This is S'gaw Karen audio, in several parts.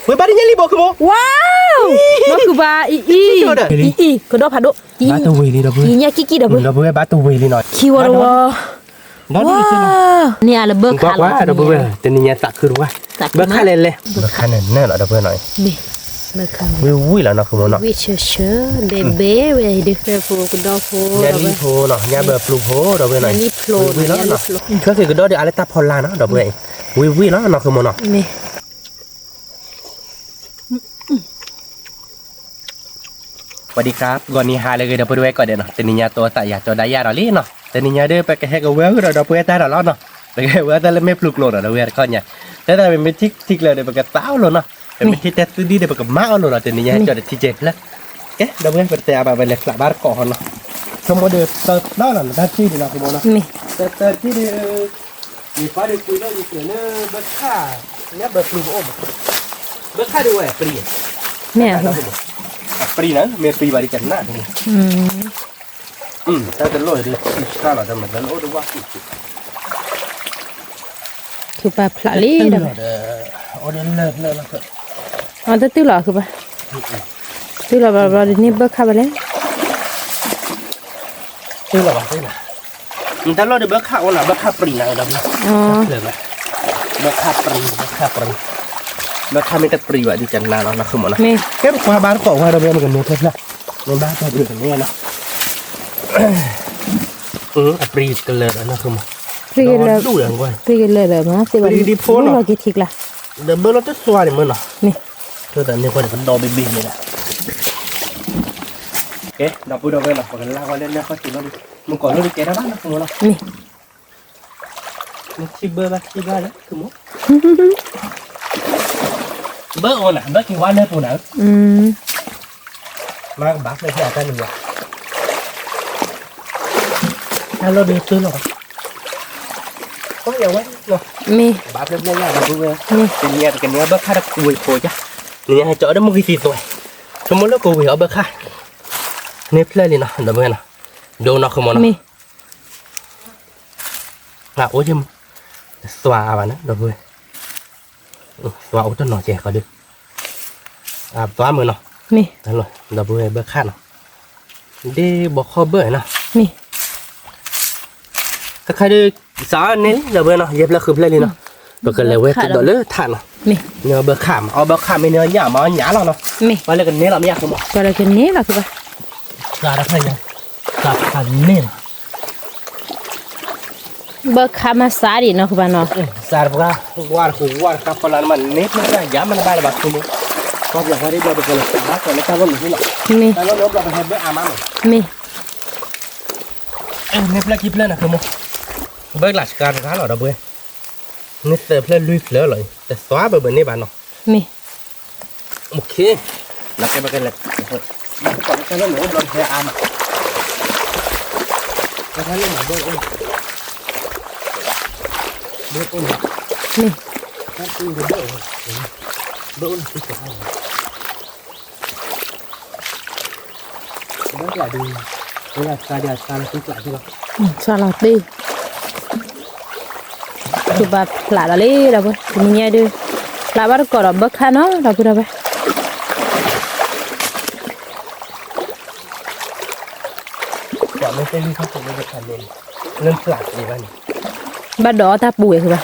ပှဲၤဘၣ်တညါလံဘီခုမီၤ, ဝါ, နီၢ်ခုဘၣ်အံၤအံၤ, အံၤအံၤ ကဒီဖးဒိၣ်, အံၤညါကံၢ်ကံၢ်ဒီးပှဲၤ, ဒီးပှဲၤဘၣ်တဝ့ၤလံနီၤ, ခံဝီတဝီ, ဝါ, န့ၣ်အလၢဘၢခးလီၤ, ဒီးပှဲၤ တနံၤညါသးခုတဝါ, ဘၢခးလဲၣ်လဲၣ်, ဘၢခးန့ၣ်နၢ်လီၤဒီးပှဲၤနီၤ, ဝံၤဝံၤလီၤနီၢ်ခုမီၤနီၤ, ဝံၤဆၢဆၢဘဲဘဲဝဲဒၣ်, ညၣ်လံဖိနီၤ, ညၣ်ဘၢပျူၤဖိဒီးပှဲၤနီၤ, ဝံၤဝံၤလီၤနီၤ, ဆွဲဃ့ကဒီးဒီးအလၢတၢ်ဖီလာ်နီၤ, ဒီးပှဲၤအံၤ, ဝံၤဝံၤလီၤနီၢ်ခုမီၤနီၤ. ပှၤဒံးခါ ဂီၤနံၤဟါလၢအဂ့ၤ ဒီပုၢ်ဝဲၢ်ကိးဂၤဒဲးနီၤ, တနံၤညါတိသးယၤကၠီဒါယၢ်ဒီးလံနီၤ, တနံၤညါဒီး ပကဟဲကဝဲၤဒီး ဒီပုၢ်ဝဲၢ်တၢ်ဒီးလီၤနီၤ, ပကဟဲဝဲတၢ်လၢမ့ၢ်ပျုၤကျိၤဒီး ဒီပုၢ်ဝဲၢ်တခီညါ, တၢ်သးမ့ၢ်ထံၣ်ထံကျၢၤဒီး ပကသးအိၣ်လိာ်နီၤ, ပမ့ၢ်ထံၣ်တၢ်သူဒံဒီး ပကမၤအီၣ်လိာ်နီၤ, တနံၤညါဟဲကၠီဒီးထံကဲဖျၢၣ်, ကဲ ဒီပုၢ်ဝဲၢ် ပတတဲအါဘၣ်ဝဲလဲၤဖျးဘၣ်တကိးဟီနီၤ, ဆိကမိၣ်ဒီးတၢ်နီၤ တၢ်ထံၣ်ဒံးနီၤ ခိမီၤနီၤ, တၢ်ထံၣ်ဒံး ယပၢ်ဒုးကွံာ်လၢယကၢၤလၢဘၢခၣ်, ညၣ်ဘၢပျူၤပအိၣ်မး, ဘၢခၣ်ဒုးဝဲအပြံ, အပြံနၤ မ့ၢ်ပြံဘၣ်ဒ်ကနၣ်န့ၣ်, တၢ်တလိၣ်ဒုးဆံးဆါလီၤ တမ့ၢ်တၢ်လၢအိၣ်တဝၢ်ကူၣ်, ခုပာ်ဖျးလံဒီး, အိၣ်ဒီးလၢလၢလီၤ, အတတုၤလီၤခုပာ်, တုၤလီၤဘျီဘျီဒုးန့ၢ်ဘၢခၣ်ဘၣ်လဲၣ်, တုၤလီၤဘၣ်တုၤလီၤ နတၢ်လီၢ်ဒီးဘၢခၣ်အိၣ်နၤ ဘၢခၣ်ပြံနၤဒီး, ဘၢခၣ်ပြံ ဘၢခၣ်ပြံ, ဘၢခၣ်မ့ၢ်တပြံဘၣ်ဒုးကနၣ်လီၤနီၢ်ခုမီၤနီၤ, ကဲပကွၢ်ဘၣ်တကိးဝဲဒီး ပမ့ၢ်ကန့ၢ်ဖျၢၣ်ဖျၢၣ်, မ့ၢ်ဘၣ်တၢ်ဒုးကန့ၢ်နီၤ, အပြံကလၢာ်ဒီးနီၢ်ခုမီၤ, ပြံကလၢာ်, ပြံကလၢာ်ဒီးမ့ၢ်သ့ဘၣ်, လီၤက့ၤထံကျါ, ဒီးဘၢလီၤတသွါန့ၣ်မ့ၢ်နီၤ, မ့ၢ်, ဒီးန့ၢ်ပှၤတကဒီဘ့ၣ်ဘ့ၣ်န့ၣ်လီၤ, ကဲ ဒီပုၢ်ဒီဝဲၢ်နီၤ ပကလၢ်ဝဲလၢလၢဃီစူၤလီၤဒုး, မုၢ်ကီၤလၢဒုးကဲထီၣ်ဘၣ်နီၢ်ခုမီၤနီၤ, မ့ၢ်ထံၣ်ဘၢဘၣ်ထံၣ်ဘၣ်လၢခုမီၤ, ဘၢအိၣ်နၤ ဘၢက့ၤဝါလၢပူၤနၤ, မ့ၢ်ကဘၣ်ဖျၢၣ်ဖျၢၣ်အတၢ်န့ၣ်ယၤ, တၢ်လီၢ်ဒုးတုၤလီၤဘၣ်, ကီယၤဝဲ, မ့ၢ်, ဘၣ်ဖျၢၣ်ဖျၢၣ်ယၤဒီပုၢ်ဝဲၢ်, တနံၤညါပကန့ၢ်အီၣ်ဘၢခၣ်တဝ့ၤဖိယါ, နံၤညါဟဲကၠီအီၣ်ဒီးမုၢ်ဂံၢ်သံသွဲ, ဆိကမိၣ်လၢကဝ့ၤအီၣ်ဘၢခၣ်, န့ၢ်ဖျၢၣ်လံနီၤ ဒီပုၢ်ဝဲၢ်နီၤ, ဒိနီၢ်ခုမီၤနီၤ, မ့ၢ် ငါအိၣ်က့ၤ, သွါအါဘၣ်န့ၣ် ဒီပုၢ်ဝဲၢ်, သွါအိၣ်တနီၤကဲၤဃီဒုး, သွါမုာ်နီၤ, မ့ၢ်, ဒီပုၢ်ဝဲၢ်ဘၢခၣ်နီၤ, ဒ်ဘီခီဘၢနီၤ, မ့ၢ်, တခါဒုး, စးအီၣ်န့ၢ်လံ ဒီပုၢ်ဝဲၢ်နီၤ, ယဲၢ်ဖျၢၣ်ဃုဖျၢၣ်လံနီၤ, ပကလဲၤဝဲကဒီးလၢထးနီၤ, မ့ၢ်, န့ၢ်အီၣ်ဘၢခၣ်မး အီၣ်ဘၢခၣ်မ့ၢ်န့ၢ်အီၣ်ညၣ်မး အီၣ်ညၣ်လီၤနီၤ, မ့ၢ်, ပှၤလၢကန့ၢ်လီၤမ့ၢ်ယါခုမီၤ, ပှၤလၢကန့ၢ်လီၤခုဘၣ် စးတဖျၢၣ်ညါ, စးတဖျၢၣ်န့ၣ်လီၤ, ဘၢခါမးစးဒံးနီၢ်ဃုဘၣ်နီၤ, စးတဖျၢၣ်, ဝါတဃုဝါတဃါဖီလာ်နမးန့ၣ် ဖျၢၣ်ညါမးနဘၣ်လၢၤဘၣ်ခုမီၤ, ကီၢ်ပျီဝါဒ်ဘျီပကလဲၤစးဘၣ်ကီးလၢတၢ်လီၢ်န့ၣ်လီၤ, မ့ၢ်, တၢ်လီၢ်န့ၣ်ဘျီပဟဲဘၢအါမးနီၤ, မ့ၢ်, န့ၢ်ဖျၢၣ်ခံဖျၢၣ်နီၢ်ခုမီၤ, ဘၢကလးစကါတဂၤလီၤဒီပုၢ်ဝဲၢ်, န့ၢ်သၢဖျၢၣ်လွံၢ်ဖျၢၣ်လီၤ, တသွါဘၢဘၢန့ၢ်ဘၣ်နီၤ, မ့ၢ် OK, နကဲပကလဲၤ, တၢ်လီၢ်န့ၣ်အိၣ်ဘျီဟဲအါမး, တၢ်လီၢ်မးဘၢအိၣ်, ဘၢအိၣ်, မ့ၢ်, ဘၢအိၣ်လၢသံကွၢ် ဘၢကျးဒုး, ဝဲဒၣ်စါဒံးအစါလၢသံကျးက့လီၤ, စါလီၤတ့ၢ်, သူဘၣ်ဖျးဒီးလံဒီပုၢ်ဝဲၢ်, တနံၤညါဒုး, ဖျးဘၣ်တကိးဒီးဘၢခၣ်နီၤ ဒီပုၢ်ဝဲၢ်, ကွၢ်မ့ၢ်သ့ၣ်ဂံၢ်ခီၣ်ခိၣ်လၢဘၢခၣ်န့ၣ်, လၢဖျးတ့ၢ်ဘၣ်န့ၣ်, ဘၣ်ဒီးအီၣ်တၢ်ပူၤဝဲဃုဘၣ်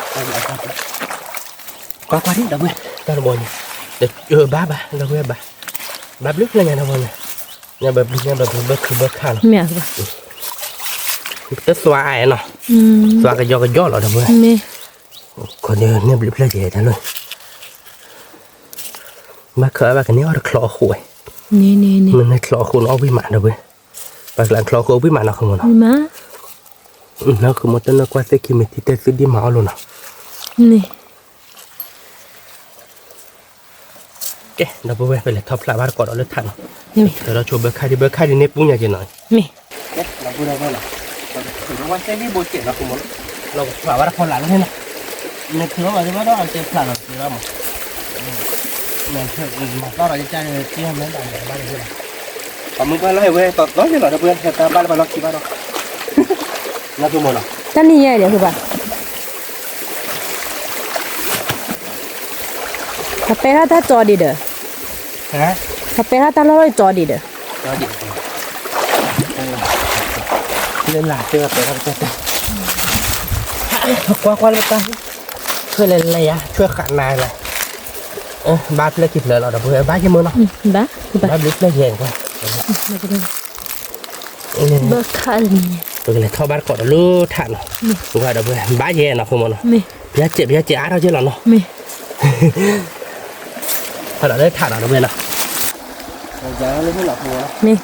ကွၢ်ကွၢ်ဒံးဒီပုၢ်ဝဲၢ်, တၢ်တဘီညါ, ဘၣ်ဘၣ် ဒီပုၢ်ဝဲၢ်ဘၣ်, ဘၣ်ဘျုးဖျၢၣ်ညါဒီပုၢ်ဝဲၢ်, ညါဘၣ်ဘျုးညါဘၣ်ဘျုးဘၢခုဘၢခၣ်လီၤ, မ့ၢ်, တသွါအဲၣ်နီၤ, သွါကယီကယီလီၤဒီပုၢ်ဝဲၢ်, မ့ၢ်, ခီဒုးန့ၢ်ဘျုးဖျၢၣ်ကဲတၢ်လီၢ်, ဘၣ်ခၢၣ်ဘၣ်ကန့ၢ်အီၣ်တချီအဃိ, န့ၢ်ချီအဃိန့ၣ်အီၣ်ဝံၣ်မးဒီပုၢ်ဝဲၢ်, ပှၤကျါချီအဃိဝံၣ်မးနီၢ်ခုမီၤနီၤ, နီၢ်ခုမီၤတနီၢ်ကွၢ်သ့ၣ်ခံမ့ၢ်ထံၣ်တၢ်သူၣ်ဒံၣ်မၤအီၣ်လိာ်နီၤ, န့ၣ် ကဲ ဒီပုၢ်ဝဲၢ် ပလဲၤထီၣ်ဖျးဘၣ်တကိးဒီးလၢထးနီၤ, မ့ၢ် ဒီးဆိဘၢခၣ်ဒံး ဘၢခၣ်ဒံးန့ၣ်ပူညါက့ၤနီၤ, မ့ၢ် ကဲ ဒီပုၢ်ဝဲၢ်နီၤ, ပကထုးလီၤဝဲသ့ၣ်ဂံၢ်ဘိကဲးနီၤ ခိၣ်မီၤနီၤ, လီၤကဖျးဘၣ်တဖီလာ်လီၤန့ၣ်နီၤ, နထုးလီၤမးသ့ၣ်ဘၣ်ဒီးအကဲဖျးနီၤ ထုးလီၤမး, မၤသီဒီးယကန့ၣ် ကဟဲမၤဒၣ်ယၤဘၣ်န့ၣ်, ပှၤမုၢ်ပှၢ်လီၤဟဲဝဲ တီတီက့ၤလီၤ ဒီပုၢ်ဝဲၢ် ဟဲတၢ်ဘၣ်လၢပှၤလီၢ်ခံဘၣ်ဒီး, လီၤခိၣ်မီၤနီၤ, တၢ်နံၣ်ယဲၢ်ဒံးခိၣ်ဘၣ် ပပဲထီၣ်တၢ်ကၠီဒံးဒီး, ပပဲထီၣ်တၢ်လီၢ်လီၢ်ကၠီဒံးဒီး, လၢလာ်တဲပပဲထီၣ်တၢ်, ကွၢ်ကွၢ်လၢတၢ်, ဆွဲလဲၤလဲၤယါ ဆွဲဃာ်နၤလဲၣ်, ဘၣ်ဖျၢၣ်ခံဖျၢၣ်လီၤ ဒီပုၢ်ဝဲၢ် ဘၣ်ယမုၢ်နီၤ, ဘၣ်ဘျုးဖျၢၣ်ယဲၢ်ကွၢ်, ဘၣ်ခါန့ၣ်, ပကလဲၤထီၣ်ဘၣ်တကိးဒီးလၢထးနီၤ, ကွၢ်ဒီပုၢ်ဝဲၢ် ဘၣ်ယဲၢ်နီၤ ဃုမီၤနီၤ, ပယါစဲး ပယါစဲးအါထီၣ်က့လီၤနီၤ, ဟဲဒီးလၢထးဒီး ဒီပုၢ်ဝဲၢ်နီၤ, မ့ၢ်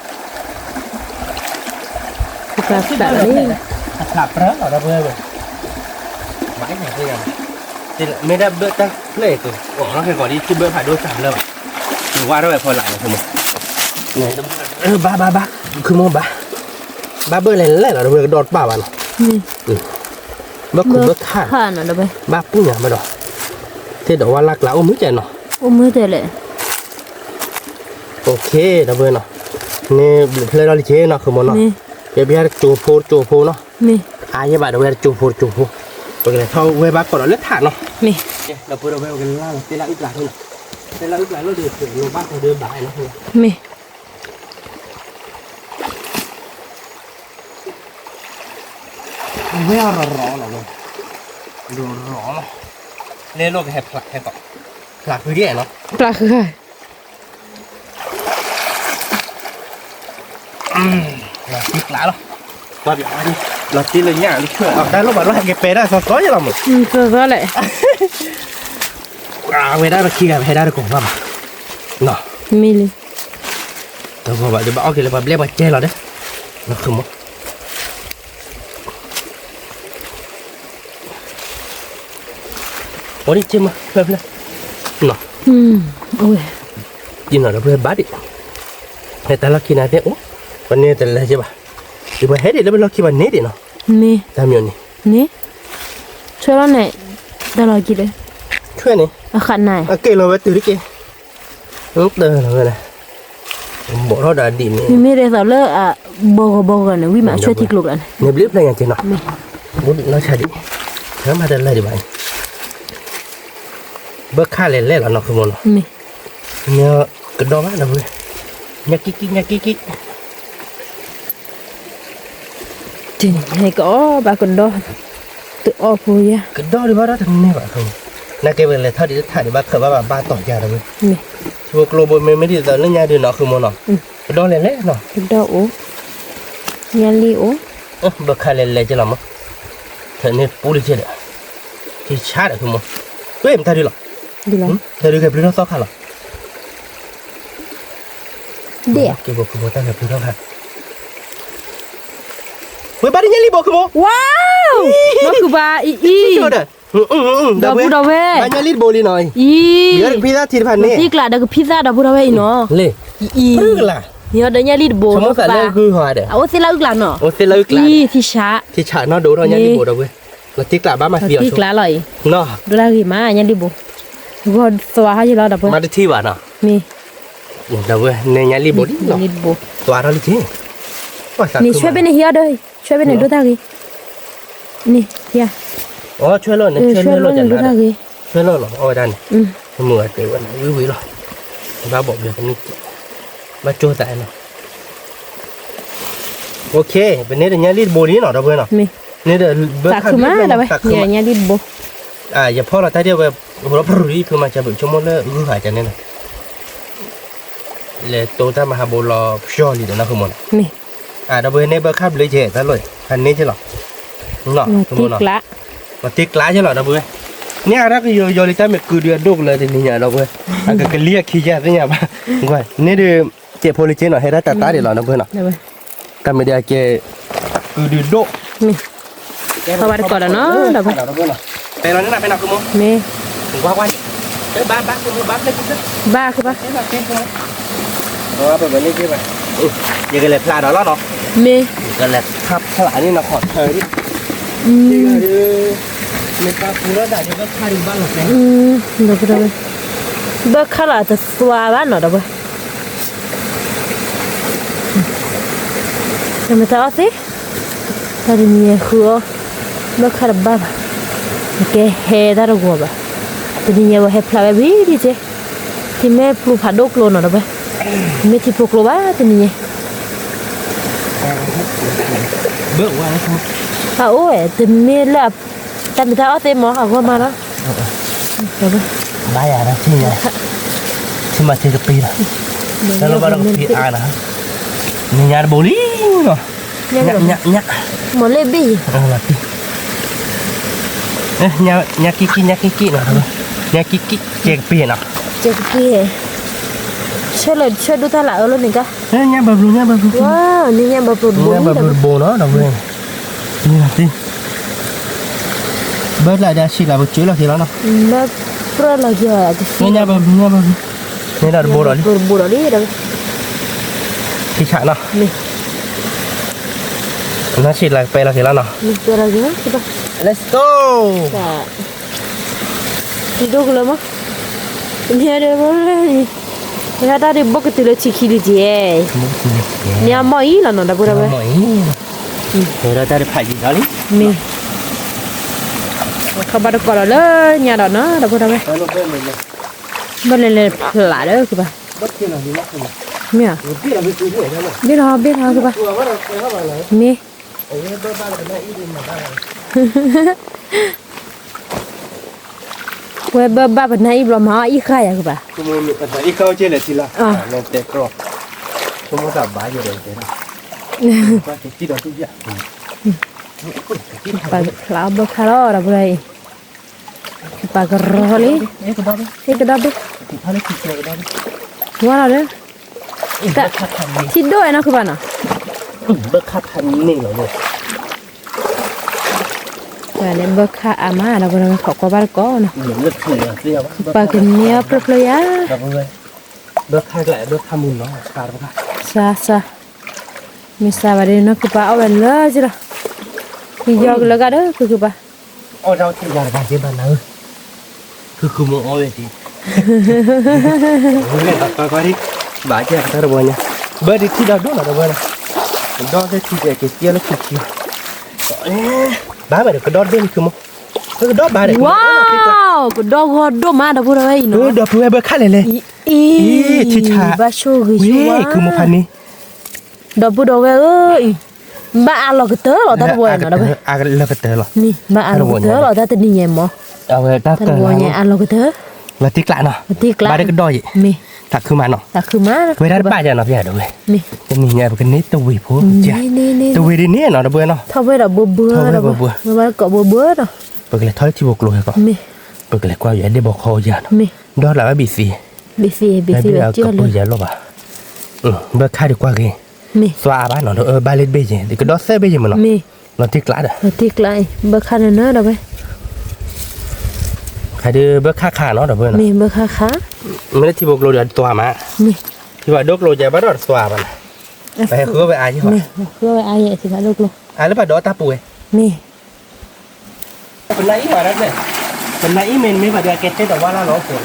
ဖျါဖျါလီၤန့ၣ်, ဖျါဖျါလီၤ ဒီပုၢ်ဝဲၢ်, ဘၣ်ယဲၢ်ဖျါ, မ့ၢ်ဒၣ်ဘၣ်တၢ်ဖျၢၣ်အံၤ ကအိးထီၣ်ခဲကိာ်ဒ်ထံဘၢၣ်ဖးဒိၣ်စၢ်ဖျၢၣ်ဘၣ်, ဝါထီၣ်ဝဲဖီလာ်န့ၣ် ဃုမီၤ, ဘၣ်ဘၣ်ဘၣ်, ခုမီၤဘၣ်, ဘၣ်ဘၢၣ်လဲၤလဲၤလီၤ ဒီပုၢ်ဝဲၢ် ကဒီတပၣ်ဘၣ်နီၤ, ဘၢၣ်ခိၣ်ဘၢၣ်ခၣ်, ဘၣ်ပူၣ်ညါဘၣ်ဒီး, သ့ၣ်ဒီးဝါလၢ်ကျါအိၣ်မုၢ်ကဲနီၤ, အိၣ်မုၢ်တဲလဲၣ်, အိၣ်ခ့ ဒီပုၢ်ဝဲၢ်နီၤ, န့ၣ်ဘျုးဖျါထီၣ်လံက့နီၤ ဃုမီၤနီၤ, ယပယါတကၠိဖိတကၠိဖိနီၤ, အါယဲၢ်ဘၣ် ဒီပုၢ်ဝဲၢ် တကၠိဖိတကၠိဖိ, ပကလဲၤထီၣ်ဝဲဘၣ်ကိးဒီးလၢထးနီၤ, ဒီပုၢ်ဝဲၢ် ပကလဲၤလၢသ့ၣ်လၢအုၣ်ကျါနီၤ, သ့ၣ်လၢအုၣ်ကျါလီၤဒီး ပကလဲၤဘၣ်ကိးဒီးဘၣ်နီၤ, မ့ၢ် ဝဲအရီၤရီၤလီၤ, ရီၤရီၤလီၤ, လဲလိာ်ကဟဲဖျါဟဲကီး, ဖျါဃုဒ်နီၤ, ဖျါဃု, လီၤတံၢ်ကျါလီၤ, လီၤတံၢ်လၢညၣ်လၢဆွဲၣ် တၢ်လိၣ်ဘၣ်လိၣ်ဟဲက့ၤပဲဒၣ်သီသီယလီၤမး, သီသီလဲၣ်, ဝဲဒၣ်ပခံဂၤပဟဲဒၣ်တကိးဘၣ်ဘၣ်, မ့ၢ်လံ, တဂီၤဘၣ်ဒုးဘၣ်အီၣ်က့ၤလၢပှၤဘျဲၣ်ပှၤကဲလီၤဒီး, လီၤဃုမီၤ အိၣ်ဒံးက့မး ဖျၢၣ်ဖျၢၣ်, အဝဲ, ယနီၤဒီးပှၤဘၣ်ဒံး, ဟဲတၢ်လီၢ်ခံနၤသ့ၣ်အိၣ်, ပန့ၢ်တလဲၤက့ဘၣ်, ယပှၤဟဲဒံးလၢပလီၢ်ခံပှၤန့ၢ်ဒံးနီၤ, မ့ၢ်, တၢ်မံၤန့ၣ်, န့ၣ်, ဆွဲလီၤန့ၣ်, တၢ်လီၢ်ခံဒီး, ဆွဲန့ၣ်, အဃးနၤ, အက့ၢ်လီၤဝဲတုၤတက့ၢ် တၢ်လီၤဝဲဒၣ်, ဘီၣ်ထီၣ်ဒၣ်ဒ်န့ၣ်, မ့မ့ၢ်ဒ်သိးလၢအဘီဂီၤဘီဂီၤန့ၣ် ဝံၤမးဆွဲထံကျိကျါန့ၣ်, န့ၣ်ဘျုးဖျါညါက့နီၤ, ဘိဒ်နီၢ်ဆါဒံး, မၤတလဲၤဒံးဘၣ်, ဘၢခါလဲၤလဲၤလီၤနီၤ ဃုမီၤနီၤ, ညါကဒီဘၣ်နီၤ, ညါကံကံ ညါကံကံ တနံၤညါကအီၣ်ဘၣ်ကဒီ, တအီၣ်ဖိယါ, ကဒီဒံးဘၣ်ဒီးတန့ၢ်ဘၣ်ဃု, နာ်က့ပလဲၤထီၣ်ဒံးတထးဒံးဘၣ်ခၢၣ်ဘၣ်ဘၣ်ဘၣ်တီၤယါဒီးဝဲ, မ့ၢ်, ဆိကျိဘိမ့မ့ၢ်ဒ်သိးလၢညါဒုးနီၤ ဃုမီၤနီၤ, ကဒီလဲၤလဲၤနီၤ, ကဒီအိၣ်, ညါလံၢ်အိၣ်, ဘၢခါလဲၤလဲၤကလီၤမး, ထဲန့ၣ်ပူလံကဲဒီး, ကဆါဒီးဃုမီၤ, ဝဲမတၤဒုးလီၤ, ထဲဒုးကဲပျုၢ်ထီၣ်သီခါလီၤ ဒ့ၣ်, က့ဘိၣ်ခုဘိၣ်တၢ်လဲၤပျုၢ်ထီၣ်ခါ, ဝဲဘၣ်ဒ်ညါလံၢ်ဘိၣ်ခုဘိၣ်, ဝါ, နီၢ်ခုဘါအံၤအံၤ, ဒီပုၢ်ဒီဝဲၢ်, ဘၣ်ညါလံၢ်တဘိၣ်လံနီၤ, အံၤ, ယီၤဒီးကဖံသၣ်ထံတဖၣ်န့ၣ်, သံကျးဒီးကဖံသၣ်ဒီပုၢ်ဒီဝဲၢ်အံၤနီၤ, အံၤ, ယီၤဒီးညါလံၢ်တဘိၣ်, အအိၣ်သ့ၣ်လၢအုၣ်ကျါနီၤ, အံၤ, သံဆး, သံဆးနီၢ်ဒိၣ်ထီၣ်ညါလံၢ်ဘိၣ်ဒီပုၢ်ဝဲၢ်, လီၤတံၢ်ကျးဘၣ်မၤသံအီၤဆိ, လီၤတံၢ်ကျးလီၤအံၤ, ဒိၣ်တၢ်ဂ့ၤမးညါလံၢ်ဘိၣ်, ဂီၤသွါဟီယလီၤဒီပုၢ်ဝဲၢ်, မ့ၢ်, ဒီပုၢ်ဝဲၢ် န့ၣ်ညါလံၢ်ဘိၣ်လံနီၤ, သွါထီၣ်လံက့, န့ၣ်ဆွဲဖဲန့ၣ်ဟံးအီၤဒီး, ဆွဲဖဲန့ၣ်ဒိၣ်တၢ်ဂ့ၤ, န့ၣ်, အ, ဆွဲလီၤန့ၣ် ဆွဲလီၤန့ၣ်ဒိၣ်တၢ်ဂ့ၤ, ဆွဲလီၤလီၤ အီၣ်ဝဲဒၣ်န့ၣ်, မုာ်အတဲဝဲန့ၣ် ဝံၤဝံၤလီၤ, ဘၣ်ဘီၣ်ဘျၢကန့ၣ်, ဘၣ်ကၠိသးနီၤ, အိၣ်ခ့ ပန့ၢ်ဒီးညါလံၢ်တဘိၣ်လံနီၤ ဒီပုၢ်ဝဲၢ်နီၤ, န့ၣ်ဒီးဘၢခါဘျုးဖျါညါလံၢ်တဘိၣ်, ယဖီၣ်လီၤတၢ်ဒ်ဝဲ, ဟိးလီၤပြံၤဖုမၤစၢၤဘုး ဆိကမိၣ်လၢဂုၢ်ဃာ်ကန့ၣ်နီၤ လဲၤတိတၢ်မၤဟးဘိလီၤပျီလံဒီးနီၤ ဃုမီၤနီၤ, အဒီပုၢ်ဝဲၢ်န့ၣ်ဘၢခါဘျုးကဲတၢ်လီၢ်, ဟးန့ၢ်က့လီၤ, လီၤတံၢ်ကျးက့လီၤ ဒီပုၢ်ဝဲၢ်, န့ၣ်အတၢ်ကယီယီလံတၢ်မ့ၢ်ကုဒုအဒိၣ်ကလၢတနံၤညါ ဒီပုၢ်ဝဲၢ်, အကကလံၤအခံယါသ့ၣ်ညါဘၣ်, ကွၢ်န့ၣ်ဒီး, ကဲးဖိလံက့နီၤ ဟဲဒၣ်တၢ်တၢ်ဒံးလီၤ ဒီပုၢ်ဝဲၢ်နီၤ, တၢ်မ့ၢ်ဒၣ်ကဲ, ကုဒုဒိၣ် မ့ၢ်, အဘၣ်တကိးဒီးနီၤ ဒီပုၢ်ဝဲၢ်နီၤ, ပဲလီၤန့ၣ်နီၤ ပဲနီၤ ဃုမီၤ, မ့ၢ်, ကွၢ်ကွၢ်, ဘၣ်ဘၣ် ဘၣ်ဖျၢၣ်, ဘၣ်ဃုဘၣ်, ယကလဲၤဖျါဒီးလီၤနီၤ, မ့ၢ်, ယကလဲၤဖျါဖျါန့ၣ်နီၤ ခီၣ်ထၢဒံး, မ့ၢ်, ဘၢခါလီၤတသွါဘၣ်နီၤ ဒီပုၢ်ဝဲၢ် နမ့ၢ်တၢ်အီၣ်သ့, တၢ်တနံၤညါဃုအီၣ်, ဘၢခါတဘၣ်ဘၣ်, နကဲဟဲတၢ်တဂီၤဘၣ်, တနံၤညါဝဲဟဲဖျါဝဲဝံၤဒ်က့, ထံမ့ၢ်ပျူၤဖးဒိၣ်ကျိနီၤ ဒီပုၢ်ဝဲၢ်, မ့ၢ်ထံဖိကျိဘၣ်တနံၤညါ, အအိၣ်ဝဲ တမ့ၢ်လၢ တၢ်မ့ၢ်တၢ်အီၣ်သ့မ့ၢ်အဂီၢ်မးလီၤ, ဘၣ်ယၤဒီးထံၣ်ညါ, ထံမၤထံကပ့ၤလီၤ, တၢ်လီၤဘၣ်ဒီးကပ့ၤအါနီၤ, နညါတဘိလံနီၤ, ညါ, မ့ၢ်လ့ၣ်ဘ့ၣ်, ညါကံကံ ညါကံကံနီၤ, ညါကံကံ ကဲကပ့ၤနီၤ, ကဲကပ့ၤ, ဆၢလၢဆၢဒိၣ်တၢ်လၢအၢလီၤန့ၣ်ကါ, ညါဘၣ်ဘျိ ညါဘၣ်ဘျိ, ညါဘၣ်ဘျိတဘိနီၤ ဒီပုၢ်ဝဲၢ်, ဘၢကျါဒီးဆံးကျါပကစၢလီၤက့ၤလီၤနီၤ, ဘၢပြၢလီၤက့ၤ, ညါဘၣ်ဘျိ ညါဘၣ်ဘျိ, န့ၣ်ဒီးတဘိဒီးလံ, တဘိဒီးလံ, ထံဆးနီၤ, နီၢ်ဆံးကျါကပဲလီၤက့ၤလီၤနီၤ, let's go, ဒိၣ်ကလၢမး, မ့ၢ်ဒီး, တၢ်ဒ်ဘီကတုၤလၢထံခံလံက့ၤ, န့ၣ်အမီၢ်အံၤလီၤနီၤ ဒီပုၢ်ဝဲၢ်, မ့ၢ်, ခီဘၣ်တကိးဒီးလၢညါဒီးနီၤ ဒီပုၢ်ဝဲၢ်, ဘၣ်လဲၤလဲၤဖျးဒီးကဘၣ်, မ့ၢ်, ဘ့ၣ်လီၤဘ့ၣ်လီၤကဘၣ်, မ့ၢ် ဝဲဘၣ်ဘၣ်ပနၢ်အံၤဘျီမၤအီၣ်အံၤဃာ်ယၤကဘၣ်, ပာ်ကဖျါအီၣ်ဘၢခါလီၤ ဒီပုၢ်ဝဲၢ်အံၤ, ပာ်ကရီလံ, ကဒီးဘ့ၣ်, ဝါလီၤဒီး, ထံဒိၣ်ဝဲနီၤကဘၣ်နီၤ, ဘၢခါဖးန့ၢ်လီၤ, ပှၤန့ၣ်ဘၢခါအါမး ဒီပုၢ်ဝဲၢ် ခိးကွၢ်ဘၣ်တကိးနီၤ, ပာ်ကန့ၢ်အီၣ်ဖျၢၣ်ဖျၢၣ်ယၤ, ဘၢခါကျဲ ဘၢခါမုၢ်နီၤ, စါစါ, မ့ၢ်စါဘၣ်ဒီးနီၤ ခုပာ်အီၣ်ဝဲလၢကလီၤ, ယီၤကလၢကဒီး ခုခုပာ် အီၣ်တၢ်အိၣ်ထံယၤတဂၤက့ဘၣ်နၤဧၢ, ခုခုမ့ၢ်အီၣ်ဝဲက့ၤ, ဘၣ်ကဲတၢ်တဘီညါ, ဘၢဒ်ထံဒီးဒိၣ်လီၤတဘၢလီၤ, ဒီးလၢထံက့ၤက့ၤကဲလၢခံခံ, ဘၣ်ဘၣ်ဒီးကဒီးတဘ့ၣ်န့ၣ်ခုမ့ၢ်, ကဒီးဘၣ်ဒီး, ကဒီးဂီၤဒိၣ်မး ဒီပုၢ်ဝဲၢ်အံၤနီၤ, ဒီပုၢ်ဝဲၢ်ဘၢခါလဲၣ်လဲၣ်, အံၤ, ဘၣ်ဆိၣ်ဂ့ၤဆိၣ်ဝါ, ခုမ့ၢ်ဖးန့ၣ် ဒီပုၢ်ဒီဝဲၢ်ဧၢ, ဘၣ်အလီၤကတၢၢ်လီၤ တၢ်တဝီန့ၣ်နီၤ, အလီၤကတၢၢ်လီၤ, ဘၣ်အလီၤကတၢၢ်လီၤ တၢ်တနံၤညါမ့ၢ်, အဝဲတၢ်တဝီညါအလီၤကတၢၢ်, လီၤတံၢ်ကျးနီၤ, လီၤတံၢ်ကျး, ဘၣ်တကဒီးယံၤ, မ့ၢ်, သးခုမးနီၤ, သးခုမး, ဝဲဒၣ်တဘၣ်ယၤနီၤ ဖဲဒဝဲၢ်, တနံၤညါပကန့ၢ်တဝ့ၤဖိ, တဝ့ၤဒ်န့ၣ်နီၤ ဒီပုၢ်ဝဲၢ်နီၤ, ထီၣ်ဝဲဒီးဘှီဘှီ, ဘှီဘှီ, ဘၣ်ကိးဘှီဘှီနီၤ, ပကလဲၤထီၣ်လၢထံဖိကျိဟဲကီး, ပကလဲၤကွၢ်ယၤဒ့ၣ်ဘီခီယၤနီၤ, ဒီးလၢဘၣ်ဘံၣ်သ့ ဘၣ်သ့ဘၣ်သ့, ကပၢယၤလီၤဘၣ်, ဘၢခါဒံးကွၢ်က့ၤ, သွါအါဘၣ်နီၤ ဒီးအၢဘၣ်လၢတဘ့ၣ်ယဲၢ် ကဒီးသၢဘ့ၣ်ယဲၢ်မ့ၢ်နီၤ, လီၤတံၢ်ကျးဒီး, လီၤတံၢ်ကျးအံၤ ဘၢခါန့ၣ်နီၤဒီးဝဲ, ခါဒုးဘၢခါခါနီၤဒီးဝဲနီၤ, မ့ၢ်ဘၢခါခါ, မ့ၢ်လၢထံဖိကျိဒီးတသွါမး, မ့ၢ်, ထံဖိဒိၣ်ကျိယဲၢ်ဘၣ်ဒီးတသွါဘၣ်နီၤ, ပဟဲဃုအီၣ်ဝဲအါယဲၢ်, ဃုအီၣ်ဝဲအါယဲၢ် ထံဖိဒိၣ်ကျိ, အလၢပှၤဒီးတၢ်ပူၤဝဲ, မ့ၢ် ပနၢ်အံၣ်ဝဲဒၣ်, ပနၢ်အံၣ်မ့ၢ်မ့ၢ်ပှၤဒုးအကဲတဲတဝါလၢလီၤအီၣ်ဖိ,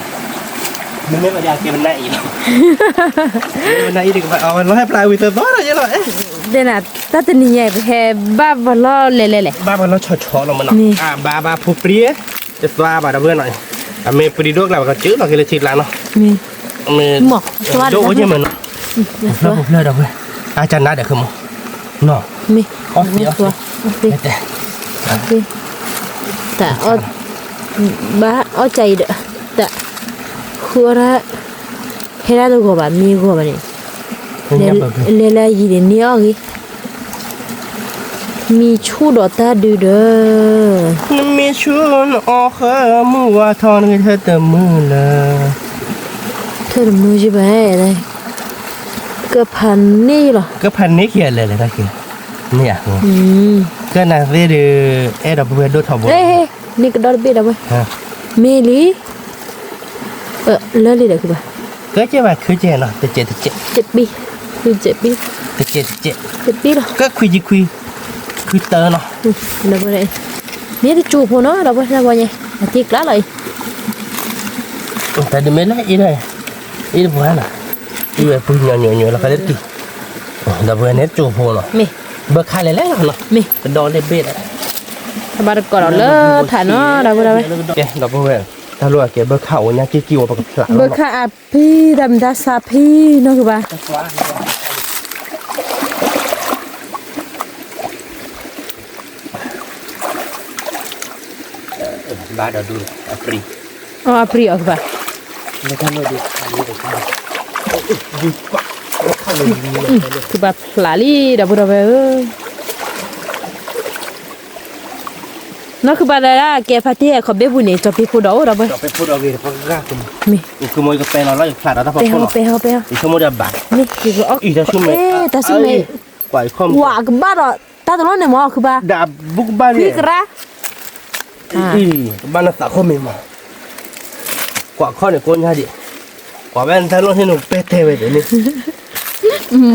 မ့မ့ၢ်ပှၤဒုးအကဲပနၢ်အံၣ်လီၤ, ပနၢ်အံၣ်ဒုးကဘၣ်အီၣ်ဝဲလီၤဟဲပျၢ်ဝံၤသီသီလီၤယဲလီၤ, ဒ်န့ၣ်, တၢ်တနံၤညါအံၤ ပဟဲဘၣ်ပလီၢ်လဲၤလဲၤလဲၣ်, ဘၣ်ပလီၢ်ဆီဆီလီၤမ့ၢ်နီၤ, အဘၣ်ဘၣ်ဖိပြံ, တသွါဘၣ်ဒီးဝဲနီၤ, အမ့ၢ်ပြံဒိၣ်ကျါ ပကစၢလီၤက့ၤလၢထံကျါနီၤ, မ့ၢ်, ဒိၣ်အိၣ်ယဲၢ်မ့ၢ်နီၤ, ဖျၢၣ်ဖိဖျၢၣ်ဒီးဝဲ, အကနၣ်ဒီးခဲမး နီၤ, မ့ၢ်, အီၣ်သ့, အီၣ်သ့, တၢ်, ဘၣ်အီၣ်ကၢအံၤဒီး, တၢ်, ဃုအီၣ်ဒၣ်, ဟဲဒၣ်တဂီၤဘၣ် မ့ၢ်ဂီၤဘၣ်န့ၣ်, လဲၤလၢယံၤန့ၣ်န့ၢ်အီၣ်ဂ့ၤ, မံၤဆူၣ်ဒီးတၢ်ဒုးဒီး, နမ့ၢ်ဆူၣ်နအီၣ်ဃၢမုၢ်ဝါထီၣ်နကထၢၣ်တမုာ်လၢ ထၢၣ်တမုာ်ယဘၣ်, ကဖးန့ၢ်လီၤ, ကဖးန့ၢ်ခံဂၤလဲၤလဲၤတၢ်ခံ, မ့ၢ်ဧါ, ကနၣ်သ့ၣ်ဒီး, အဲၣ်ဒိးပဝဲဒိၣ်ထီၣ်ဘိ, န့ၣ်ကဒီတဘ့ၣ်ဒီးဝဲ, မ့ၢ်လံ, လၢလံဒီးခုဘၣ်, ကဲကဲဘၣ်ခုကဲနီၤ တကဲးတကဲး, တကဲး, တကဲး, တကဲးလီၤ, ကဲခွံဆံခွံ, ခွံတၢနီၤ, မ့ၢ်တကၠိဖိနီၤ ဒီပုၢ်ဝဲၢ် တၢ်ဘီညါ, အတံၢ်ကျါလီၤအံၤ, တၢ်ဒုးမ့ၢ်လၢအံၤဒီး, အံၤတပှၤနီၤ, အံၤဝဲပှၤညီညီညီလီၤ ခါလၢတံၢ်, ဒီပုၢ်ဝဲၢ်န့ၣ်တကၠိဖိနီၤ, ဘၢခါလဲၣ်လဲၣ်လီၤနီၤ, ကဒီးလၢဘ့ၣ်ဒီး, ဘၣ်တကိးဒီးလၢထးနီၤ ဒီပုၢ်ဝဲၢ်, ဒီပုၢ်ဝဲၢ် တၢ်လီၢ်အကဲဘၢခၣ်အိၣ်ညါကံၢ်ကံၢ်ဝဲပကဖျးလီၤနီၤ. ဘၢခၣ်အဖံ တၢ်မတၤစးဖံနီၢ်ကဘၣ် ဘၣ်ဒီးဒူ အပြံ အီအပြံအီၤကဘၣ် ကဘၣ်ဖျးလံဒီပုၢ်ဒီဝဲၢ်ဧၢ, နီၢ်ခုဘၣ်လၢကဲဖါတံၢ်ဟဲခီဘ့ၣ်ပူၤန့ၣ် ကၠီၤပ့ဖိဒီးအိၣ်ဒီပုၢ်, မ့ၢ် ပဲဟီပဲဟီပဲဟီ, တၢ်ဆူမဲ ဝါကဘၣ်ဒီး တၢ်တလီၢ်န့ၣ်မ့ၢ်ခုဘၣ်, ကွၢ်ခီၣ်န့ၣ်ကိးညါဒံး, ကွၢ်ဝဲတၢ်လီၢ်န့ၣ် ပဲတဲဝဲဒၣ်န့ၣ်,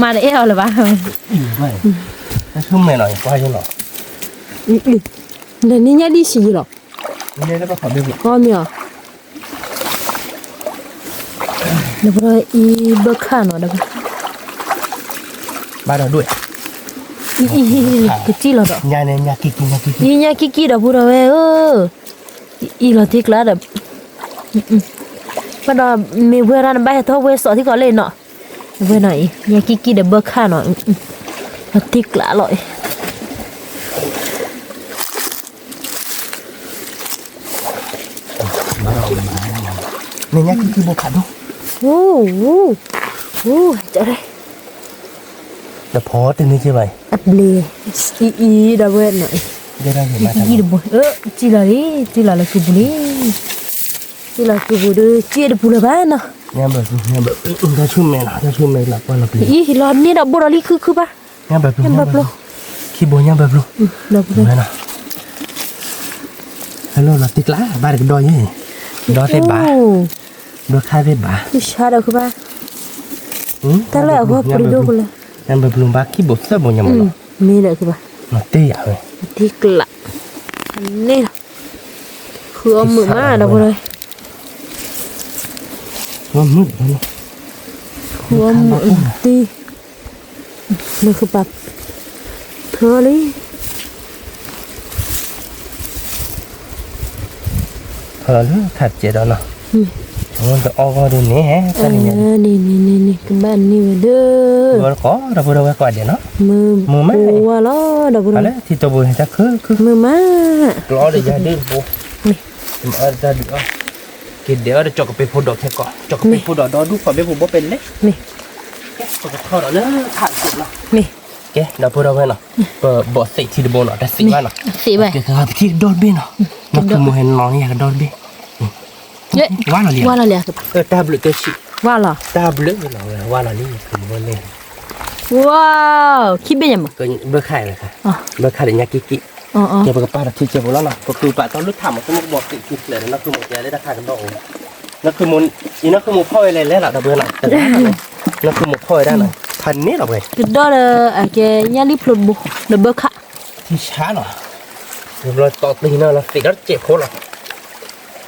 မၤတအဲၣ်အီၤလၢၤဘၣ်, တၢ်ဆူမဲနီၤ ကွၢ်ယနီၤ, နန့ၢ်ညၣ်ဒံၣ်ဆံးယံၤလီၤ, မ့ၢ်အီၤ ဒီပုၢ်ဒီဝဲၢ်အံၤ ဘၢခၣ်နီၤဒီး, ဘၣ်ဒီးဒွဲၣ်, ကစံၣ်လီၤဒီး, ညါကံၢ်ကံၢ်ဒီပုၢ်ဒီဝဲၢ်ဧၢ, အံၤလီၤတံၢ်ကျါဒီး, ဘၣ်ဒီးမ့ၢ်ဝဲရၣ်နဘၣ်ဟဲထီၣ်ဝဲစီၤထံကီးလၢနီၤ, ဝဲနီၤအံၤ ညါကံၢ်ကံၢ်ဒီးဘၢခၣ်နီၤ, လီၤတံၢ်ကျါလီၤအံၤ န့ၣ်ညါကံၢ်ကံၢ်ဘိခးဒိၣ်, အိၣ်, အိၣ်, တဖီတန့ၢ်က့ဘၣ်, အဘျ့, အံၤအံၤဒီးဝဲနီၤ, အံၤတဘိ, စံၣ်လီၤလံ, စံၣ်လီၤလၢကုပူၤလံ, စံၣ်လီၤကုပူၤဒီး စံၣ်တပူၤလၢၤဘၣ်နီၤ, ညါဘၣ်ပူၤ, ညါဘၣ်, တၢ်ဆူမဲနီၤ, တၢ်ဆူမဲလီၤပှၢ်လီၤပျံၤ, အံၤလီၤန့ၢ်ဒီးဘိဒီးလံခုခုဘၣ်, ညါဘၣ်ပျံၤ, ခံဘိညါဘၣ်ပျံၤ, ဒီးဝဲနီၤ ဟဲလီၤလီၤတံၢ်ကျါ ဘၣ်တကဒီးယဲ, ဒီသ့ၣ်ဘၣ်, ဘၢခၣ်သ့ၣ်ဘၣ်, တၢ်လၢအဂီၢ်ပှ့ၤဒိၣ်ကလၢ, ညါဘၣ်ပျံၤဘၣ်ခံဘိသၢဘိညါမ့ၢ်လီၤ, မ့ၢ်ဒီးကဘၣ်, တ့ၢ်ယၤဝဲ, တံၢ်ကျါ, န့ၣ်လီၤ, ဃုအီၣ်မုာ်မးဒီးဖိလီၤ, ဃုအီၣ်မုာ်တံၢ် လၢဃုပာ်, ဖျိလံ, ဖျိလၢခါတကဲဒီးနီၤ, တအီၣ်ဂီၢ်ဒ်န့ၣ်, န့ၣ်န့ၣ်န့ၣ် ကဘၣ်န့ၢ်ဝဲဒီး, ဒီပုၢ်ဒီဝဲၢ်ကိးဂၤဒဲးနီၤ, မုာ်မး, ဝါလီၤ ဒီပုၢ်ဒီဝဲၢ်, ထံတိာ်ပူၤဟဲတၢ်ခုခု, မုာ်မး, ကျီဒီးယၤဒ်တဘိ, မ့ၢ်အီၣ်တၢ်ဒုးအီၣ်, က့ၤဒဲးအီၣ်ဒီးကၠီကပ့ဖိဒီးခဲကိး, ကၠီကပ့ဖိဒီးဒီဒူၣ်ဖီဘ့ၣ်ပူၤဘိပဲလဲၣ်, မ့ၢ် ပကထီၣ်ဒီးလၢခါတကဲနီၤ, မ့ၢ် ကဲ ဒီပုၢ်ဒီဝဲၢ်နီၤ, ပဘီၣ်သ့ၣ်ထံတဘိနီၤ, တသ့ဘၣ်နီၤ, သ့ဘၣ်, ကဲ ကပထံတဒီတဘ့ၣ်နီၤ, နီၢ်ခုမိၢ်ဟဲနီၤန့ၣ် ယကဒီတဘ့ၣ်, ဝါလီၤလံ, ဝါလီၤလံ, တၢ်ဘျုးကဲဆံး, ဝါလီၤ, တၢ်ဘျုးနီၤ, ဝါလီၤလံ, ဝါ, ခံဘ့ၣ်ညါမး, ဘၢခၣ်, ဘၢခၣ်ဒီးညါက့ၢ်က့ၢ်, ကဲ ပကပာ်ဒီးထံကဲဘိလီၤနီၤ, ပကုးပာ်တီလၢထးမး, တမ့ၢ်ကဘီၣ်သ့ၣ်ထံဖျဲးဒီး နီၢ်ခုမိၢ်တဲလၢတၢ်ခါကဒီအိၣ်, နီၢ်ခုမိၢ်, အံၤနီၢ်ခုမိၢ်ဖီၣ်ဝဲလဲၤလဲၤလီၤ ဒီပုၢ်ဝဲၢ်နီၤ, နီၢ်ခုမိၢ်ဖီၣ်ဝဲဒၣ်နီၤ, ဖးန့ၢ်လီၤဝဲ, ကဒီဒီး အကဲညၣ်လံၣ်ဖျိတဘိ, ဒီးဘၢခၣ်, ထံဆါလီၤ, တဘျီတီၢ်သံနီၤ လီၤသံးဒီးစဲးဖိလီၤ,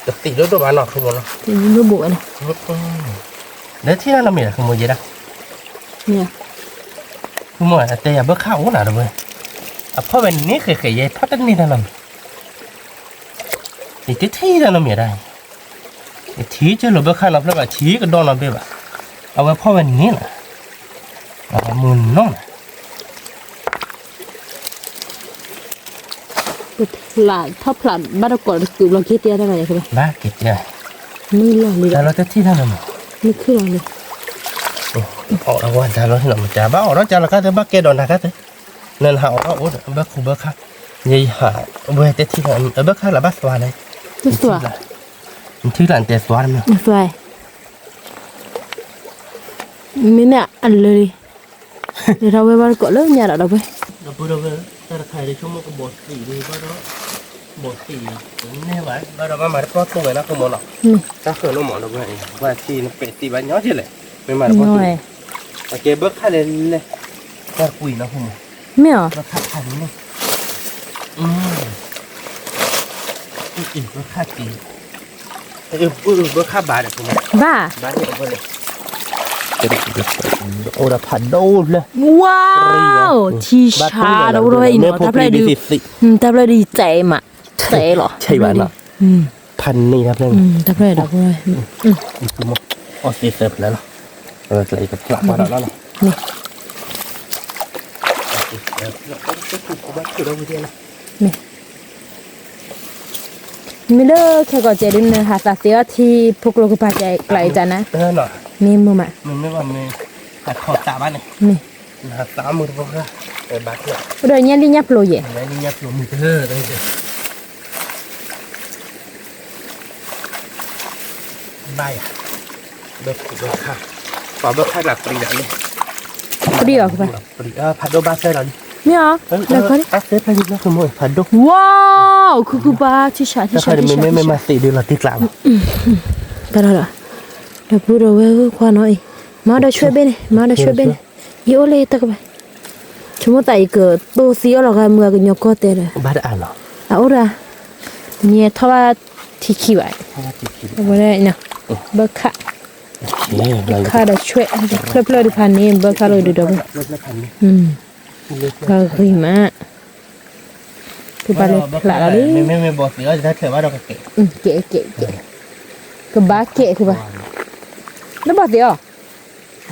တသံးဒိၣ်ဒိၣ်ဘၣ်နီၢ်ခုမိၢ်နီၤ, လၢထံၣ်တၢ်နီတမံၤ ခုမိၢ်ယဲဒၣ်, ခုမိၢ်တဲယၤဘၢခၣ်အိၣ်နၤဒီပုၢ်ဝဲၢ်, အဖီၣ်ဝဲန့ၣ်ဃဲးဃဲး ယဲဖီၣ်တန့ၢ်တၢ်နီတမံၤ, ယတထံၣ်တၢ်နီတမံၤဒၣ်, ယထံၣ်ကၢၢ်လီၤဘၢခၣ်နီတဖျၢၣ်ဘၣ် ထံၣ်ကဒီနီတဘ့ၣ်ဘၣ်, အဝဲဖီၣ်ဝဲန့ၣ်လီၤ, မုၢ်နီၢ်နၤ ပထီၣ်ဖျးဘၣ်တကိးတကုးဘျီက့ၤတဲတၢ်ဘၣ်ယဲ, ဘၣ်က့ၤတဲ, မုၢ်လီၤလံ, တၢ်လီၢ်တထံၣ်တၢ်နီတမံၤ, မုၢ်ခုၣ်လီၤလံ, အီၣ်ဝဲတၢ်လီၢ်ထံၣ်နီတမံၤ ဘၣ်အီၣ်ဒီးကၢ်လီၤကၢ်သ့ ဘၣ်ကဲဒီးနၤကၢ်သ့, နဟးအီၣ်ဒီးအိၣ်ဒီး ဘၢခူဘၢခါ, ယဟး, ဝဲတထံၣ်တၢ် ဘၢခါလၢဘၣ်သွါလဲၣ်, နထံၣ်လၢနတဲသွါတမံၤ, မ့မ့ၢ်အလၢလံ လဲၤထီၣ်ဝဲဘၣ်တကိးလၢညါဒီး ဒီပုၢ်ဒီဝဲၢ်, တၢ်တခါအံၤ ဆိကမိၣ်ကဘီၣ်သံးဒံးဘၣ်ဒီး, ဘီၣ်သံးန့ၢ်ဘၣ် ဘၣ်ဒီးဘၣ်မၤတပျီၢ်တိၢ်ဝဲနီၢ်ခိမိၢ်နီၤ, တၢ်ဃၢၤလိၣ်မးဒီပုၢ်ဝဲၢ်, ဘၣ်သံးနပဲာ်သံးဘၣ်ညီကလဲၣ်, မ့ၢ်မၤတပျီၢ်တိၢ်, အကဲဘၢခါလဲၣ်လဲၣ်, တၢ်ကွံာ်နီၢ်ခိမိၢ်, မ့ၢ်အီၤ, ဘၢခါခါန့ၣ်, ဘၢခါက့ၤ ဘၢခါဘၣ်ဒီး, ဘၣ်, ဘၣ်န့ၣ်အဝဲန့ၣ်, အိၣ်ဒီးဖးဒိၣ်ဖျၢၣ်, ဝါ, ထံဆါဒီးအိၣ်ဒီးဝဲအံၤနီၤ, တၢ်ဖျၢၣ်ဒုး, တၢ်ဖျၢၣ်ဒုးယတဲမး, တဲလီၤ, ဆဲးဘၣ်နီၤ, ဖးန့ၢ်တၢ်ဖျၢၣ်န့ၣ်, တၢ်ဖျၢၣ်ဒီးဖိ, အီၣ်သ့သၢဖျၢၣ်လီၤ, ကျဲအံၤကဖျၢၣ်ပှၢ်ဒီးလီၤနီၤ, မ့ၢ်လၢခဲကိာ်စဲးဒ်နဟးသးသ့အီၣ်ထံဖိကျိကပၤကဲကျါအံၤတၢ်နၤ, မ့ၢ်မုာ်မး, မ့ၢ်, အိၣ်ဒီးညၣ်လံၣ်ညၣ်ဖျိယဲၢ် ဘၣ်ယၤ, ဘၣ်ခါ, ပှၤဘၣ်ခါနၤပျံၤလီၤန့ၣ်, ပျံၤအီၤကဘၣ်, ဖးဒိၣ်ဘၣ်စဲလီၤန့ၣ်, မ့ၢ်အီၤ, ဖးဒိၣ်, ဖးဒိၣ်, ဝါ, ခုခုပၤ, ထံဆး, ထံဆး, မ့မ့ၢ်မၤသ့ဒ်လီၤတံၢ်ကျါလီၤ, တၢ်လီၤဒီး, ဒီပုၢ်ဒီဝဲၢ်ခွါနီၤအံၤ, မၤဒီးဆွဲဘ့ၣ်န့ၣ်, မၤဒီးဆွဲဘ့ၣ်န့ၣ်, ယအိၣ်လၢတၢ်ကပၤ ဆိကမိၣ်သးအံၤကတိၤသံအီၤလီၤဂၤမုၢ်အကညီကီၢ်တဲဒီး, ဘၣ်တအါလီၤ, အအိၣ်ဒၣ်, တနံၤထီၣ်ဘၣ်ထံခံဘၣ်, အဝဲဒၣ်, ဘၢခၣ်, ဘၢခၣ်ဒီးဆွဲ, ဖျၢၣ်ဖျၢၣ်တဖၣ်န့ၣ် ဘၢခၣ်လိာ်ဒုးဒီး, ဂ့ၤမး, ကဘၣ်လဲၤဖျးလီၤလံ, ကဲ, ကဲ, ကဲ, ကဘၣ်ကဲခုဘၣ်, လၢဘီၣ်သ့ၣ်အီၤ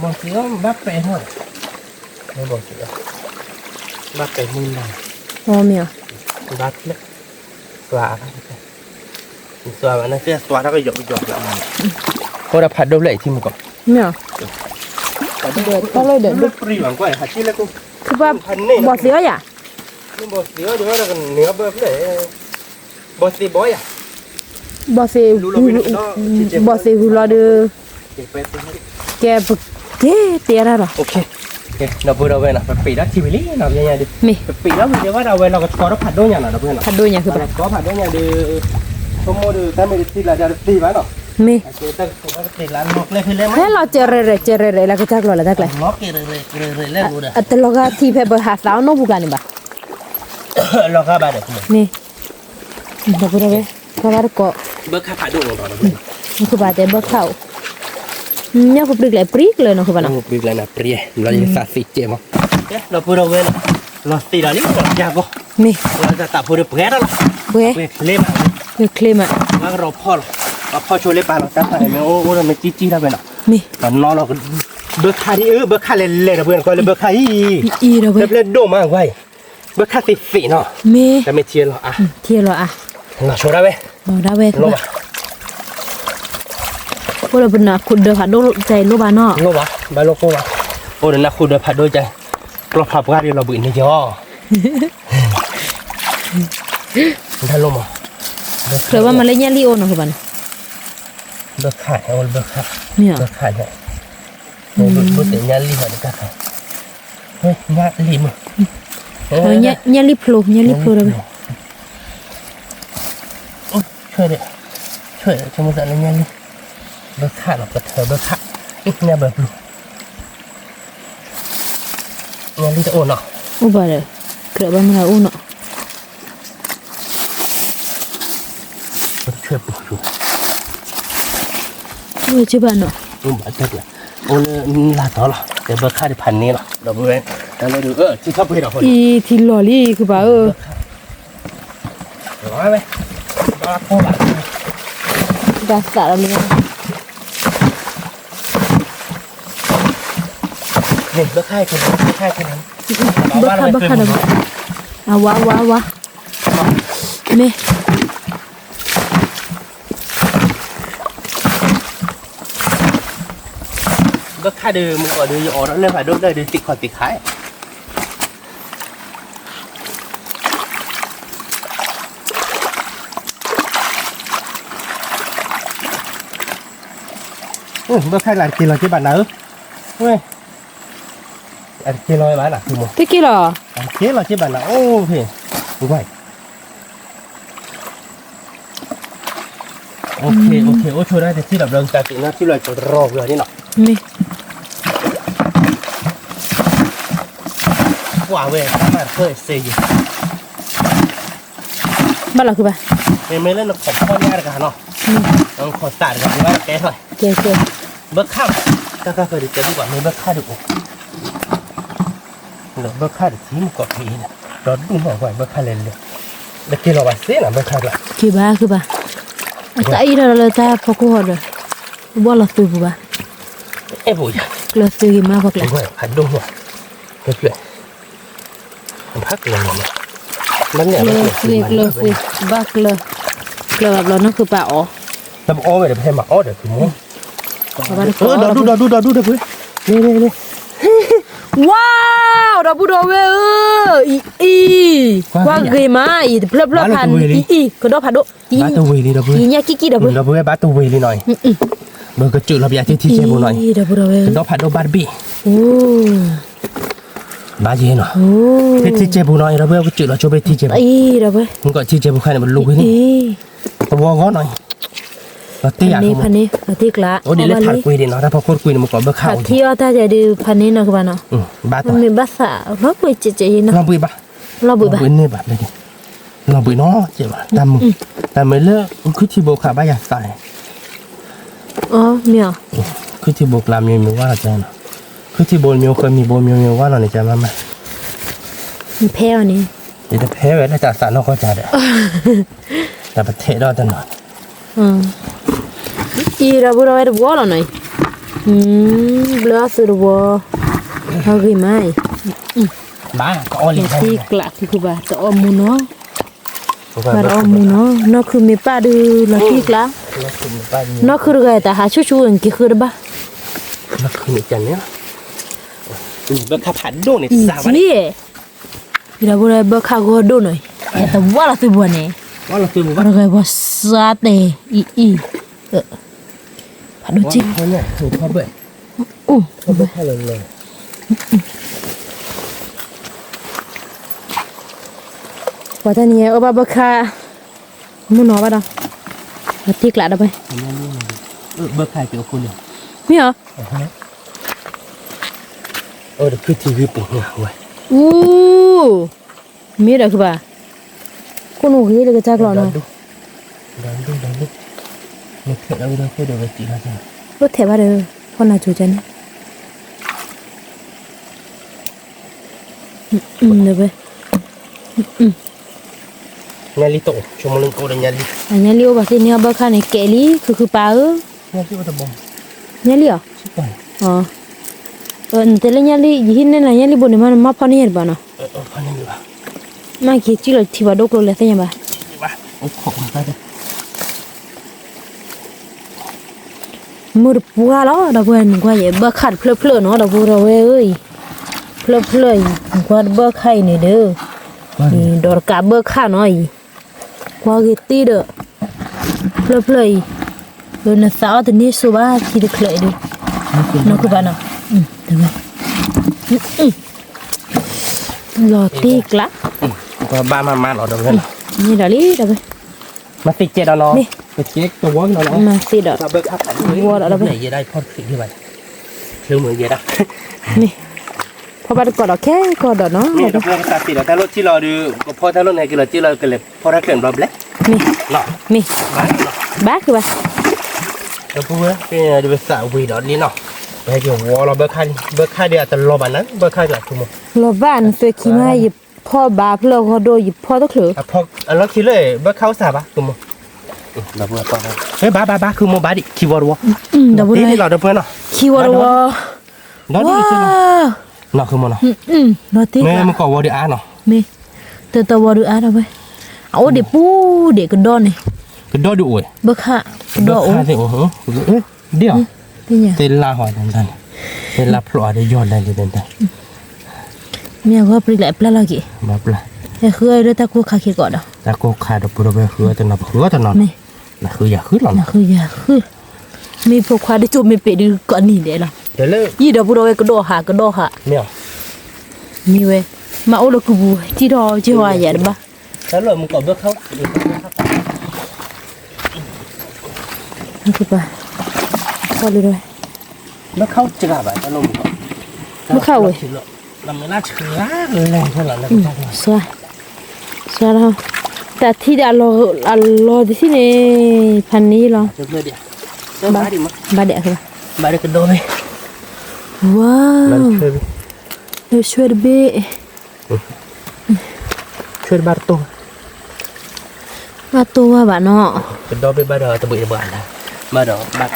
ဘီၣ်သ့ၣ်အီၤ, ဘၣ်ပဲာ်, ဘၣ်ပဲာ်မုၢ်နၤ, အီမ့ၢ်အီၤ, ဘၣ်ဖျဲး, သွါဘၣ်နသ့ၣ်သွါထီၣ်ကယီကယီ, အိၣ်ဒီးဖးဒိၣ်ဖျၢၣ်အံၤထံမူကီး, မ့ၢ်အီၤ, တၢ်လီၤဒီး, ဘၣ်သ့ၣ်အီၤယၤ, ဘီၣ်သ့ၣ်ဘီယၤ, ဘီၣ်သ့ၣ်, ဘီၣ်သ့ၣ်ဂုၤလီၤဒီး, ကဲပကဲတဲရၣ်ဒီး, ဒီပုၢ်ဒီဝဲၢ်နီၤ ပပ့ၤဒီးထံဝံၤလံနီၤ ပညါဒုး, မ့ၢ်, ပပ့ၤဒီးဝံၤဒုးဝဲဒၣ်ဝဲလီၤကဆှီထီၣ်ဖးဒိၣ်ညါနီၤ ဒီပုၢ်ဝဲၢ်နီၤ, ဖးဒိၣ်ညါခုဘၣ်, လီၤကဆှီဖးဒိၣ်ညါဒုး, ဆိကမိၣ်ဒီး တၢ်မ့ၢ်တထံၣ်လၢဒၣ်တသ့ဘၣ်နီၤ, မ့ၢ်, ဟဲလီၤကဲရဲၣ်ရဲၣ် ကဲရဲၣ်ရဲၣ်လၢကစၢ်ကျီၤလၢတၢ်ကျဲ, အတလီၤဂာ်ထံဖဲပဟးသးအီၣ်နီၢ်ပူၤကျါန့ၣ်ဘၣ်, မ့ၢ်, ဒီပုၢ်ဒီဝဲၢ်, တၢ်ဘၣ်တကိး, ဘၢခၣ်ဖးဒိၣ်, မ့ၢ်ခုဘၣ်တဲဘၢခၣ်အိၣ်, မ့ၢ်ခုပျံၤကျဲၤပြံကျၢၤနီၤ ခုဘၣ်နီၤ, ပြံကျဲၤနၤပြံ, လီၤယသးသ့ကဲမး, ဒီပုၢ်ဒီဝဲၢ်နီၤ, လီၤသ့ဒီးလံ လီၤပျၢ်ကီ, မ့ၢ်, လီၤသးသးဖိဒီးပှဲၤဒီးလီၤ, ပှဲၤချ့မး, ပှဲၤချ့မး, ဝဲကရီဖီၣ်လီၤ, ပှၤဖီၣ်ဆိလၢပာ်လီၤတၢ်ဖးန့ၣ် မ့ၢ်အိၣ်အိၣ်ဒီးမ့ၢ်ကံၣ်ကံၣ်တၢ်ဝဲနီၤ, မ့ၢ်, ပနီၤလီၤ, ဘၢခၣ်ဒ်အၢ ဘၢခၣ်လဲၤလဲၤဒီပုၢ်ဝဲၢ်နီၤ ကွၢ်လၢဘၢခၣ်အံၤ, တဖျၢၣ်ဒိၣ်မးကွၢ်အံၤ, ဘၢခၣ်သ့ၣ်သ့ၣ်နီၤ, မ့ၢ်, တၢ်မ့ၢ်ထံလီၤအါ, ထံလီၤအါ, လီၤဆိဒၣ်ဝဲ, လီၤဒၣ်ဝဲ, လိၣ်ဘၣ်, အိၣ်ဒီးပနၢ်ခိၣ်ဒၢဖးဒိၣ်ကၢလိၣ်ဘၣ်နီၤ, ဘၣ်လိၣ်ကိၣ်ဘၣ်, အိၣ်ဒီးနၢ်ခိၣ်ဒၢဖးဒိၣ်ကၢ, ကျီဖးပှၢ်ဒီးလီၤဘှံးန့ၣ်ကီး တၢ်လိၣ်မး, ကြၢးဘၣ်မၤလၢညၣ်လံၣ်အိၣ်နီၤ ကဘၣ်နီၤ, ဘၢခၣ်, အိၣ်လၢဘၢခၣ်, ဘၢခၣ်န့ၣ်, ဘၢသ့ၣ်ညၣ်လံၣ်ဘၣ်တကါခါ, ညၣ်လံၣ်မး, ညၣ်လံၣ်ဖျိ, ညၣ်လံၣ်ဖျိဒီး, ဆွဲဒီး, ဆွဲဒီး ဆိကမိၣ်သးလၢညၣ်လံၣ်, ဘၢခၣ်နီၤ ကထၢဘၢခၣ်, ညၣ်ဘၢပျူၤ ညၣ်လံၣ်တအိၣ်နီၤ, အိၣ်ဘၣ်ဒီး, ကြၢးဘၣ်မၤလၢအိၣ်နီၤ, အိၣ်ဘၣ်နီၤ, အိၣ်လၢလၢ်တီၤလီၤ တဲဘၢခၣ်ဒုးဖးန့ၢ်လီၤ ဒီပုၢ်ဝဲၢ်, တၢ်လၢဒုး, ထံထီၣ်ပှဲၤဒီး, အံၤထံလီၤလံ ခုဘၣ်ဧၢ, ဘၣ်သးလီၤလံ, ဘၢခၣ်, ဘၢခၣ်ဒီး, အဝါဝါဝါ, မ့ၢ် ဘၢခၣ်ဒုး မုၢ်ကီၢ်ဒုး ယအိးထီၣ်လၢဖးဒိၣ်ဖျၢၣ်ဒုး သ့ၣ်ခီၣ်သ့ၣ်ခါ, ဘၢခၣ်လၢတက့ၤလီၤက့ၤဘၣ်နၤဧၢ, ဝဲ အတက့ၤလီၤဘၣ်နၤ, တက့ၤလီၤ, အတက့ၤလီၤက့ၤဘၣ်နၤ, အိၣ်ဖဲ, ဝဲ အိၣ်ဆိဒၣ်တထံၣ်လီၤ ဘျီကတၢၢ်သ့ၣ်နီၣ်ထံၣ်လီၤကရီကၤန့ၣ်နီၤ, မ့ၢ် ကွၢ်ဝဲတၢ်မၤတခၢၣ်စ့ယံၤ ဘၣ်လီၤခုဘၣ်, မ့မ့ၢ်လၢနခိးဖီၣ်ညါတဂၤနီၤ, နခိးသးတဂၤ ဘၣ်တကဲထီၣ်, ကဲကဲ, ဘၢခၣ်, တၢ်ကၢ်ဖဲဒုးတဲဘၣ်ကွၢ်မ့ၢ်ဘၢခၣ်ဒုးအိၣ် လၢဘၢခၣ်တထံၣ်မုၢ်ကီၢ်ဖဲအံၤန့ၣ်, ဒီးဒူၣ်နီၢ်ကွၢ်ဘၢခၣ်လဲၤလဲၤ, တက့ၤလီၤဘၣ်သ့နီၤ ဘၢခၣ်ကျါ, က့ၤဘၣ်ခုဘၣ်, တၢ်အံၤထီၣ်လၢတၢ်ဖီခိၣ်ဟီဒီး ဘီၣ်လီၤသုးပူၤဘၣ်. အဲၣ်ပူၤယၤ, ကျၢၤသုးဂ့ၤမးပှၤကျါ, ဖးဒိၣ်မး, ကျၢၤ, ဖးကျၢၤမး, ကျၢၤသုး ကျၢၤသုး ဘၣ်ကျၢၤ, ကျၢၤဘၣ်ဘျီနီၢ်ခုပာ်အီၤ, တပအီဝဲဒီး ပဟဲမၤအီၣ်ဒီးဖုမီၢ်, ဒီဒူၣ်ဒီဒူၣ်ဒီဒူၣ်ဒီပုၢ်, ဝါ, ဒီပုၢ်ဒီဝဲၢ်ဧၢ, အံၤအံၤ, ကွၢ်ဂ့ၤမးအံၤ တဖျၢၣ်ဖျၢၣ်ဖးန့ၣ် အံၤအံၤ ကဒီဖးဒိၣ်, အံၤညါကံၣ်ကံၣ်ဒီပုၢ်, ဒီပုၢ်ဝဲၢ်ဘၣ်တဝ့ၤလံနီၤအံၤ, ပကစၢၢ်လီၤပယၤထံထံကဲပူၤနီၤအံၤ, ဒီဖးဒိၣ်ဘၣ်တဘ့ၣ်, ဘၣ်ယဲနီၤ, ထံထံကဲပူၤနီၤအံၤ ဒီပုၢ်ဝဲၢ်ကစၢၢ်လီၤဆိဖဲထံကဲပူၤ, အံၤဒီပုၢ်ဝဲၢ်, မ့ၢ်ကီးထံကဲပူၤခါန့ၣ် ပလူၤဝဲန့ၣ်, သဝီဂီၢ်နီၤအံၤ, လီၤတ့ၢ်ယၤ, ဖဲန့ၣ် လီၤတ့ၢ်ကျါ, အိၣ်ဒ်လၢထးတကွံဒံးနီၤ, တၢ်ဖီခိၣ်တကွံန့ၣ် မ့ၢ်ကီးဘၢခးအီၤ, ထံအီၣ်တၢ်ယၤဒုးဖဲန့ၣ်နီၤကဘၣ်နီၤ, ဘၣ်တ, မ့ၢ်ဘၣ်သး, လီၤဘှံးကဲးကဲးယဲနီၤ, လီၤဘှံးဘၣ်, လီၤဘှံးဘၣ်န့ၢ်ဘၣ်, လီၤဘှံးနီၤကဲးဘၣ်, တၢ်မုာ်, တၢ်မုာ်လၢ ခုထံဘိခးဘၣ်ယၤသးန့ၣ်, အမ့ၢ်, ခုထံဘိကျါမ့ၢ်မ့ၢ်ဝါလီၤကဲနီၤ, ခုထံဘိမ့ၢ်ဃၢမံၤဘိမ့ၢ်မ့ၢ်ဝါလီၤန့ၣ် ကဲမးမး, နဖဲအီၤန့ၣ်, ယတဖဲဝဲလၢတၢ်သးနီၢ်ကီၢ်ကၢ်ဒီး, တၢ်ပထဲးဒီးတနီၤ အံၤဒီပုၢ်ဒီဝဲၢ်တဘျီလီၤနီၤအံၤ, ဘျၢအီၣ်သုးတဝီ, အဂ့ၤမးအံၤ, ဘၣ်, တံၢ်ကျးခုခုဘၣ် တအီၣ်မူနီၤ, ဘၣ်တအီၣ်မူနီၤ, နီၢ်ခုမ့ၢ်ပၣ်ဒုး လီၤတံၢ်ကျး, နီၢ်ခုတဂၤတၢ်ဟးဆူၣ်ဆူၣ်ဝဲက့ၤဃုတဘၣ်, ဘၢခါဖးဒိၣ်န့ၣ်, ဒီပုၢ်ဒီဝဲၢ်ဘၢခးဂီၤဒိၣ်နီၤအံၤ, တဝါလီၤသုးပူၤန့ၣ်, တဂၤပှၤစါတဲာ်အံၤအံၤ, ဖးဒိၣ်က့ၤ, အိၣ်, ပှၤတၢ်နံၤအံၤအီၣ်ဘၣ်ဘၢခး, မုၢ်နီၤဘၣ်ဒီး, တံၢ်ကျးဒီးဝဲ, မ့ၢ်အီၤ, အူ, မ့ၢ်ဒီးကဘၣ်, ခိၣ်နူာ်ဂ့ၤလၢကစၢ်ကျီနီၤ, အိၣ်ထဲးဘၣ်ဒီး ဖီနၤစိၤကန့ၣ်, ဝဲ ညါလံတအိၣ်, ဆိကမိၣ်လၢအိၣ်ဒီးညါလံ, ညါလံအိၣ်ဘၣ်သ့ၣ်န့ၣ် အဘၢခါန့ၣ် ကဲလံ ခုခုပာ်ဧၢ, ညါလံအီၤ, နတဲလၢညါလံ ယဟံးန့ၢ်နၤညါလံဘိန့ၣ်မး နမ့ၢ်ဖီန့ၢ်ယၤတဘၣ်နီၤ, မ့ၢ်က့ၤစံၣ်လီၤထံဘၣ်ဒိၣ်ကျိၤလဲၤသ့ၣ်ညါဘၣ် မုၢ်တပှၢ်လီၤ ဒီပုၢ်ဝဲၢ် နကွၢ်ယဲ ဘၢခၣ်တဖျၢၣ်ဖျၢၣ်နီၤ ဒီပုၢ်ဝဲၢ်ဧၢအံၤ, ဖျၢၣ်ဖျၢၣ်အံၤ နကွၢ်တဘၢခၣ်အံၤန့ၣ်ဒီး, ဒီးတကးဘၢခၣ်နီၤအံၤ, ကွၢ်ဂ့ၤတ့ၢ်ဒီး, ဖျၢၣ်ဖျၢၣ်အံၤ, ဒီးနသးအီၣ်တန့ၢ်စိဘၣ်ထံတဖျၢၣ်အံၤဒီး, နီၢ်ခိၣ်ဘၣ်နီၤ, တဝဲ လီၤတံၢ်ကျါ, ဘၣ်မၤမၤလီၤဒီးဝဲလီၤ, န့ၣ်ဒီးလံဒီးဝဲ, မၤသ့ၣ်ကဲဒီးနီၤ, မၤသ့ၣ်ဒီး, ဝီဒီးဒီးဝဲ, မ့ၢ်, ဖီဘၣ်တကိးဒီးခဲကီၢ်ဒီးနီၤ, မ့ၢ်ဒီးဖီကသးသ့ၣ်ဒီးတၢ်လိၣ်ထံလီၤဒီး ကဖီတၢ်လိၣ်န့ၣ်က့ၤလီၤက့ၤလီၤကလဲၤဖီတၢ်ချၢၣ်ဘျီဘျဲ, မ့ၢ်, မ့ၢ်, ဘၣ်, ဘၣ်ကဘၣ် ဒီပုၢ်ဝဲၢ် ပသးဝံၤဒီးလံနီၤ, ပဟဲက့ၤဝီလီၤဘၢခၣ်, ဘၢခၣ်ဒီးအတလီၤဘၣ်နၤ ဘၢခၣ်ဒီးအထူမး, လီၤဘၣ်နသွဲၣ်ခံမး ယဖီၣ်ဘၣ်ဖျၢၣ်ဂီၤဒိၣ် ယဖီၣ်တချုး, အလီၢ်ခံလၢ ဘၢခၣ်အိၣ်စၢ်ဘၣ် ဘၣ်ဘၣ်ဘၣ် ခုမိၢ်ဘၣ်ဒံး ခံဝီတဝီ, ဒီပုၢ်ဝဲၢ်, ဒီးဒုး, နီၢ်ခုမိၢ်နီၤ, မ့ၢ်မ့ၢ်ကီးဝီဒုးအါနီၤ, မ့ၢ်, တတဝီဒုးအါဒီးဝဲ, အအိၣ်ဒံးပူၤဒံးကဒီန့ၣ်, ကဒီဒုးအိၣ်ဝဲ, ဘၢခၣ်, ကဒီအိၣ်, ဒ်အီၤ, သ့ၣ်လါဟီဒ်န့ၣ်, သ့ၣ်လါဖျိးအါဒ်ယီၢ်လၢဒ်န့ၣ်, မ့ၢ်အဂီၢ်ပျံၤလၢအပျၢ်လီၤက့ၤ, ဟဲဃုအီၣ်လၢတၢ်ကိၢ်ခါခံကိးဒီး, တၢ်ကိၢ်ခါဒီးပဒီပုၢ်ဝဲၢ်ဃုအီၣ်တနီၤ ပဃုအီၣ်တနီၤ, နဃုယၤဃုလီၤ, နဃုယၤဃု, မ့ၢ်ဖိခွါဒ်သိးမ့ၢ်ပ့းဒုးကိးနံၤဒဲးလီၤ, ယံၤဒီပုၢ်ဒီဝဲၢ်ကဒီးဟးကဒီးဟး, မ့ၢ်ဝဲ, မ့ၢ်အိၣ်လၢကုပူၤ ထံၣ်ထီၣ်က့ၤဝဲယၤတဘၣ် ဘၣ်, ဘၣ်ခၣ်ဝဲ, စွါ, စွါလီၤ, တၢ်ထံၣ်ဒီးအလီၤတထံၣ်န့ၣ်, ဖးန့ၢ်လီၤ, ဘၣ်ဒဲး, ဘၣ်ဒဲး, ဝါ, ဆွဲတဘ့ၣ်, ဆွဲတဘၣ်တတိၢ် ဘၣ်တိၢ်ဝဲဘၣ်နီၤ, ကဒီဘ့ၣ်ဘၣ်ဒီးတဘှံးတဘှါလၢ, ဘၣ်ဒီးဘၣ်တံၢ်,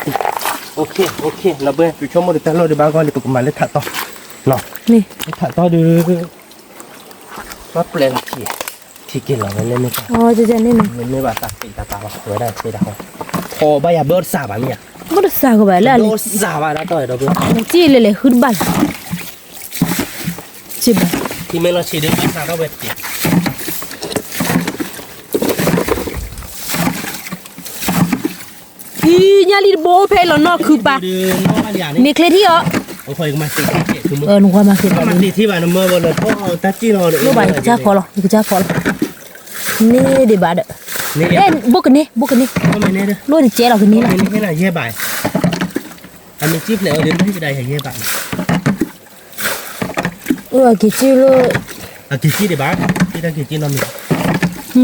အိၣ်ခ့ အိၣ်ခ့ လီၤဘှဲ ပဆိကမိၣ်ဒီးတၢ်လီၢ်ဒံးဘၣ်ဂီၢ်လံ ပကမၤလၢထးတီၢ်, နီၤ, ထးတီၢ်ဒုး, ဘၣ်ပျဲလီၤထံ, ထံက့ၤလီၤဝဲလၢန့ၣ်, မ့ၢ်ဘၣ်သးသ့တၢ်ပာ်လီၤ ဝဲဒၣ်သ့တၢ်ဟီ, ဖီဘၣ်ယၤဘၢတစးဘၣ်မ့ၢ်ဧါ, ဘၢတစးကဘၣ်လၢအလံ, ဘၢတစးဘၣ်ဒၣ်တီၢ်ဒီးဘှဲ, စံၣ်လဲၤလဲၤဃုတဘၣ်လီၤ စံၣ်ဘၣ်, ထံမ့ၢ်လီၤဆံးဒုးဘၣ်စးထီၣ်ဝဲတက့ၢ် အံၤ ညၣ်လံၢ်တဘိဖဲလီၤနီၢ်ခုပၢ်, မ့ၢ်ချ့ထံၣ်အီၤ, နကွၢ်မၤဃ့ၢ်, လိၣ်ဘၣ်ယကစၢ်ဖီလီၤ, ယကစၢ်ဖီလီၤ, န့ၢ်ဒံးဘၣ်ဒီး, ဘိကန့ၢ် ဘိကန့ၢ်, လိၣ်တကဲလီၤကန့ၢ်လီၤ, အမ့ၢ်ကံၣ်ဖျဲးအီၤဒ်မ့ၢ်ကဒါယၤယဲဘၣ်န့ၣ် အက့ၤက့ၣ်လၢ, အက့ၤက့ၣ်ဒံးဘၣ်, က့ၣ်တၢ်က့ၤက့ၣ်နီတမံၤ,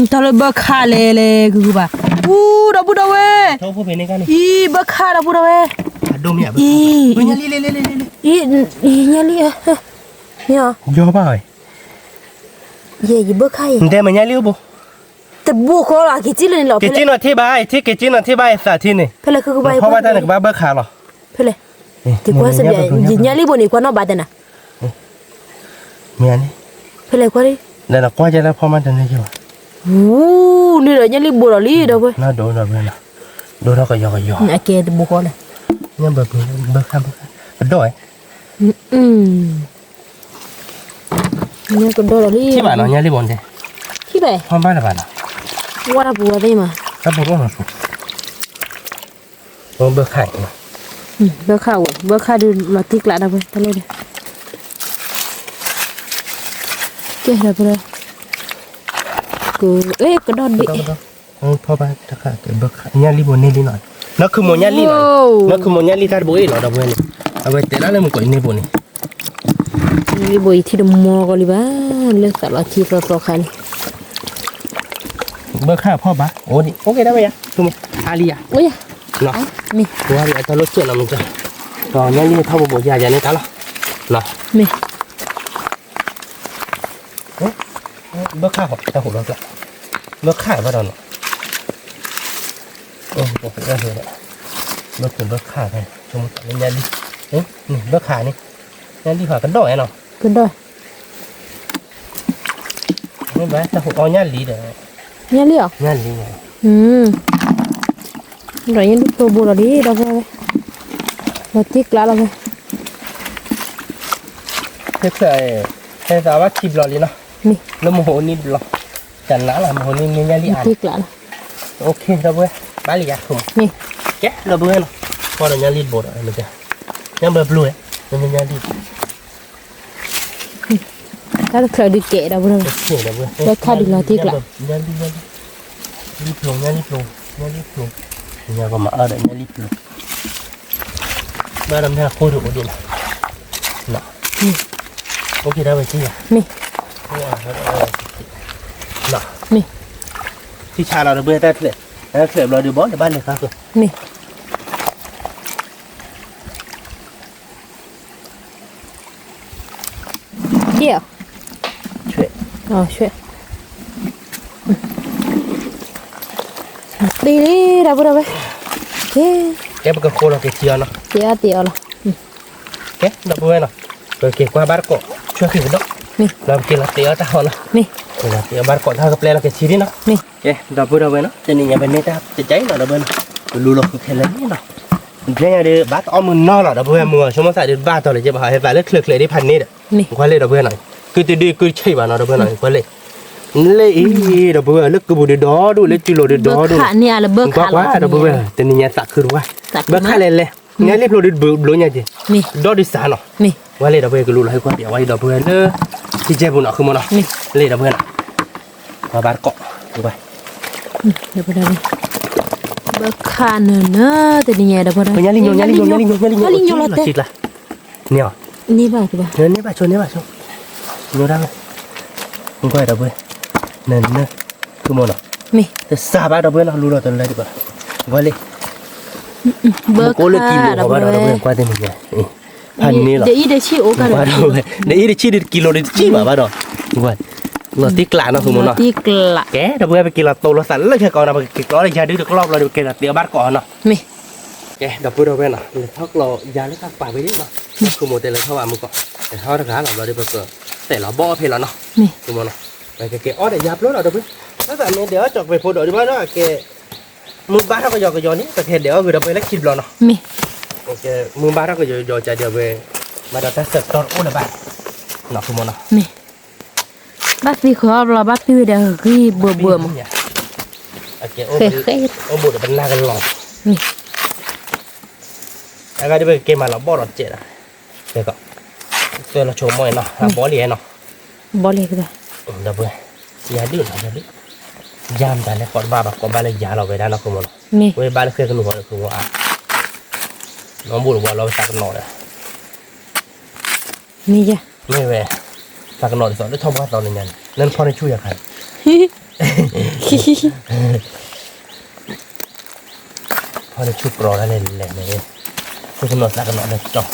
တၢ်လၢဘၢခၣ်လဲၤလဲၤဂုၤဂုၤဘၣ်, အူဒီပုၢ်ဒီဝဲၢ်, အံၤ ဘၢခၣ်ဒီပုၢ်ဒီဝဲၢ်, အံၤ ညၣ်လံၢ်, ယဘၣ်, ယဘၢခၣ်အံၤ, နတဲမ့ၢ်ညၣ်လံၢ်အိၣ်ဘိ, တဘိဃီလီၤ က့ၤက့ၣ်လၢန့ၣ်လီၤ, က့ၤက့ၣ်နီၤထံၣ်ဘၣ်, ထံၣ်က့ၤက့ၣ်နီၤထံၣ်ဘၣ် ယသးထံၣ်န့ၣ်, ဖဲလဲၣ် ဖဲလဲၣ်, က့ၤကွၢ်စ့ၢ်, ညၣ်လံၢ်ဘိန့ၣ် ကွၢ်နီၣ်ဘၣ်တဲနၤ, မ့ၢ်န့ၣ်, ဖဲလဲၣ်ကွၢ်လံ, ဒီးကွၢ်ကဲလၢဖီမါတန့ၢ်က့ၤဘၣ်, ဝူၤန့ၣ်ဒီးညၣ်လံၢ်ဘိဒီးလံဒီပုၢ်ဝဲၢ်, ဒိၣ်ဒီပုၢ်ဝဲၢ်နီၤ, ဒိၣ်ထီၣ်ကယီကယီ, အကဲတဘိဃီလဲၣ်, ဘၢခၣ်ဘၢခၣ်, ကဒီးဝဲ ကဒီးဒီးလံ, ထံၣ်ဘၣ်နီၤ ညၣ်လံၢ်ဘိန့ၣ်, ထံၣ်ဘၣ်, ဖီမါတဘၣ်နီၤ, ဝါတၢ်ပူၤဝဲသ့ၣ်မး, တၢ်ပူၤအိၣ်နီၤ, ဘၢခၣ်အံၤ, ဘၢခၣ်ဝဲ ဘၢခၣ်ဒုးလီၤတံၢ်ကျးဒီပုၢ်ဝဲၢ်, တၢ်လၢဒုး, ကဲဒီပုၢ်ဝဲၢ်, က, အဲ ကဒီးဒံး, ဖီဘၣ်တခါကဲဘၢခၣ် ညၣ်လံၢ်ဘိန့ၢ်လံနီၤ, နီၢ်ခုမိၢ်ညၣ်လံၢ်နီၤ, နီၢ်ခုမိၢ်ညၣ်လံၢ်တၢ်တဘိအ့ၣ်လီၤ ဒီပုၢ်ဝဲၢ်န့ၣ်, အဝဲတဲဒၣ်လၢမုၢ်ကီးအံၤန့ၢ်ဘိန့ၣ် လံၢ်ဘိအံၤထံၣ်တမီၤကီးလံဘၣ်, လၢသးလီၤထံသီသီခါန့ၣ်, ဘၢခၣ်ဖီဘၣ်, အိၣ်ဒံး အိၣ်က့ၤဒၣ်ဝဲယၤ, အါလံယၤ, အိၣ်ယၤ, ဝါလံအတၢ်လိၣ်စဲးနီၤမ့ၢ်က, ဒီးညၣ်လံၢ်ထီၣ်ဘိဘိယၤယၤန့ၣ်တၢ်လီၤ, မ့ၢ် ဘၢခၣ်ဟီၣ်တၢ်ဟူးလီၤကျါ, ဘၢခၣ်ဘၣ်ဒီးနီၤ, ဘၢခၣ်, ဘၢခၣ်ဖဲ, ဘၢခၣ်န့ၣ်, ညၣ်လံၢ်ဟီၣ်ကဒီးနီၤ, ကဒီး, မ့ၢ်ဘၣ်တၢ်ဟူးအီၣ်ညၣ်လံၢ်ဒီး, ညၣ်လံၢ်အီၤ, ညၣ်လံၢ်, ဒီးညၣ်လံၢ်ဖျိဘိလီၤလံ ဒီပုၢ်ဝဲၢ်, လီၤတံၢ်ကျးလီၤဝဲ ဖဲ, ဖဲသးဘၣ်ခံဘျီလံနီၤ, လၢမဟိးနံၣ်တဘျီ, တနးလီၤ မဟိးနံၣ်န့ၣ်ညၣ်လံၢ်အါ, အိၣ်ခ့ ဒီပုၢ်ဝဲၢ်, ဘၣ်လံယၤ, ကဲ ဒီပုၢ်ဝဲၢ်နီၤ, ကွၢ်ဒီးညၣ်လံၢ်တဘိဒီး, ညၣ်ဘျီဘျီဝဲ, ညၣ်လံၢ် တၢ်တချုးဒုးကဲဒီပုၢ်ဝဲၢ်, တၢ်ခါဒုးလီၤတံၢ်ကျး, ညၣ်လံၢ်, လံၢ်ဖျိ, ညၣ်လံၢ်ဖျိ, ညၣ်လံၢ်ဖျိ, ညၣ်ကမၤအၢဒီးညၣ်လံၢ်ဖျိ, ဘၣ်ဒီးမ့ၢ်အဃိဒုးအိၣ်ဒံးလီၤ, အိၣ်က့ၤဒၣ်ဝဲက့ၤယၤ, မ့ၢ်, မ့ၢ်, ထံဆးလီၤဒီပုၢ်ဝဲၢ်တၢ်တချုး, တၢ်တချုးဘျီဒုးဘီၣ်ဒီးဘၣ်လဲၤဃါဃုာ်, မ့ၢ် ကဲ, ဆွဲ, တ့လံ ဒီပုၢ်ဝဲၢ်, ကဲ, ကဲပကဃိလီၤက့ၤထံအီၤနီၤ, တ့အီၤတ့အီၤလီၤ, ကဲ ဒီပုၢ်ဝဲၢ်နီၤ, ပက့ၤကွၢ်ဘၣ်တကိး, ဆွဲဃုာ်ကဒီး, လီၤပက့ၤလီၤတ့အီၤတၢ်ဟီနီၤ, က့ၤလီၤတ့အီၤဘၣ်တကိးတၢ်ကပျဲလီၤက့ၤထံဒံးနီၤ, ကဲ ဒီပုၢ်ဝဲၢ်နီၤ, တနံၤညါပန့ၢ်တၢ်တကဲအံၤနီၤ ဒီပုၢ်ဝဲၢ်နီၤ, ပလူလီၤဃုခဲလၢာ်နီၤ, ဒ်ညါဒီး ဘၣ်တအီၣ်မုၢ်နီၤလီၤ ဒီပုၢ်ဝဲၢ်, မုၢ်ဆိကမိၣ်သးဒုးဘၣ်တီၤလၢကဘၣ်ဟဲသးလၢချၢးချၢးဒ်ဖးန့ၣ်ဒီး, ကွၢ်လၢဒီပုၢ်ဝဲၢ်နီၤ, ကုတဒုကုတဆံးဘၣ်နီၤ ဒီပုၢ်ဝဲၢ်နီၤ, ကွၢ်လၢ, လၢအံၤ ဒီပုၢ်ဝဲၢ် လၢကုပူၤဒုးဒီဒူၣ် လၢစုလိၤဒုးဒီဒူၣ်, ကွၢ်ကွၢ် ဒီပုၢ်ဝဲၢ် တနံၤညါသးခုတဝါ, ဘၢခၣ်လဲၣ်လဲၣ်, ညၣ်လံၢ်ဖျိဒုးဘျိညါက့ၤ, ဒီဒုးစးနီၤ, ကွၢ်လၢဒီပုၢ်ဝဲၢ် ကလူလီၤဟဲကွၢ်ပျဲဝဲအံၤ ဒီပုၢ်ဝဲၢ်လၢ, ထံကဲပူၤနီၤ ဃုမနီၤ, လၢဒီပုၢ်ဝဲၢ်နီၤ, ပဘၣ်တကိး, ဘၢခၣ်နၢၤနၢၤ တနံၤညါဒီပုၢ်ဝဲၢ်, ညၣ်လံၢ်ညိ ညၣ်လံၢ်ညိ ညၣ်လံၢ်ညိ ညၣ်လံၢ်ညိလီၤတဲာ်, န့ၣ်, န့ၢ်ဘၣ်, န့ၢ်ဘၣ်ဆိ န့ၢ်ဘၣ်ဆိ, ညိဒၣ်ဝဲ, ကွၢ်ဒီပုၢ်ဝဲၢ်, နနၢၤ, ဃုမနီၤ, တစးဘၣ်ဒီပုၢ်ဝဲၢ်နီၤ လူလီၤတလၢဒံးဘၣ်, ကွၢ်လၢ, ဘၣ်ကိးလၢကံလိၤဘၣ်ဒီပုၢ်ဝဲၢ် ကွၢ်တနံၤညါ, ဖးန့ၣ်လီၤ, ဒ်အံၤတဆံၣ်ဒုးကံလိၤဒုးတကံၣ်ဘၣ်ဘၣ်ဒီး, ကွၢ်, နီၢ်တံၢ်ကျးနီၤ ဃုမီၤနီၤ. ကဲ ဒီပုၢ်ဝဲၢ် ပက့ၤလီၤတိၤလီၤသးလၢခဲကိးနီၤ, ပက့ၤကျီလၢယၤဒုတကျီဘျီဒီး ပက့ၤလီၤတ့အီၤဘၣ်တကိးနီၤ. ကဲ ဒီပုၢ်ဝဲၢ်နီၤ, လဲၤထီၣ်ကျီယၤလၢတၢ်ပာ် ဝဲဒၣ်နီၤ, ဃုမီၤတဲလဲၤထီၣ်ဘၣ်မုၢ်ကီး, လဲၤထီၣ်တဂၤလီၤဘျီဒီး ပကတဲလီၤဘီၣ်ဖဲလီၤနီၤ. ဃုမီၤနီၤ, ပကက့ၤအီၣ်ဒီးယၤပျိလီၤ ဒီပုၢ်ဝဲၢ်, ဘၣ်သးမ့ၢ်ဒဲးအီၣ်ကၠီၤပ့းဖိဒိးဒံးဘၣ်နီၤ, ကဲ မုၢ်ဘၣ်ထီၣ်ကယီကယီန့ၣ် ပကဟဲဒဲးအီၣ်ဂ့ၤဒီး ပဝဲလၢခံတဘျီနီၤ. မ့ၢ်, မုၢ်ဘၣ်ထီၣ်ကယီကယီကဒီးဝဲ, ဘၣ်ဒီးတၢ်ဆၢကတီၢ်တအိၣ်လၢၤဘၣ်, နီၤ ဃုမီၤနီၤ. ဘၣ်သံဃုာ်အီၣ်ဘျီ ဘၣ်သံဝဲဒီးဂံၢ်ဘှၢဘှၢမး, အိၣ်ဘူးဒီးပနၢ်ကလီၤ, အဂၤဒီးပကက့ၤမၤလီၤဘီၣ်ဒီးစဲးဒီး, ကဲကီး, သွဲလီၤဆိကမိၣ်နီၤ, အဘီလံနီၤ, ဘီလံကဘၣ်, ဒီပုၢ်ဝဲၢ်, ယၤဒုနီၤ ယၤဒု, ယၤမတၤလဲၣ် ကိးတဘၣ်ဘၣ် ကိးဘၣ်လၢယၤလီၤဝဲဒၣ်နီၤ ဃုမီၤနီၤ, ဝဲဘၣ်လၢဃဲကနူၤဃီဒီး ဃုမီၤအါ, နီၢ်ဘူၣ်တဝါလီၤဝဲသးကနီၤဒီး မ့ၢ်ဝဲ, သးကနီၤဒ်သိးလၢထီၣ်ဘှါသီန့ၣ်ညါန့ၣ် လၢနဖီၣ်န့ၢ်ဆူၣ်ယၤခါန့ၣ်, ဖီၣ်န့ၢ်ဆူၣ်ကြီဒၣ်လဲာ်လဲာ်န့ၣ်, ဆူၣ်ကနီၤသးကနီၤလၢကၠီ,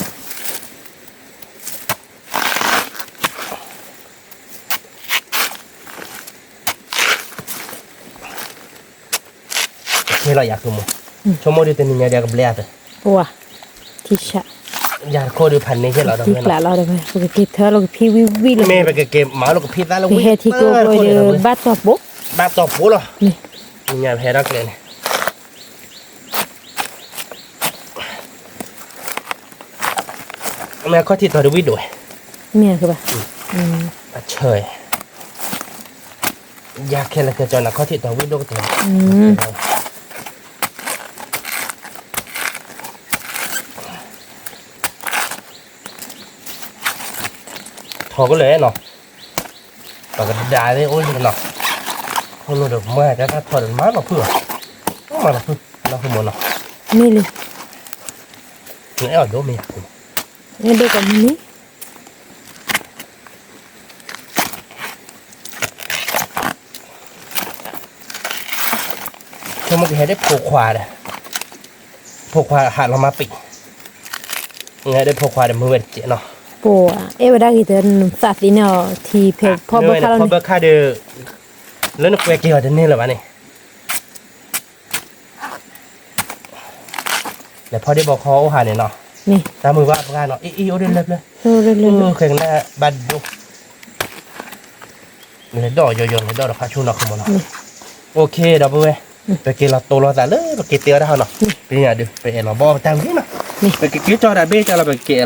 ကဲလီၤယၤ ဃုမီၤ, ဆိကမိၣ်ဒုးတနံၤညါဒုးကဘျဲအသး, ယၤတခိၣ်ဒုးဖးန့ၢ်ကဲလီၤဒီး, ပကက့ၤထၢလီၤကဖံဝံၣ်ဝံၣ်လီၤ, မ့ၢ်ပကက့ၤမၤလီၤကဖံသၣ်လၢဝံၣ်, ဘၣ်တီၢ်ပိ, ဘၣ်တီၢ်ပိလီၤ, နညါပဟဲထီၣ်ကျဲန့ၣ် မ့ၢ်အခီၣ်ထံးတီၤဒုးဝံၣ်ဒိၣ်ဝဲ, မ့ၢ်, အဆၢ, ယၤခဲလၢာ်ခဲဆ့န့ၣ် အခီၣ်ထံးတီၤဝံၣ်ဒိၣ်ကတၢၢ်, ထီၣ်ကလဲာ်နီၤ, ပကဒါသ့ၣ်အိၣ်လံနီၤ, အဃိန့ၣ်ဒီးမၤတၢ်တၢ်ထီၣ်ဒီးမၤလီၤဖုၣ်လီၤ, မၤလီၤဖုၣ်လီၤ ဃုမီၤနီၤ, မ့ၢ်လံ, နအဲၣ်အီၤဒိၣ်မ့ၢ်ယၤ, နဒိၣ်ကီးမ့ၢ်လံ ဆိကမိၣ်ကဟဲဒ်ဖိခွါဒီး, ဖိခွါဟးလီၤမၤပံာ်, ဟဲဒ်ဖိခွါဒီးမုၢ်ဝဲတစဲးနီၤ, ပအဲၣ်ဝဲဒၣ်ဂ့ၤတနုၤသးသ့န့ၣ်အီၤ ထံဖဲဖီဘၢခါလီၤန့ၣ်, ဖီဘၢခါဒီး, လၢနကွဲက့ၤအီၤတန့ၢ်လၢၤဘၣ်န့ၣ် လဲၤဖီဒ့ဘီခီအိၣ်ဟးန့ၣ်နီၤ, တၢ်မုၢ်ဘၣ်ပှၢ်နီၤ အ့ၣ်အ့ၣ်အိၣ်ဒ်လၢပျၢၤ, ဃဲကနၣ်ဘၣ်ဒိ, လဲၤဒီးယီၤယီၤ လဲၤဒီးဒီးဖးဆူနီၤ ဃုမီၤနီၤ, အိၣ်ခ့ ဒီပုၢ်ဝဲၢ်, ပက့ၤလီၤတိၤလီၤသးလၢ ပက့ၤတဲအီၤတၢ်ဟီနီၤ, ပန့ၣ်ဒုး ပအဲၣ်လီၤဘီၣ်ပတၢ်ဝံၤလံနီၤ, ပကက့ၤကၠီတၢ်ဘ့ၣ်ကၠီလီၤ ပက့ၤအဲၣ်လီၤဘီၣ်စဲးဒံး,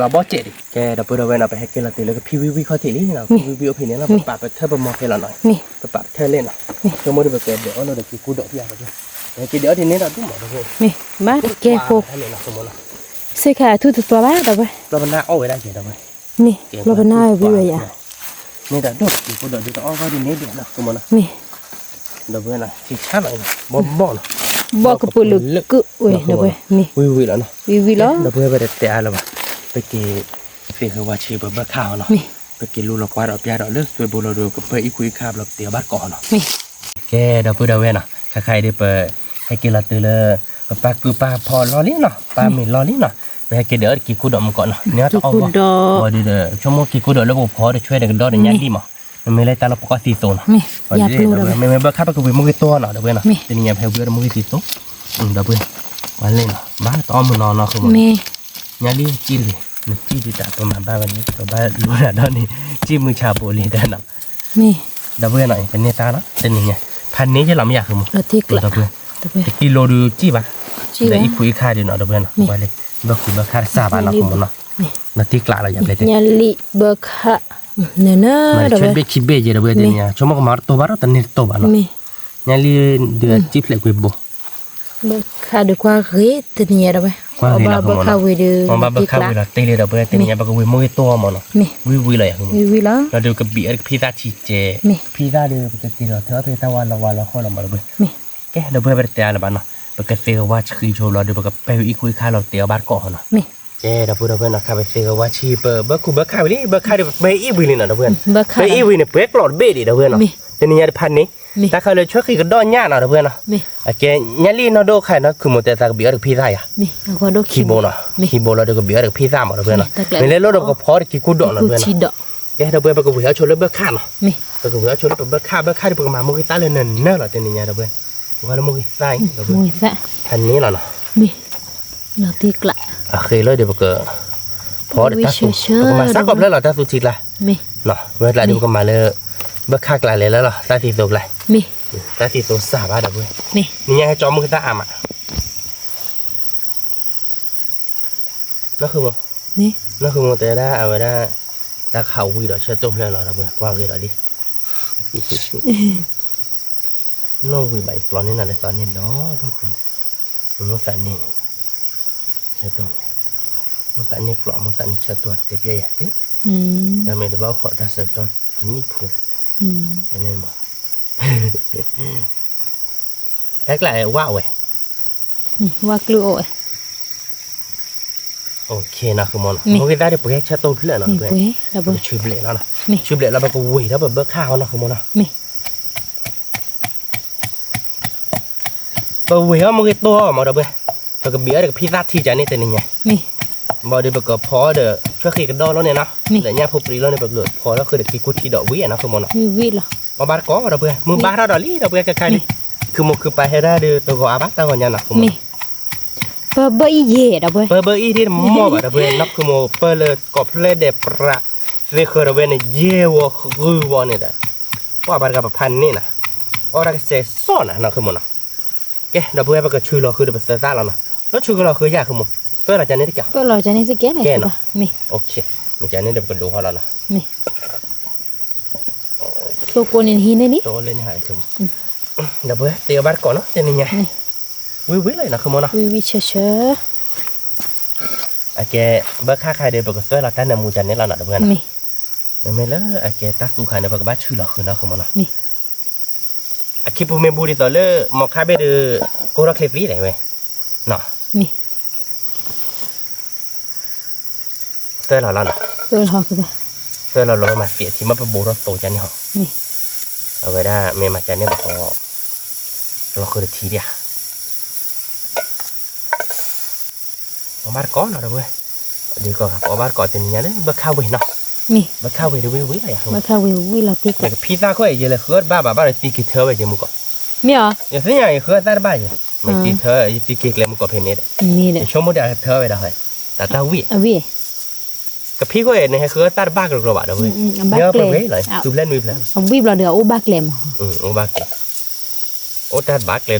ကဲ ဒီပုၢ်ဝဲၢ်နီၤ ပဟဲက့ၤလီၤတုၤလၢကဖံဝံၣ်ဝံၣ်ခီၣ်ထံးလံနီၤ, ဖံဝံၣ်ဝံၣ်အိၣ်ဖဲန့ၣ်လီၤ ပပာ်ပထၢပမီၤဖဲလီၤနီၤ, ပပာ်ပထၢလံနီၤ, ဆိကမိၣ်ဒုး ပကဒဲးအီၣ်လီၤဒီးက့ၤကူဒီးဖဲအံၤ, ပက့ၤဒဲးအီၣ်ဒ်န့ၣ်ဒီးဒူၣ်မး ဒီပုၢ်ဝဲၢ်, ဘၣ်ကဲဖိ, စ့ခါအထူၣ်တသွါဘၣ် ဒီပုၢ်ဝဲၢ်, လီၤပနၢ်အီၣ်ဝဲဒၣ်ကဲ ဒီပုၢ်ဝဲၢ်, မ့ၢ်လီၤပနၢ်ဝဲဝံၤဝဲယၤ, မ့ၢ်ဒီးဒိၣ်က့ၤကူဒီးဒုးတအီၣ်ဂီၢ်ဒ်န့ၣ်ဒဲးနီၤ ဆိကမိၣ်နီၤ, မ့ၢ် ဒီပုၢ်ဝဲၢ်နီၤ ဆံးဆါလီၤအံၤနီၤ ဘီၣ်ဘီၣ်နီၤ, ဘီၣ်ကပူၤလၢကုၣ်ဝဲ ဒီပုၢ်ဝဲၢ်, ဝံၤဝံၤလီၤနီၤ, ဝံၤဝံၤလီၤ, ဒီပုၢ်ဝဲၢ် ပတတဲအါလၢၤဘၣ်, ပက့ၤ သ့ၣ်ဂ့ၤဝါဆံးပဘၢခါအီၤနီၤ, ပက့ၤလူလီၤကွၢ်ဒီးပျၢ်ဒီးလၢသွဲဘိလီၤဒီး ကပၢအံၣ်ခူအံၣ်ခါဘျီ ပတဲအီၤဘၣ်တကိးအီၤနီၤ, ကဲ ဒီပုၢ်ဝဲၢ်နီၤ ခဲခါအံၤဒီးပ ဟဲက့ၤလီၤတုၤလၢ ပပၢ်ကုၢ်ပၢ်ဖီလီၢ်လံနီၤ ပၢ်မ့ၤလီၢ်လံနီၤ, ပဟဲက့ၤဒဲးအီၣ်တက့ၤကူဒီးမုၢ်ကီးနီၤ န့ၣ်တအီၣ်ဘၣ်, ဒီး ဆိကမိၣ်က့ၤကူဒီးလၢပဖိဒီးဆွဲဒီးကဒီးဒီးညါဒံးမး, မ့မ့ၢ်လၢတၢ်လၢပကီၢ်သံသိးနီၤ, မ့မ့ၢ်ဘၢခါပကဝံၤမုၢ်ဂ့ၤတိၢ်နီၤ ဒီပုၢ်ဝဲၢ်နီၤ, တနံၤညါပဟဲဝံၤအီၣ်တမုၢ်ဂ့ၤသံသိး, ဒီပုၢ်ဝဲၢ်, ဝါလ့ၣ်နီၤ ဘၣ်တအီၣ်မုၢ်နီၤနီၤ ဃုမီၤနီၤ, ညါလံစံၣ်တဂ့ၤ, နစံၣ်ဒုးတၢ်ပမၤဘၣ်ဝဲန့ၣ် ပဘၣ်လူၤတၢ်ဒီးန့ၣ် စံၣ်မုၢ်ဆါဘိးလံတၢ်နီၤ, ဒီပုၢ်ဝဲၢ်နီၤ ပန့ၢ်တၢ်နီၤ တနံၤညါ, ဖးန့ၢ်ယဲလီၤမ့ၢ်ယၤ ဃုမီၤ, ဒီပုၢ်ဝဲၢ်, တကံလိဒုးစံၣ်ဘၣ်, ဒီးအံၣ်ခူအံၣ်ခါဒုးနီၤ ဒီပုၢ်ဝဲၢ်နီၤ, ဝါလ့ၣ်, ဘၢခူဘၢခါတစၢ်ဘၣ်နီၤ ဃုမီၤနီၤ, နတံၢ်ကျးလီၤယၤဖဲတဲ, ညါလံဘၢခါ, မၤတဆွဲဘ့ၣ်ခံဘ့ၣ်ယဲ ဒီပုၢ်ဝဲၢ် တနံၤညါ ဆိကမိၣ်ကမၤတတိၤဘၣ်ဒီးတန့ၢ်တတိၤဘၣ်နီၤ, ညါလံဒုးစံၣ်ဖျဲးကွံာ်ဘိ ဘၢခါဒုးကွၢ်ဂ့ၤတနံၤညါ ဒီပုၢ်ဝဲၢ်, ကွၢ်ဂ့ၤလီၤ ဘၢခါဝံၤဒီး ဘၢခါဝံၤလီၤတ့ၢ်လံ ဒီပုၢ်ဝဲၢ် တနံၤညါ ပကဝံၤမုၢ်ဂ့ၤတိၢ်မီၤနီၤ, ဝံၤဝံၤလီၤယၤ ဝံၤဝံၤလီၤ, ဒီးဒုးကဘံးအီၣ်တကဖံသၣ်ထံကဲ, ဖံသၣ်ဒီး ပကက့ၤလီၤထၢအီၣ်ဖဲတၢ်ဝါလီၤဝါလီၤဃီလီၤမီၤ ဒီပုၢ်ဝဲၢ်, ကဲ ဒီပုၢ်ဝဲၢ် ပတတဲအါလၢၤဘၣ်နီၤ, ပကသ့ဂ့ၤဝါဆံးဆိဘျီဒီး ပကပၢအံၣ်ခူအံၣ်ခါလီၤ ပတဲအီၤဘၣ်တကိးနီၤ, ကဲ ဒီပုၢ်ဝဲၢ်နီၤ ခါပသ့ဂ့ၤဝါဆံး ပဘၢခူဘၢခါဝံၤလံ ဘၢခါဒီး ပပၢအံၣ်ဝံၤလံနီၤ ဒီပုၢ်ဝဲၢ်နီၤ, ပၢအံၣ်ဝံၤန့ၣ် ပှဲၤကျိးတဘ့ၣ်ဒံး ဒီပုၢ်ဝဲၢ်နီၤ, တနံၤညါတဖၣ်န့ၣ် တၢ်ခါလၢဆွဲဃံးကဒီးညၣ်နီၤ ဒီပုၢ်ဝဲၢ်နီၤ, အကဲ ညါလံနီၢ်ဒိၣ်ခါနီၤ ခုၣ်မိၢ်တဲသးကဘံးအီၣ်တကဖံသၣ်ယၤ, ခံဘိနီၤ, ခံဘိလီၤဒီးကဘံးအီၣ်တကဖံသၣ်မီၤ ဒီပုၢ်ဝဲၢ်နီၤ, မ့ၢ်လၢလီၢ်ဒီးပကဖီတကံၤကူဒီးနီၤ ဒီပုၢ်ဝဲၢ်နီၤ, ကဲ ဒီပုၢ်ဝဲၢ် ပကဝ့ၤအီၣ်ဆိလၢဘၢၣ်ခၣ်နီၤ, ပကဝ့ၤအီၣ်ဆိလၢပဘၢၣ်ခၣ်, ဘၢၣ်ခၣ်ဒီးပကမၤမိၢ်ဂ့ၤသၣ်လၢနၤနၤလီၤ တနံၤညါ ဒီပုၢ်ဝဲၢ်, ပကွၢ်လၢမိၢ်ဂ့ၤသၣ်အံၤ ဒီပုၢ်ဝဲၢ်, ဖးန့ၣ်လီၤနီၤ, အဃ့လၢဒီးပက ဖီဒီးတၢ်သူ, ပကမၤစးကိးဖျၢၣ်လီၤ တၢ်သူထံကျါ, ဝဲကျါဒီးပကမၤလၢ ဘၢၣ်ခၣ်ကျါလဲၤလၢလီၤ တၢ်သံသိကျါ, တၢ်သံသိစၢ်ဘၣ် ဒီပုၢ်ဝဲၢ်, နံၤညါဟဲကၠီမိၢ်ဂ့ၤသၣ်အါမး နီၢ်ဃုမိၢ်, နီၢ်ဃုမိၢ်တဲဒၣ်အဝဲဒၣ် တၢ်ခးဝံၤဒီးဆၢတိၢ်ဖျၢၣ်လီၤ ဒီပုၢ်ဝဲၢ် ကွၢ်ဂ့ၤဒီးလံ, နီၢ်ဝံၤဘၣ်အံၤ ပျီန့ၢ်နၤလၢသီန့ၣ်ဒီး ဒိၣ်က့ၤန့ၣ်, မိၢ်သးန့ၣ်န့ၣ်, ဆၢတိၢ်န့ၣ်, မိၢ်သးန့ၣ်ကျိး မိၢ်သးန့ၣ်ဆၢတိၢ်တဲပျဲယၤသ့, တၢ်မ့ၢ်တဘၣ်အိၣ်ခိးတၢ်ဆၢကတီၢ်တနံၣ်ဖိ, န့ၣ်မး တၢ်ကျါဝဲဝဲ, ဝဲကျုၢ်အိၣ်ဝဲ, နီၢ်ဃုမိၢ်နီၤ, မိၢ်ဂ့ၤသၣ်ဒီးပှဲၤဆၢတိၢ်ဖျၢၣ်နီၤ, ပကဆူဘျဲးလီၤနီၤ, ဆူဘျဲးလီၤ ပကဝ့ၤထီၣ်ပဘၢၣ်ခၣ်အီၤ နီၢ်ဃုမိၢ်နီၤ, ပဝ့ၤအီၣ်မိၢ်ဂ့ၤတိၢ်အီၤမး ဒီပုၢ်ဝဲၢ်, ပကဘံးအီၣ်ဒီးကဖံသၣ်ထံကန့ၣ် တနံၤညါ, ဘၣ်ဒီးပကဖီအီၤဒီး ဆွဲဃံးကဒီလီၤန့ၣ်နီၤ, လၢညၣ်ဖိပြံလီၤန့ၣ် ပကဖီထီၣ်ဃုာ်ဒီးက့ၤကူထံဒီးဝံၤ နီၢ်ဃုမိၢ်နီၤ, အီၣ်ဘၣ်တကိး ဒီပုၢ်ဝဲၢ်, မုၢ်ဘၣ်ထီၣ်ဒီးလံ ဒီပုၢ်ဝဲၢ် ခဲခါန့ၣ်, ခုမိၢ်ခုပာ်ဟဲဒၣ်ဒီးတဂီၤအါဘၣ် တၢ်ဂီၤညါနီၤ နီၢ်ဃုမိၢ်, ပဘၢၣ်အံၤယဲၢ် ဒီပုၢ်ဝဲၢ်, ပဘၢၣ်အံၤဒ်တမီၢ်ဘၣ် ဒီပုၢ်ဝဲၢ်, နီၢ်ဃုမိၢ် ပၢၢ်လၢကိးဖျၢၣ်ဒဲးပြး သ့ဃၢၤဒီပုၢ်ဝဲၢ်န့ၣ် ယဲၢ်ဝီဃုဝီန့ၣ်ဒီး, ပှၢ်ဘၣ်တဂၤပဖးန့ၣ်နီၤ, အီၣ်တၢ်ကစဲးစီၣ်နၤ နီၢ်ဃုမိၢ်နီၤ, ကဲ ဒီပုၢ်ဝဲၢ် ပကဆူလီၤဃုာ်ဒီးပသၢသၣ်လီၤနီၤ, လၢဆူကလီၤဃုာ်ယၤ ဃုမိၢ်, ပၢၢ်လီၤကန့ၣ်တကဲ, ကဲနီၤ, မ့ၢ် မ့ၢ်ကန့ၣ်ဒီးပကဒိးဟီၣ်လီၤနီၤ, မ့ၢ် သိကိးန့ၣ်ဟံးန့ၢ်လံ, ဒီပုၢ်ဝဲၢ် တ့အီၣ်ဘၣ်တကိးနီၤ တနံၤညါ, ဝံၤဝံၤလီၤနီၤ ဃုမိၢ်နီၤ, ဝံၤဝံၤဆၢဆၢ, အကဲ ဘၢၣ်ခၣ်ခါဒီး ပကသၢလီၤတၢ်နၢမူကန့ၣ်လီၤနီၤ ဒီပုၢ်ဝဲၢ်နီၤ, မ့မ့ၢ်လၢအကဲတၢ်သူခါန့ၣ် ပကဘၣ်ဆူလီၤဃုာ်နီၤ ဃုမိၢ်နီၤ, အခံပူၤမ့ၢ်ဘူးဒ်သိးလၢ မီၤခါဘ့ၣ်ဒီး ကိၢ်ထီၣ်ချ့သံလဲၣ်ဝဲ, နီၤ သၢလီၤလီၤနီၤ, သၢလီၤလီၤမၤသံအထံမ့ၢ်ပဘိးထီၣ်သိကန့ၣ်ဟီ, အဝဲဒၣ်မ့ၢ်မၤကန့ၣ်ပကီး, လီၤဃုာ်တထံဒံးဧါ, အီၣ်ဘၣ်တကိးနီၤ ဒီပုၢ်ဝဲၢ်, ဒ်ကီး ပအီၣ်ဘၣ်တကိးတနံၤညါလၢ ဘၢၣ်ခၣ်ဝ့ၤနီၤ, ဘၢၣ်ခၣ်ဝ့ၤဒီးဝံၤဝံၤလီၤယၤ, ဘၢၣ်ခၣ်ဝ့ၤဝံၤလီၤတ့ၢ်ကွၢ်, ယကဖံသၣ်ခိၣ်အံၤ ယလဲၤဃုအီၣ်တဘၣ်ဘၣ် ဘၣ်ဒီးတံက့ၤထၢဝဲယမူကီး, မ့ၢ်ဧါ, ယသ့ၣ်ညါယဃုအီၣ်သၣ်တဘၣ်ယဲ, မ့ၢ်တံထၢ ယတံက့ၤကျဲမူကီးဖဲန့ၣ်ဒီး, ယဆိကမိၣ်ဒီးအကထၢဝဲဒၣ်, တၢ်တၢ်ဝံၣ် ကဖံခိၣ်အံၤ နဟဲဃုအီၣ်သၣ်တဘၣ်ကလီကလီဘၣ် ဒီပုၢ်ဝဲၢ်, ဘၣ်ကျဲ, သူဖျဲၣ်နွံဖျဲၣ်, အဝံၣ်ဘျီဒီးအအိၣ်ဘၣ်ကျဲမး, အိၣ်ဘၣ်ကျဲ, အိၣ်တၢ်တဘၣ်ကျဲဒိၣ်ဒိၣ်က့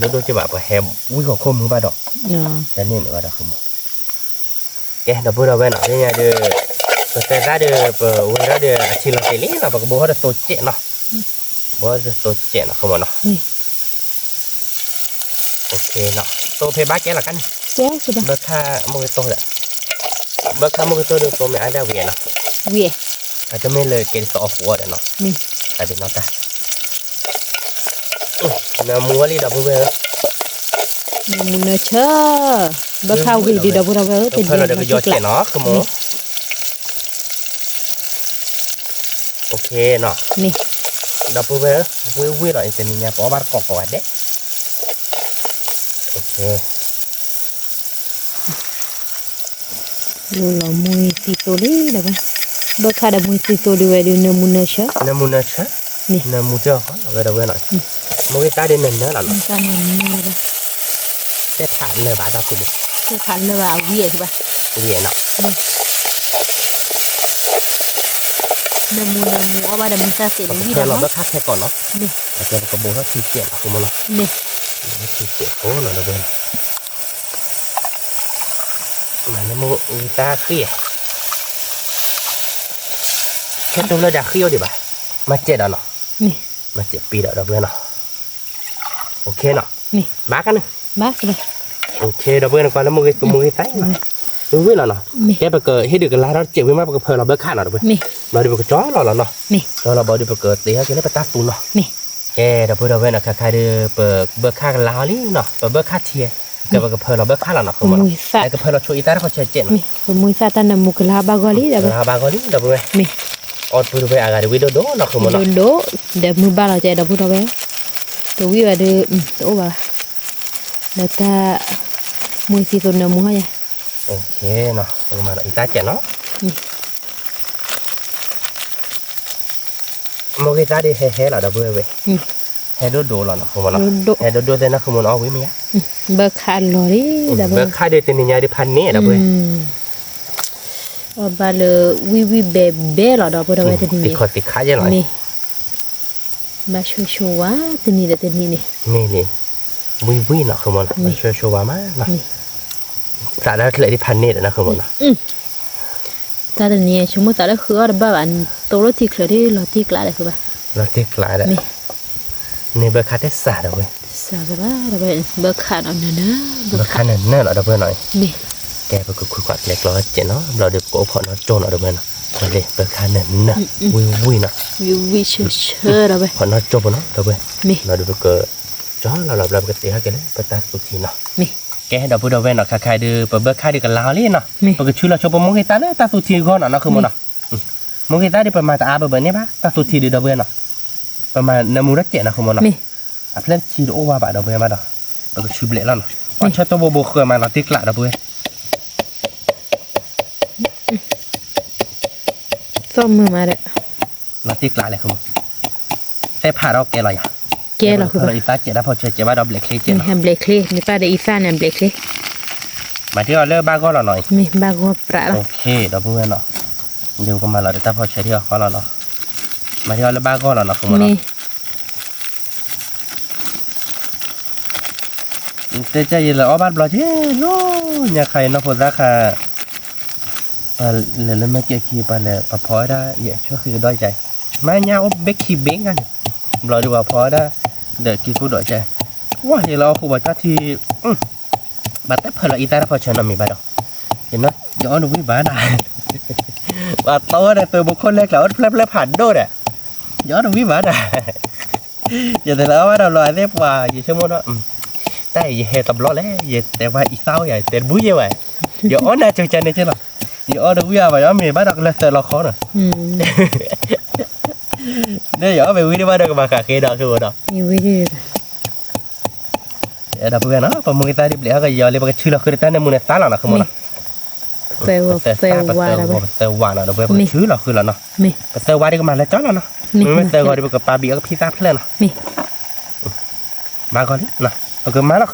ဘၣ် ပှၤဟဲဝံၣ်ဃီၤခိၣ်မုၢ်ဘၣ်ဒီး, တၢ်န့ၣ်န့ၣ်ဘၣ်ဒီး ဃုမိၢ်, ကဲ ဒီပုၢ်ဝဲၢ်နီၤ သ့ၣ်ညါဒီး, ပသၢသၣ်ဒီး ပဝဲထီၣ်ဒီးအထံလီၤတ့ၢ်လံနီၤ ပကဘိးထီၣ်ဒီးသိကဲးနီၤ, ဘိးထီၣ်ဒီးသိကဲးနီၤ ဃုမိၢ်နီၤ, သိဖဲဘၣ်ကဲလီၤကန့ၣ်, ဘၢၣ်ခၣ်မိၢ်ဂ့ၤတိၢ်ဒီး, ဘၢၣ်ခၣ်မိၢ်ဂ့ၤတိၢ်ဒီးသိမ့ၢ်အါဒၣ်ဝံၤနီၤ, အတမ့ၢ်လၢကဲဒ်သိးအီၣ်ဃုအီၣ်ဒီးနီၤ, တၢ်ဒ်နီၢ်တၢ် နၢမူဝဲလံ ဒီပုၢ်ဝဲၢ်ဧၢ, နၢမူနၢဆၢ, ဘၢၣ်ခၣ်ဝံၤဒံး ဒီပုၢ်ဝဲၢ်ဧၢ, တဖၢလီၤဒီးကယီကဲးနီၤ ဃုမိၢ်, ဒီပုၢ်ဝဲၢ်ဧၢ, ဝံၤဝံၤလီၤ တနံၤညါ ပအီၣ်ဘၣ်တကိးကိးဂၤဒဲး, လီၤမူသံသိလံဒီး, ဘၢၣ်ခၣ်ဒီးမူသံသိဒံးဝဲဒီး နၢမူနၢဆၢ, နၢမူနၢဆၢ, နၢမူတၢ်ဃီလီၤဝဲဒီးဝဲနီၤ, မိၢ်ဂ့ၤသၣ်ဒီးနၢနၢလီၤနီၤ, သဲဖးလၢဘၣ်ဒီးဃုမိၢ်, သဲဖးလၢဘၣ်အဝံၣ်ဧါဘၣ်, ဝံၣ်နီၤ, နၢမူနၢမူအီၣ်ဘၣ်ဒီးမူသၣ်သ့းဝံၣ်ဒီး, ပကဖၢလီၤဘၢၣ်ခၣ်ခဲကိးနီၤ, ပကဘိးထီၣ်ထံကဲးနီၤ ဃုမိၢ်နီၤ, ထံကဲးဃိနီၤဒီးဝဲနီၤ မၤလၢမိၢ်ဂ့ၤသၣ်ဃံ, ခဲတိၢ်လၢဒၣ်ဃံအိၣ်ဒံးဘၣ်, မၤစဲးဒီးနီၤ, မၤစဲးပံဒီးဒီပုၢ်ဝဲၢ်နီၤ, အိၣ်ခ့နီၤ, ဘၣ်ကန့ၣ်, အိၣ်ခ့ ဒီပုၢ်ဝဲၢ်န့ၣ် ကွၢ်လၢမိၢ်ဂ့ၤသၣ်, မိၢ်ဂ့ၤသၣ်နီၤ, ဝံၤဝံၤလီၤနီၤ, ကဲပကဟ့ၣ်ဒုးကလါထီၣ်တစဲးဝံၤမး ပကဖၢလီၤဘၢၣ်ခၣ်နီၤ ဒီပုၢ်ဝဲၢ်, ဘျီဒီးပကကၠီလီၤလီၤနီၤ, ကၠီလီၤဘျီဒီးပကသ့ဟဲက့ၤလၢပတၢ်သူနီၤ, ကဲ ဒီပုၢ်ဝဲၢ်နီၤ ခဲခါဒီး ပဘၢၣ်ခၣ်ကလါအီၤလံနီၤ, ပဘၢၣ်ခၣ်ထံ, ကဲပကဖၢလီၤဘၢၣ်ခၣ်လီၤနီၤ ဃုမိၢ်နီၤ, ကဖၢလီၤဆိအံသၣ်တခီဆဲးကဲးနီၤ, ပမူသၣ်တၢ်နၢမူကလါဘၣ်ဂီၢ်လံ ဒီပုၢ်ဝဲၢ်, အီၣ်ဒီပုၢ်ဝဲၢ်အဂၤဒီးဝံၣ်ဒိၣ်ဒိၣ်နီၤ ဃုမိၢ်နီၤ, ဒိၣ်ဒိၣ်, ဒီးမုၢ်ဘၣ်လီၤကဲ ဒီပုၢ်ဝဲၢ်, တဝံၣ်ဘၣ်ဒီး တအိၣ်ဘၣ်, ဒီးတၢ် မူသံသိနၢမူဟီယၤ, ပကမၤဒီးအံသၣ်ကဲးနီၤ မ့ၢ် မိၢ်ဂ့ၤသၣ်ဒုးဟဲဟဲလီၤဒီပုၢ်ဝဲၢ်, ဟဲဒိၣ်ဒိၣ်လီၤနီၤ ဃုမနီၤ, ဟဲဒိၣ်ဒိၣ်သ့ၣ်နီၤ ဃုမနီၤ အီၣ်ဝံၤမ့ၢ်ဧါ, ဘၢခးလီၤဒ်, ဘၢခးဒုးတနံၤညါဒုးဖးန့ၣ်ဒီပုၢ်ဝဲၢ်, အီၣ်ဘၣ်လၢ ဝံၣ်ဝံၣ်ဘဲဘဲလီၤဒီပုၢ်ဝဲၢ်တနံၤန့ၣ်, သ့ၣ်ခီသ့ၣ်ခးယဲလီၤ, ဘၣ်ဆိဆိဝါ တနံၤဒီးတနံၤန့ၣ်, မ့ၢ်လံ, ဝံၣ်ဝံၣ်နီၤ ဃုမနီၤ ဘၣ်ဆိဆိဝါမးနီၤ, သးဒၣ်ချၢးဒုးဖးန့ၣ်ဒီးနီၤ ဃုမနီၤ တၢ်တနံၤဆိကမိၣ်သးလၢဃုအီၣ်တဘၣ်ဘၣ်, သိလၢထံချၢဒုးလီၤတံၢ်ကျးဒီးဃုဘၣ်, လီၤတံၢ်ကျးဒီး, န့ၣ်ဘၢခးတစးဒီပုၢ်ဝဲၢ်, တစးကဘၣ်ဒီပုၢ်ဝဲၢ်, ဘၢခးနီၤနၢၤနၢၤ, ဘၢခးနၢၤနၢၤလီၤဒီပုၢ်ဝဲၢ်နီၤ, ကဲပကခုခွးကျဲကျီစဲးနီၤ, ဘျီဒုးပကအိၣ်ဖီၣ်နီၣ်ကၠိနီၤဒီပုၢ်ဝဲၢ်နီၤ, လၢဘၢခးနၢၤနၢၤ, ဝံၣ်ဝံၣ်နီၤ, ဝံၣ်ဝံၣ်ဆၢဆၢဒီပုၢ်ဝဲၢ်, ဖီၣ်နီၣ်ကၠိပူၤနီၤဒီပုၢ်ဝဲၢ်, ဘျီဒုးပက ကၠီလီၤလီၤဘျီပကတ့ဟဲက့ၤလၢပတၢ်သူၣ်ထံနီၤ, ကဲဒီပုၢ်ဝဲၢ်နီၤ ခါခါဒုး ပဘၢခးဒုးကလါအီၤလံနီၤ, ပကဆှၢလီၤဆိပမိၢ်ဂ့ၤသၣ်လၢတၢ်သူၣ်ထံအဂီၢ်နီၤ နီၤ ဃုမနီၤ, မိၢ်ဂ့ၤသၣ်ဒုးပမၤတအါဘၢဘၢန့ၣ်ဘၣ် တၢ်သူၣ်ထံဒုးဒီပုၢ်ဝဲၢ်နီၤ, ပမၤနၢမူထီၣ်စဲးနီၤ ဃုမနီၤ, အဖျၢၣ်တဆံတအိၣ်ဝဲဘၣ်ဒီပုၢ်ဝဲၢ်ဘၣ်ဒီး, ပကဆှၢဘျဲးလီၤနီၤ, အီၣ်ဆၢတိၢ်ဘိဘိဃၢၤမးလီၤတံၢ်ကျးဒီပုၢ်ဝဲၢ် သီၣ်မုာ်မးဒီး, လီၤတံၢ်ကျးလဲၣ်ဃုမ, သဲဖးဒီးကဲလီၤယၤ, ကဲလီၤဃုဘၣ်, အံသၣ်စဲးတၢ်ဖီၣ်ဆၢစဲးဘၣ်ဒီးဘျဲးချ့ကဲနီၤ, ဘျဲးချ့, မ့ၢ်ပၢ်ဒီးအံသၣ်န့ၣ်ဘျဲးချ့, မၤထံအီၤလၢဘၣ်ဂီၢ်လီၤနီၤ, မ့ၢ်ဘၣ်ဂီၢ်ပြးလီၤ, ဒီးကမၤလီၤဒီးတၢ်ဖီၣ်ဆၢထံအီၤဃီလီၤနီၤ, မၤထံအီၤလၢဘၣ်ဂီၢ်လီၤနီၤ ဃုမနီၤ မ့ၢ် တဲကယလဲၤအီၣ်ဘၣ်တဘျီက့ၤလီၤ, ညါခါအံၤနီၢ်ဖိသၣ်ခါ, ပလဲၤလၢမဲာ်ကဲခံ ပလဲၤပဖီဝဲဒၣ် ယဲၢ်ဆၢဃံကဒီးကါအံၤ, မ့ၢ်ညါအိၣ်ဘ့ၣ်ခံဘ့ၣ်ဂၤန့ၣ်, ဘျီဒုးပဖီဝဲဒၣ်, ဒီးက့ၤကူဒီးကါအံၤ, ဝဲယလဲၤအီၣ်ဃုာ်ပှၤကၠီထံ, ဘၣ်တၢ်ဖၢလီၤအံသၣ်တၢ်ဖီၣ်ဆၢနီတမံၤဘၣ်ဒီး, ယအီၣ်တဝံၣ်ဘၣ်ဒၣ်, ပှၤတီဝဲဒီးသုးဘိခိၣ်လဲကျးအိၣ်တဖျၢၣ်ဖျၢၣ်ဖးဒိၣ်ဒီး, ယအီၣ်တဝံၣ်ဘၣ်ဒၣ် ယတလဲၤအီၣ်ဘၣ်ဒီးလီၤအသ့ၣ်ပှၤ ယဆိကမိၣ်ဒီး, တၢ်အံၤယဟဲတဘျီလဲၣ် ယတဲပှၤအံသၣ်အိၣ်ယၤ ယတဲတဘူၣ်ယဲဝဲ, ယအီၣ်နၤကၠိကါန့ၣ်က့လီၤ, ယအီၣ်တဝံၣ်အါဘၣ် ယအီၣ်မ့ၤဘၣ်ဒီးကလၢသၢလီၤခီနီၤ, ဒီးယအီၣ်မ့ၤဝံၤဒံးဘၣ်ဒီးကဘၣ်ဃးဃ့ဒီးဃုာ်ဒီး ဒီပုၢ်ဝဲၢ်နီၤ ပမိၢ်ဂ့ၤသၣ်ဒ်ဘျဲးဟဲကယီၤလံ ပကဆှၢလီၤဃုာ်ဒီးတၢ်နၢမူန့ၣ်သါလီၤနီၤ ဃုာ်မနီၤ, ပသၢဝါနီၤ ပသၢဝါနီၤ ဒီပုၢ်ဝဲၢ် ပကဆှၢလီၤဃုာ်လီၤနီၤ, ပသၢဝါဒ်ကမၤလၢကၠီလီၤနီၤ, မ့မ့ၢ်သၢဂီၤဒ်ပကပာ်ဘံၣ်အီၣ်ကဖံသၣ်ဖျၢၣ်နီၤ, ဘၣ်ဂီၤလံ, ပကမၤလီၤဃုာ်ဒီးပသၢဂီၤလီၤနီၤ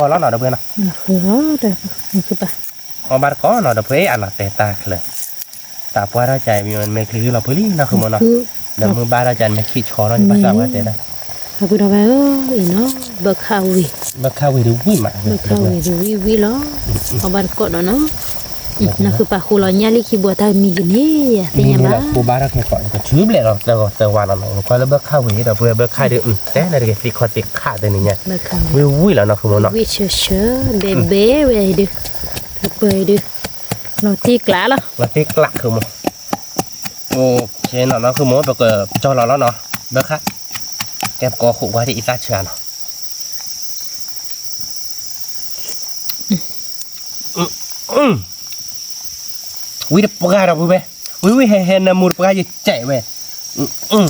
ဒီပုၢ်ဝဲၢ်နီၤ, အီၣ်ဘၣ်တကိးနီၤ ဒီပုၢ်ဝဲၢ် အလီၤတဲာ်တၢ်ချၢ သးပှၢ်ထီၣ်ကၢ မ့ၢ်ချံဂံၢ်လီၤဖုလံနီၤ ဃုာ်မနီၤ, ဒီးမုၢ်ဘၣ်ထီၣ်ကၢ မ့ၢ်ခံဆီထီၣ် ဘၣ်သးပှၢ်တဲဒၣ်, အပုၢ်ဒီပုၢ်ဝဲၢ်ဧၢ, အံၤနီၤ ဘၢခၣ်ဝံၤ, ဘၢခၣ်ဝံၤဒ်ဝံၣ်မး, ဘၢခၣ်ဝံၤဒ်ဝံၣ်ဝံၣ်လီၤ, အီၣ်ဘၣ်တကိးနီၤနီၤ, နဃုပာ်ဃုာ်လီၤညၣ်လံခံဘိတၢ်မံၤကန့ၣ် ယသ့ၣ်ညါဘၣ်, ဘၣ်ထီၣ်ခဲကီး ကဆူဘျဲးလီၤသၢဂီၤသၢဝါလီၤနီၤ, ကွၢ်လၢဘၢခၣ်ဝံၤဒီပုၢ်ဝဲၢ် ဘၢခၣ်ဒ် တဲနၤတဂ့ၤ သံခီသံခးတနံၤညါ, ဝံၣ်ဝံၣ်လီၤနီၤ ဃုာ်မနီၤ, ဝံၣ်ဆၢဆၢ ဘဲဘဲဝဲဒ်, ပၢၤဒ်, လီၤတံၢ်ကျးလီၤ, လီၤတံၢ်ကျး ဃုာ်မနီၤ, အိၣ်ခ့နီၤနီၤ ဃုာ်မနီၤ ပကကၠီလီၤလီၤနီၤ, ဘၢခၣ်, ကဲပကီၢ်ဃုာ်ကွၢ်ဒ်အံသၣ်ဆၢနီၤ ဝံၣ်တပှၢ်ဒီပုၢ်ဝဲၢ်, ဝံၣ်ဝံၣ်ဟဲဟဲနၢမူတပှၢ်ယကဲးဝဲ, ဆိကမိၣ်ဒီပုၢ်ဝဲၢ် မ့ၢ်အီၣ်တကိးဘၣ်ဒီးယၤဒ်ဝံၣ်ဃာ်ဃ့နီၤ ဃုာ်မနီၤ, အီၣ်တကိးကိးဂၤနီၤ ဒီပုၢ်ဝဲၢ်, စံးကဒါလီၤသးတဂ့ၤ တနံၤညါဒ်ဝံၣ်ဝံၣ်လီၤ, မံလံ ဒီပုၢ်ဝဲၢ်, ကဲပကဘျၢခီလီၤလီၤနီၤ ဒီပုၢ်ဝဲၢ်နီၤ, ပကဘျၢခီ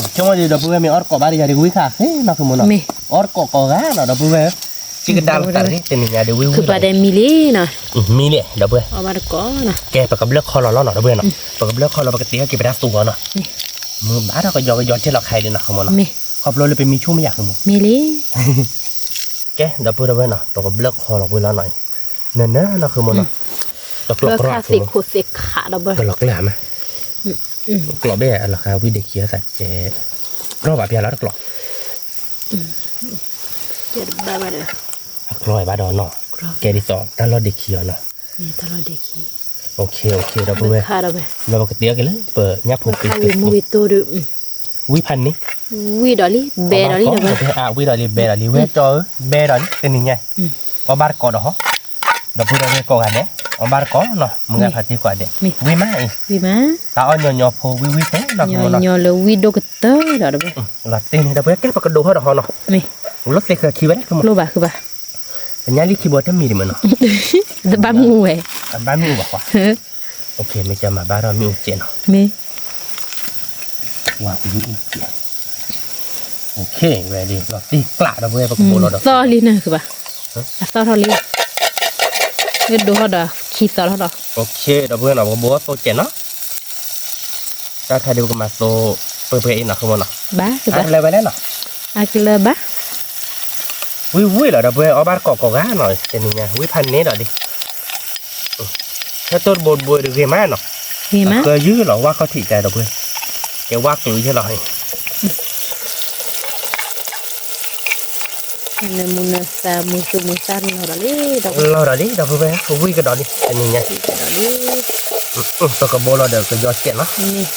လီၤ ပကတ့ဟဲက့ၤပတၢ်သူဂီၤနီၤ, မုၢ်ဘၣ်ထီၣ်ကယီကယီကဲလီၤခါအံၤဒ်နီၤ ဃုာ်မနီၤ, ခီဖျိလၢပမံဆူၣ်မ့ၢ်ယၤ ဃုာ်မနီၤ, မ့ၢ်လံ ကဲ ဒီပုၢ်ဝဲၢ်နီၤ ပကဘျၢခီလီၤဝံၤလီၤနီၤ, နၢနၢနီၤ ဃုာ်မနီၤ, တကျိးကြၢး သ့ၣ်ခိၣ်သ့ၣ်ခးဒီပုၢ်ဝဲၢ်, ကလီၤကျဲမး, ကျိးဘ့ၣ်အလီၤဃာ်ဝံၣ်ဒ့ခံအသးကဲး, ကျိးဘၣ်ဖျါလီၤတကျိး, အကျိးဘၣ်ဒီးနီၤ, ကဲဒ်သိးတၢ်လီၢ်ဒ့ခံအီၤနီၤ, ဒီပုၢ်ဝဲၢ်, ဒီးပကတ့အီၤက့ၤလၢပညၣ်ဖိပ့ၤ ဝံၣ်ဖးန့ၣ်, ဝံၣ်ဒီးလံ ဘဲဒီးလံ ဝံၣ်ဒီးလံ ဘဲဒီးလံ ဝဲကၠီဧၢ ဘဲဒီးလံ တနံၤညါ, အီၣ်ဘၣ်တကိးဒီးဟီ, ဒီပုၢ်ဝဲၢ်ကိးဂၤဒဲး, အီၣ်ဘၣ်တကိးနီၤ မုၢ်ဂၤဖးတံၢ်ကိးဂၤဒဲး, ဝံၣ်မးအံၤ, တၢ်အီၣ်ညီညီဖိ ဝံၣ်ဝံၣ်ဖိနီၤ ညီညီလၢဝံၣ်ဒိၣ်ကတၢၢ်ဒီး လီၤတ့ၢ်န့ၣ် ဒီပုၢ်ဝဲၢ် ကဲပကဒိးထီၣ်ဒီးဟီနီၤ, လိၣ်သ့ဃၢၤခံဝဲလၢ လိၣ်ဘၣ်ဃုဘၣ်, ပညၣ်လံခံဘိတမံၤဒံးမ့ၢ်နီၤ, တဘၣ်မူဝဲ, တဘၣ်မူဘၣ်ဃီ မ့ၢ်ကမၤဘၣ်ထီၣ်မ့ၣ်အူကဲးနီၤ, မ့ၢ်, ဝံၣ်အူကဲး, ဝဲဒ်လီၤတံၢ်ကျးဒီပုၢ်ဝဲၢ် ပကဘိးလီၤဒီး, သီၣ်လံနၢ်ဃုဘၣ်, အသီၣ်ထီၣ်လံ, မ့ၢ်ဒိးထီၣ်ဒီး ခံသီၣ်ထီၣ်ဒီး, ဒီပုၢ်ဝဲၢ်နီၤ ပကဘိးသိကဲးနီၤ, တၢ်ခါဒ်ပကမၤသိ ပှဲၤပှဲၤအံၤနီၤ ဃုမၢ်နီၤ, အကလၢၤဝဲလဲၣ်နီၤ, အကလၢၤဘၣ်, ဝံၣ်ဝံၣ်လီၤဒီပုၢ်ဝဲၢ် အီၣ်ဘၣ်တကိးကိးဂၤနီၤ တနံၤညါ ဝံၣ်ဖးန့ၣ်ဒီးလံ, ဟဲတိၢ်တဘိတဘိတဂ့ၤမးနီၤ, ဂ့ၤမး, ဃၢယုၢ်လီၤ ဝၣ်ခီၣ်ထံးကါဒီပုၢ်ဝဲၢ်, ကဲဝၣ်ကျုးယဲၢ်လီၤ နမူနသးမူသူၣ်မူသးလီၤဒီးလံ, လီၤဒီးလံ ဒီပုၢ်ဝဲၢ် ဝံၣ်ကဒီးလံ တနံၤညါ, ပကဘိလီၤဒီးကယီကဲးနီၤ,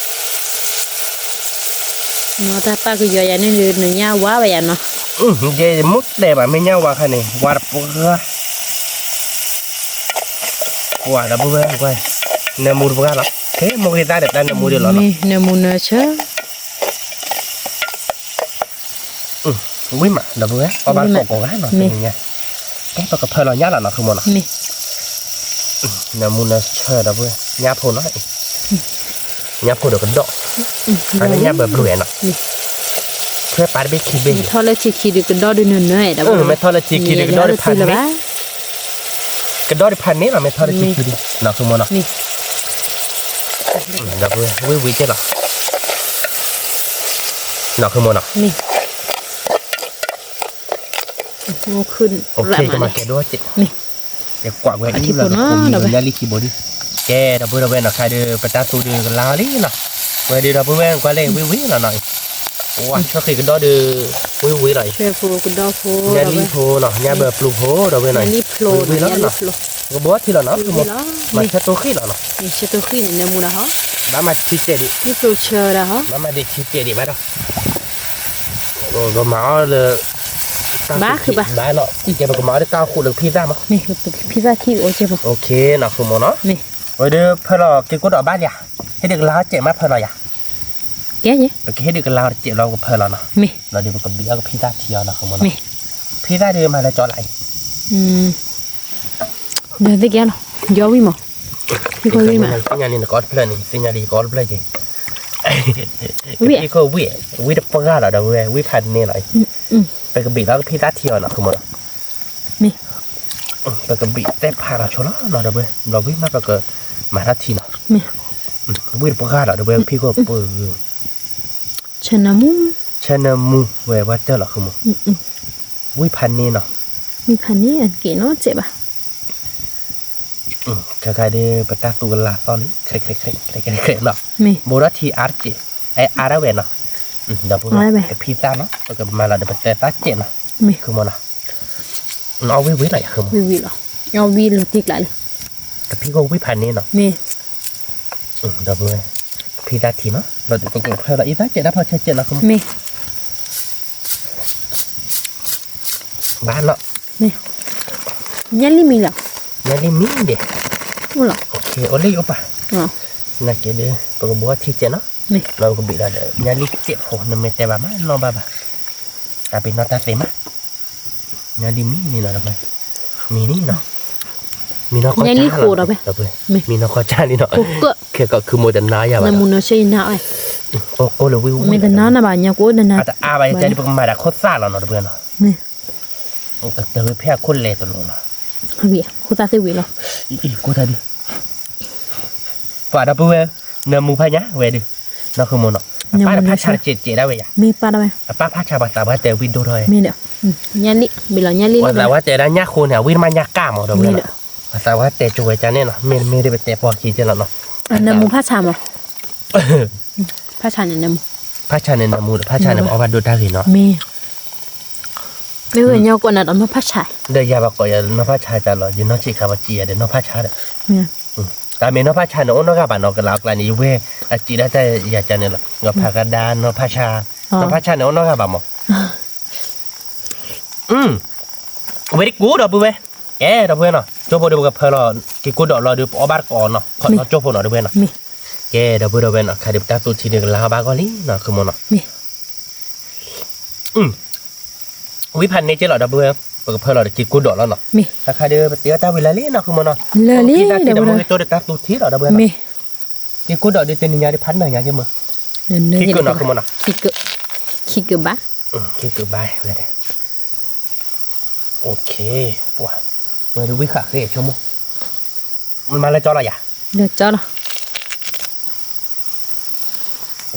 နီၤတၢ်ပၢ်ကယီယၤန့ၣ် နညၣ်ဝါဘၣ်ယၤနီၤ, ယမူတဲဘၣ် မ့ၢ်ညၣ်ဝါခါန့ၣ် ဝါတပှၢ် ပှၤဒီပုၢ်ဝဲၢ်ကွၢ်, နၢမူတပှၢ်လီၤ, ဟဲမိၢ်ဂ့ၤသၣ်ဒီးတၢ်နၢမူဒံးလီၤနီၤ, နမူနၢဆၢ, ဝံၣ်မး ဒီပုၢ်ဝဲၢ် အီၣ်ဘၣ်ကိးကိးဂၤနီၤ တနံၤညါ, ကဲပကဖၢလီၤညၣ်လီၤနီၤ ဃုမၢ်နီၤ, နမူနၢဆၢဒီပုၢ်ဝဲၢ် ညၣ်ဖိနီၤ, ညၣ်ဖိဒီးကဒီး, အန့ၣ်ညၣ်ဘၢဘျုးနီၤ, ဖဲပာ်တဘ့ၣ်ခံဘ့ၣ်, ထီၣ်လၢဆံခံဒုးကဒီးဒုးနၢနၢ, မ့ၢ်ထီၣ်လၢဆံခံဒုးကဒီးဒုးဖးန့ၣ်, ကဒီးဒုးဖးန့ၣ်လီၤ မ့ၢ်ထီၣ်လၢဆံခံဒုး နီၤ ဃုမၢ်နီၤ, ဒီပုၢ်ဝဲၢ် ဝံၣ်ဝံၣ်ကဲလီၤ, နီၤ ဃုမၢ်နီၤ, ကမၤကဲဒိၣ်ကဲး, ယကွၢ်ဝဲအံၤလီၤ ညၣ်လံခံဘိဒံး, ကဲဒီပုၢ်ဝဲၢ်နီၤ ခါဒုး ပတၢ်သူဒုးကလါအီၤလံနီၤ, ဝဲဒုးဒီပုၢ်ဝဲၢ်ကွၢ်လၢဝံၣ်ဝံၣ်လီၤနီၤ, ဝါဆၢဃ့ကဒီးဒုး, ဝံၣ်ဝံၣ်လီၤ, ညၣ်လံဖိနီၤ ညၣ်ဘၢပျုၤဖိ ဒီပုၢ်ဝဲၢ်နီၤ, ဝံၣ်ဝံၣ်လီၤနီၤ, ကဘိထံလီၤနီၤ မၤဆၢတိၢ်ဃံလီၤနီၤ, ဘၣ်မၤထံကဲးဒံး, ဘၣ်မၤဒံးထံကဲးဒံးဘၣ်ဒီး, ကမၤအီၤလၢ ဘၣ်လီၤ, ကဲပကမၤအီၤလၢတၢ်အိၣ်ဃုာ်လၢကဖံသၣ်မး, ဖံသၣ်ခံအိၣ်ကဲဖိ, နီၤ ဃုမၢ်နီၤ, ဝဲဒုးဖၢလီၤက့ၤကိၢ်ဒီးဘၣ်လံဧါ, ဟ့ၣ်ဒုးကလါအီၤစဲးမးဖၢလီၤယၤ, ကဲ, ပကဟ့ၣ်ဒုးကလါအီၤတစဲးလီၤ ပကဖၢလီၤနီၤ, လီၤဒုးပကဘံးအီၤကဖံသၣ်ထံအီၤနီၤ ဃုမၢ်နီၤ, ဖံသၣ်ဒုးမၤလၢကၠီလၢအံၤ ဒီးသ့ၣ်ကဲလီၤ, ယီဝံၣ်မး, သ့ၣ်ညါလံနကအီၣ်တဖျၢၣ်န့ၣ် သ့ၣ်ညါလံယကအီၣ်တဖျၢၣ်က့ၤ, ကသံၣ်ခိၣ်ဝံၣ်, ဝံၣ်တပှၢ်လီၤဒီးဝဲ ဝံၣ်ဖးန့ၣ်လီၤ, ပကဘံးလီၤကဖံသၣ်ထံအီၤနီၤ ဃုမၢ်နီၤ, ပကဘံးသဲဖးလီၤဆိလီၤနီၤဒီးဝဲ ဘျီဝံၣ်မးပကမၤထီၣ်ထံနီၤ, ဝံၣ်တပှၢ်လီၤဒီးဝဲဖံၣ်ခိၣ်ပၢ် ဆၢနၢမူ, ဆၢနၢမူဝဲပှၤတၢၢ်လီၤ ဃုမၢ်, ဝံၣ်ဖးန့ၣ်နီၤ, ဝံၣ်ဖးန့ၣ်အက့ၤနီၤစဲးဘၣ်, ခဲခါဒုး ပတၢ်သူကလၤသီလံ ခဲခဲခဲခဲနီၤ, ဘိးထီၣ်ထံအါတစဲး, အဲအါဒၣ်ဝဲနီၤ, ဒီးပကဖံသၣ်နီၤ ပကမၤလီၤဒီးပသဲသၣ်စဲးနီၤ, ဃုမၢ်နီၤ, အီၣ်ဝံၣ်ဝံၣ်လီၤယၤ ဃုမၢ်, အီၣ်ဝံၣ်လီၤတ့ကျးလံ, ကဖံၣ်ခိၣ်ဝံၣ်ဖးန့ၣ်နီၤ, ဒီးပကဖံသၣ်ထံနီၤ, ဒီးပကဖၢလီၤအံသၣ်စဲးတၢ်ဖီဆဲးစဲးလီၤ ဃုမၢ်, ဘၣ်နီၤ, ညၣ်လံမံၤလီၤ, ညၣ်လံမံၤဒဲး, အိၣ်လၢယအိၣ်ပာ်, နာ်က့ဒုး ပကဘိးထံစဲးနီၤ, လီၤပကဘံးလီၤဒီး ညၣ်လံစဲးဖိ နမ့ၢ်တဲဘၣ်မးနီၢ်ဘၣ်ဘၣ်, တၢ်ပ့ၤနီၣ်တၢ်သ့မး, ညၣ်လံမံၤန့ၣ်လီၤ, မံၤန့ၣ်နီၤ, မံၤနီၢ်ကီၢ်ကၢ်လီၤ, မံၤနီၢ်ကီၢ်ကၢ်လံနီၤ, ခဲကီးခုမိၢ်တနာ်ယၤဘၣ်, ကိးကိးလၢဝံၣ်ဝံၣ်, မ့ၢ်တနာ်နဘၣ်ညါကိးနနာ်, အတအါဘၣ်ယတဲဒ်ပကမၤတၢ်ခိၣ်သၣ်လီၤနီၤ တပှဲၤနီၤ, ကတၢၢ်ဝဲဖဲအခိၣ်လဲၤတလိၤနီၤ, ခိၣ်သၣ်သ့ၣ်ဝံၤလီၤ, ကိးတၢ်ဒုး, ပှၤဒီပုၢ်ဝဲၢ်, နၢမူဖးညါဝဲဒုး, နီၢ်ဃုမၢ်နီၤ, အပၢ်တဖးဆါတစဲးစဲးဒၣ်ဝဲယၤ, မ့ၢ်ပၢ်ဒၣ်ဝဲ, အပၢ်ဖးဆါပှၤသးပှၢ်တဲဝံၣ်ဒိၣ်ထီၣ်ဝဲ, မ့ၢ်ဒီး, ညၣ်လံ, ဘ့ၣ်လီၤညၣ်လံလီၤ, ပှၤသးပှၢ်တဲဒၣ်ညၣ်ဃိန့ၣ် အဝံၣ်တမးညၣ်ကၢ်မး ဒီပုၢ်ဝဲၢ်နီၤ, ပှၤသးပှၢ်တဲကၠိဝဲကၢ်န့ၣ်နီၤ မ့ၢ်မ့ၢ်ဒ်ပတဲပှၤခံကဲလီၤနီၤ, နၢမူဖးဆါမး ဖးဆါန့ၣ် နၢမူ, ဖးဆါန့ၣ် နၢမူဒီး ဖးဆါန့ၣ် ပအီၣ်ဘၣ်ဒိၣ်တၢ်ဂ့ၤနီၤ, မ့ၢ်, မ့ၢ်ဝဲညီကိးနၤဒီးနီၢ်ဖးဆါ, ဒီးယၤဘၣ်ကိးယၤနီၢ်ဖးဆါတၢ်လီၤ, ယနီၢ်ဆံးခါပှၤစံးယၤဒီးနီၢ်ဖးဆါဒီး, တၢ်မ့ၢ်နီၢ်ဖးဆါန့ၣ် အိၣ်နီၢ်ဂၤဘၣ်နီၤ ကလးအကျါန့ၣ် ယဝဲအစံးဒၣ်တၢ်ယၤကၢ်န့ၣ်လီၤ, နီၢ်ဖးကဒါ နီၢ်ဖးဆါ, နီၢ်ဖးဆါန့ၣ် အိၣ်နီၢ်ဂၤဘၣ်မး ဝဲဒ်ကိးဒီပုၢ်ဝဲၢ်, ကဲဒီပုၢ်ဝဲၢ်နီၤ, ကၠိဖိဒီးပကဖၢလီၤ က့ၤကိၢ်ဒီးလီၤဒီး ပအီၣ်ဘၣ်တကိးနီၤ ခီၣ်နီၤကၠိဖိနီၤ ဒီပုၢ်ဝဲၢ်နီၤ, ကဲဒီပုၢ်ဝဲၢ်နီၤ ခါဒီးပတၢ်သူထံဒီးကလါဘၣ်ဂီၢ်လံနီၤ ဃုမၢ်နီၤ, ဝံၣ်ဖးန့ၢ်က့လီၤဒီပုၢ်ဝဲၢ်, ပကဖၢလီၤဒီးက့ၤကိၢ်ဒီးလီၤနီၤ, ခါဒီးပတဲအီၣ်တၢ်ဝံၤလၢ်လံနီၤ ဃုမၢ်နီၤ, လၢလံဒီပုၢ်ဝဲၢ်နီၤ, က့ၤကိၢ်ဒီးဒီးတနံၤညါဒီးဖးနၢ်ညါက့မး, ခံကနီၤ ဃုမၢ်နီၤ, ခံကဘၣ်, ခံကဘၣ်, ဝဲဒၣ်ဝံၣ်ဃာ်ဃ့ဆိကမိၣ်, မၤလၢကၠီလီၤယၤ, လၢကၠီလီၤ,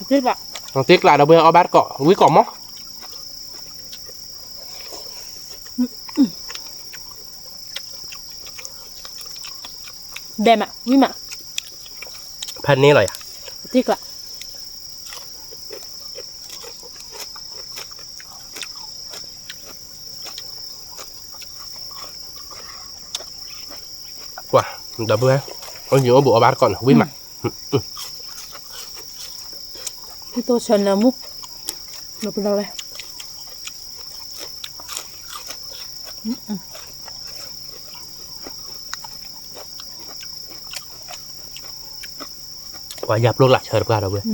အတ့ကျး ဒီပုၢ်ဝဲၢ် အီၣ်ဘၣ်တကိး ဝံကိးမီၢ် ဒဲးမး ဝံမး ဖးန့ၢ်လီၤယၤ တ့ကျး ကွၢ် ဒီပုၢ်ဝဲၢ် အိၣ်ယံၤအိၣ်ဘူးအီၣ်ဘၣ်တကိးန့ၣ် ဝံမး ဝံသိဆၢနၢမူ ဒီပုၢ်ဝဲၢ် ပှၤယၤပျိလၢ်ဆၢတပှၢ်ဒီပုၢ်ဝဲၢ်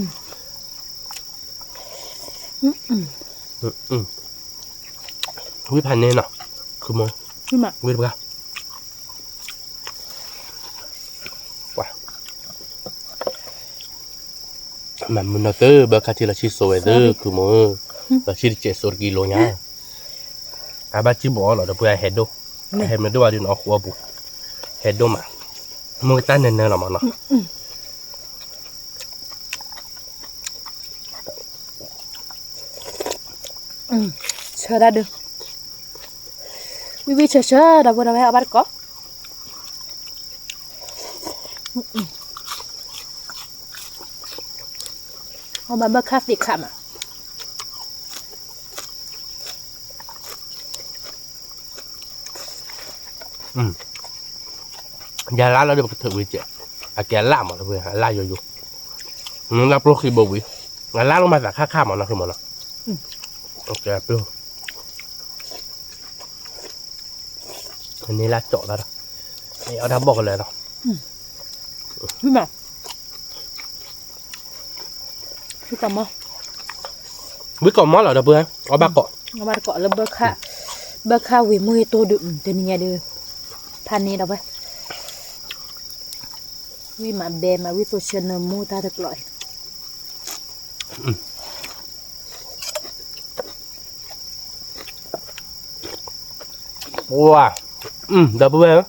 ဝံဖးန့ၢ်နီၤ ဝံတပှၢ် မၤမုာ်နီၤသု ဘၣ်ခါထံလီၤဆံစိၤဝဲသု ခုမိၢ်ဧၢ လီၤဆံတစဲးစိၤတကံလိညါ အဘၣ်စံၣ်ဘိးအီၤလီၤ ဒီပုၢ်ဝဲၢ် ဟဲဒိၣ် ဟဲမ့ၢ်ဒိၣ်ဘၣ်ဒုးနီၤ အဃိအပူၤ ဟဲဒိၣ်မး မ့ၢ်ကတၢ်နၢၤနၢၤလီၤမးနီၤ ဆၢတၢ်ဒုး ဝံဝံဆၢဆၢ ဒီပုၢ်ဝဲၢ် အီၣ်ဘၣ်တကိး အီၣ်ဘၣ်ဘၣ်ခါသ့ၣ်ခါမး ယၤလါလီၤဒီးပကထုးဝံၤကဲး အကဲအလၣ်မးလၢပှဲၤ အလၣ်ယိယိ လၢပျိၢ်ဃံဘိဝံၤ အလၣ်လီၤမၤသးခါခါမးနီၤ ဃံမးနီၤ အကဲပျိၢ် န့ၣ်လၢကၠီၣ်လၢဒီး အီၣ်တၢ်ဘီၣ်ကလၢာ်လီၤ ဝံကိးမီၢ်လီၤဒီပုၢ်ဝဲၢ် အီၣ်ဘၣ်ကိး အီၣ်ဘၣ်တကိးလၢဘၣ်ခါ ဘၣ်ခါဝံၤမ့ၢ်ဂ့ၤတိၢ်ဒုး တနံၤညါဒုး ဖးန့ၢ်ဒီပုၢ်ဝဲၢ် ဝံမးဘဲမး ဝံသိဆၢနၢမူတၢ်တကျိးအံၤ ဝါ ဒီပုၢ်ဝဲၢ်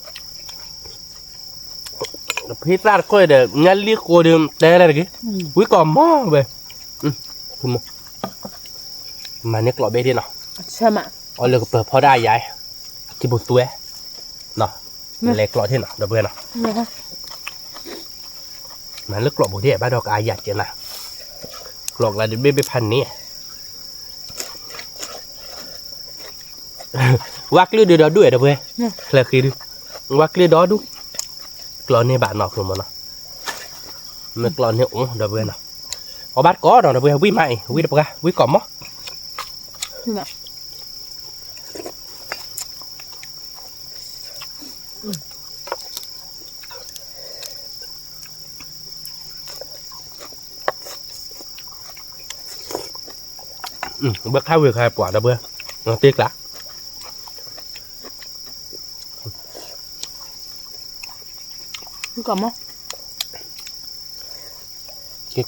ဧၢ ဖံသၣ်တခိၣ်အံၤဒီး ညၣ်လံၣ်ဃိဒီး တဲလဲၣ်တဂ့ၤ ဝံကိးမီၢ်ဝဲ ဝံမီၢ် မၤန့ၢ်ကျိးဘ့ၣ်ဒ့ၣ်နီၤ, အီၣ်လၢကပၢၤဖီဒၣ်ယါ, ထံဖိသွဲ, လဲၤကျိးထ့ၣ်နီၤ ဒီပုၢ်ဝဲၢ်နီၤ, မၤလၢကျိးဘိဒ့ၣ် ဘၣ်ဒီးကအါယၤကဲနၤ, ကျိးကျါဒုးဘ့ၣ်ဘ့ၣ်ဖးန့ၣ် ဝါကျုၢ်ဒုးဒီဒူၣ်အဲၣ်ဒီပုၢ်ဝဲၢ်, ချၢဃံဒု, ဝါကျုၢ်ဒီဒူၣ်, ကျိးန့ၢ်ဘၣ်နီၤ ကျိးမနီၤ, မ့ၢ်ကျိးန့ၢ်အိၣ်ဒီပုၢ်ဝဲၢ်နီၤ, အီၣ်ဘၣ်တကိးနီၤ ဒီပုၢ်ဝဲၢ် ဝံၣ်မးအံၤ ဝံၣ်တပှၢ် ဝံၣ်ကိးမီၢ် ဘၣ်ခါဝံၤခါပှၤဒီပုၢ်ဝဲၢ်, တ့ကျး, က့ၤ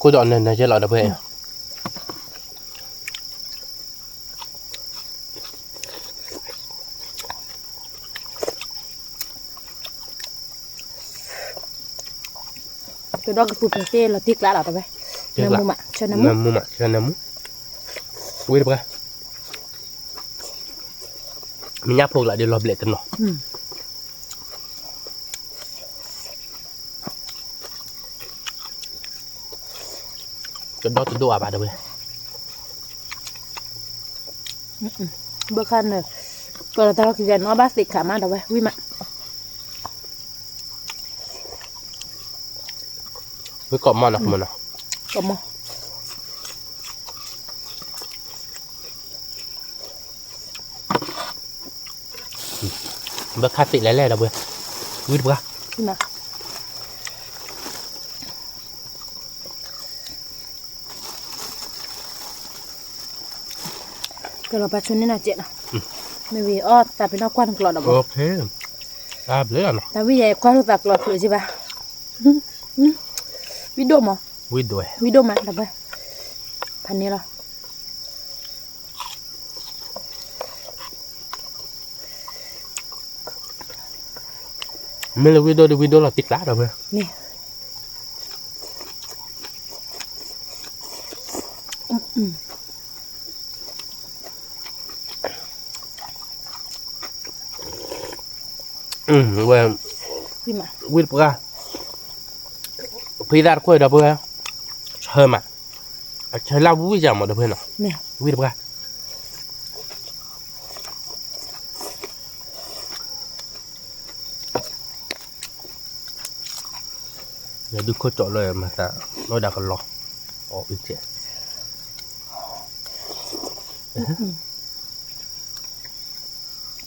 ကိၢ်ဒီးနၤနၤယဲလီၤဒီပုၢ်ဝဲၢ်, ကဒီးကသူၣ်ဖျဲးသ့လီၤတံၢ်ကျါလီၤတဝဲ, နၢမူမး, နၢမူမး, နၢမူ, ဝံၣ်တပှၢ်, မ့ၢ်ညၣ်ဖိကလးဒ်လီၤဘျဲးတနီၤ, ကဒီးတဒိၣ်အါဘၣ်တဝဲ, ဘၣ်ခါန့ၣ်, ကလီၤတၢ်လီၢ်ခံယဲၢ်န့ၣ် အီၣ်ဘၣ်သ့ခးမးတဝဲ ဝံၣ်မး, ဝံၣ်ကိးမီၢ်နီၤ ကိးမီၢ်, ဘၣ်ခါသ့လဲၣ်လဲၣ်ဒီပုၢ်ဝဲၢ်, ဝံၣ်တပှၢ် ကလီၤပာ်ဆူန့ၢ်နၤကဲးနီၤ, မ့ၢ်ဝံၤအီၣ်တၢ်ပ့ၤနီၣ်ကွၢ်နကျိးဒီးဘီ, တၢ်ဝံၣ်ယဲကွၢ်လိာ်သးကျိးဖျိးက့ဘၣ်, ဝံၣ်ဒိၣ်မး, ဝံၣ်ဒိၣ်မးဒီပုၢ်ဝဲၢ်, ဖးန့ၣ်လီၤ. မ့ၢ်လၢဝံၣ်ဒိၣ်ဒ်ဝံၣ်ဒိၣ်လီၤတံၢ်ကျါဒီပုၢ်ဝဲၢ်, ဝဲ, ဝံၣ်တပှၢ်, ဖံသၣ်တခိၣ်ဒီပုၢ်ဝဲၢ်, ဆၢမး, အဆၢလၢဝံၣ်ယၤမးဒီပုၢ်ဝဲၢ်နီၤ, ဝံၣ်တပှၢ် ယဒုးခိၣ်ကၠီလၢမၤသး, လီၤဒၣ်ကလီၤ, အီၣ်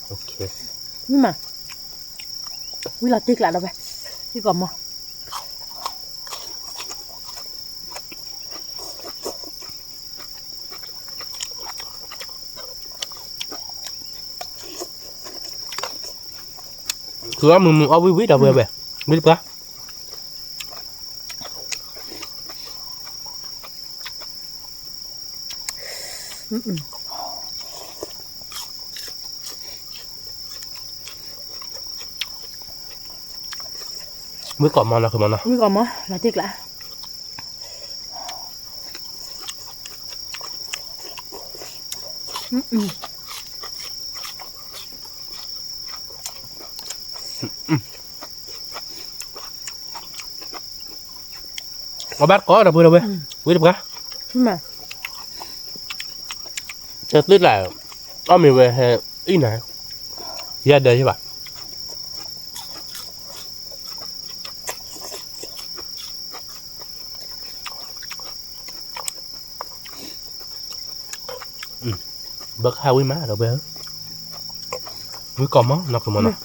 အုကဲး, ဝံၣ်မး, ဝံၣ်လီၤတံၢ်ကျါဒီပုၢ်ဝဲၢ်, ဝံၣ်ကိးမီၢ် ခုအီၣ်မုာ်မုာ်အီၣ်ဝံၣ်ဝံၣ်ဒီပုၢ်ဝဲၢ်, ဝံၣ်တပှၢ် ဝံၣ်ကိးမီၢ်နီၤ ဝံၣ်ကိးမီၢ် လီၤတံၢ်ကျါ, အီၣ်ဘၣ်တကိးဒီပုၢ်ဝဲၢ်, ဝံၣ်တပှၢ်, တသုတၢ်, အီၣ်မ့ၤဝဲဟဲအံၤနၤ, ယဲဒၢးယဘၣ် ဘၣ်ခါဝံၣ်မးဒီပုၢ်ဝဲၢ်, ဝံၣ်ကိးမီၢ်နီၤ ကိးမီၢ်နီ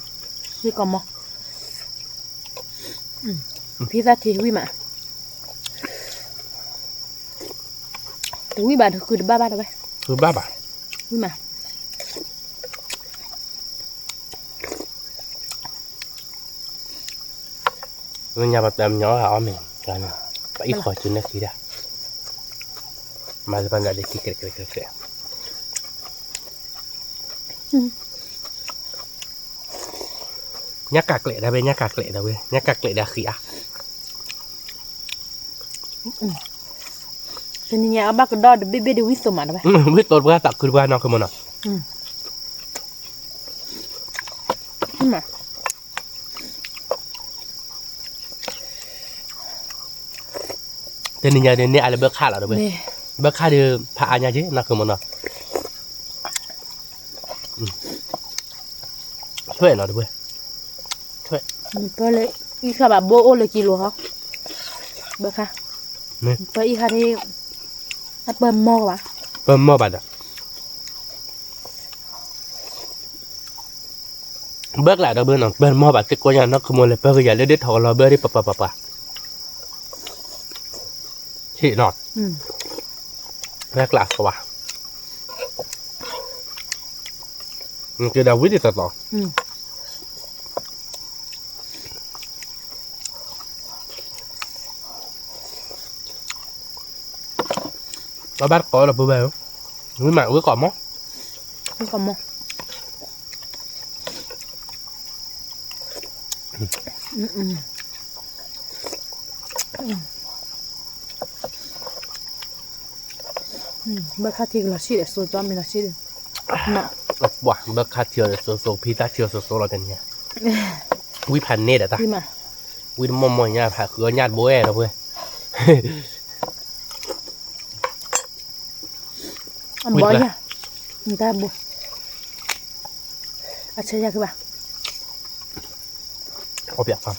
ၤ, ဝံၣ်ကိးမီၢ်, ဖံသၣ်ထံဝံၣ်မး, တဝံၣ်ဘၣ်ဒီးဃုတဘၣ်ဘၣ်ဒီပုၢ်ဝဲၢ်, ဃုဘၣ်ဘၣ်, ဝံၣ်မး လၢညါပှၤတဲမညီအီၣ်မ့ၤ, ပှၤအံၣ်ဃီၤစုနဲၣ်ခံဒၣ်, မၤလၢပှၤဒၣ်ဒ်ခံကဲးကဲးကဲးကဲး, ညၣ်ကးကျဲးဒၣ်ဝဲ ညၣ်ကးကျဲးဒၣ်ဝဲ ညၣ်ကးကျဲးဒၣ်ဃံအါ အ တနံၤညါအဘၣ်ကဒီးတဘ့ၣ်ဘ့ၣ်ဒီးဝံသိးမးတဝဲ, ဝံသိးတပှၢ်သးခုတပှၢ်နီၢ်ခီမနီၤ, တနံၤညါဒ်န့ၣ်အါလၢဘၢခၣ်လီၤတဝဲ, ဘၢခၣ်ဒီးဖးအါညါက့နီၢ်ခီမနီၤ, ထွဲနီၤတဝဲ, ထွဲ, ပၢလၢအံၣ်ခါဘၣ်ဘိအိၣ်လၢကံလိၤဟီ, ဘၢခၣ်, ပၢအံၣ်ခါဒ်, အပၢမီၢ်ဘၣ်, ပၢမီၢ်ဘၣ်ဒီး ဘၢကျးဒီးဘၢနီၤ ပၢမီၢ်ဘၣ်သ့ၣ်ကိးညါနီၢ်ခီမနီၤ လဲၤပၢကယၤလၢဒ်ထီၣ်ကလီၤဘၢဒ်ပှၤပှၤပှၤပှၤ, ဟ့ၣ်နီၤ, ဘၢကျးသဝါ, က့ၤဒီးဝံၤဒ်သိးသိး အဘၣ်တကိးဒီးပှၤဝဲ, ဝံၤမး ဝံၤကိးမီၢ်, ဝံၤကိးမီၢ်, ဘၢခါထံကလီၤဆံးဒီး စိကၠီမ့ၢ်လီၤဆံးဒီး, ဘၢခါထံအီၤဒီးစိစိ ဖံသၣ်ထံအီၤစိစိလီၤတနံၤညါ, ဝံဖးန့ၢ်ဒီးတၢ်, ဝံတမီၢ်မီၢ်ညါ ဖးဃုအီၣ်ညၣ်တဘိအဲၣ်ဒီးပှဲၤ အဘီယၤ, နတၢ်ဘိ, အဆၢယၤကဘၣ်, အီၣ်ပျးဖး,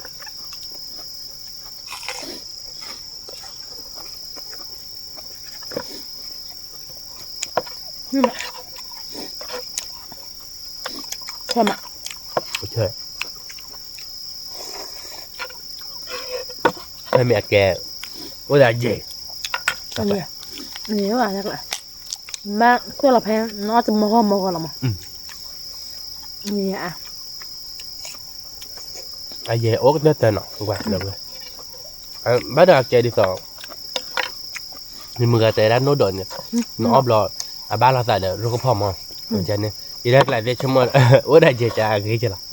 ဆၢမး, ဆၢ, ဖဲမ့ၢ်အကဲ, အိၣ်ဒၣ်ယဲၢ်, မ့ၢ်, မ့ၢ်ကွၢ်လီၤဖဲ, နအီၣ်တမီၢ်ဂီၢ်မီၢ်ဂီၢ်လီၤမး, မ့ၢ်, အယဲၢ်အိၣ်ကတၢၢ်တၢၢ်နီၤ, ဘၣ်ဒီးအကဲဒ်သိး နမုၢ်ဂၤတဲဒၣ်နိၣ်ဒီးန့ၣ်, နအီၣ်ဘျီ, အဘၣ်လိာ်သးဒီးရိကဖီၣ်မး, န့ၣ်, ယဒၣ်ကျးသ့ၣ်ဆိကမိၣ်, အိၣ်ဒၣ်ယဲၢ်ကါအဂ့ၤကလီၤ.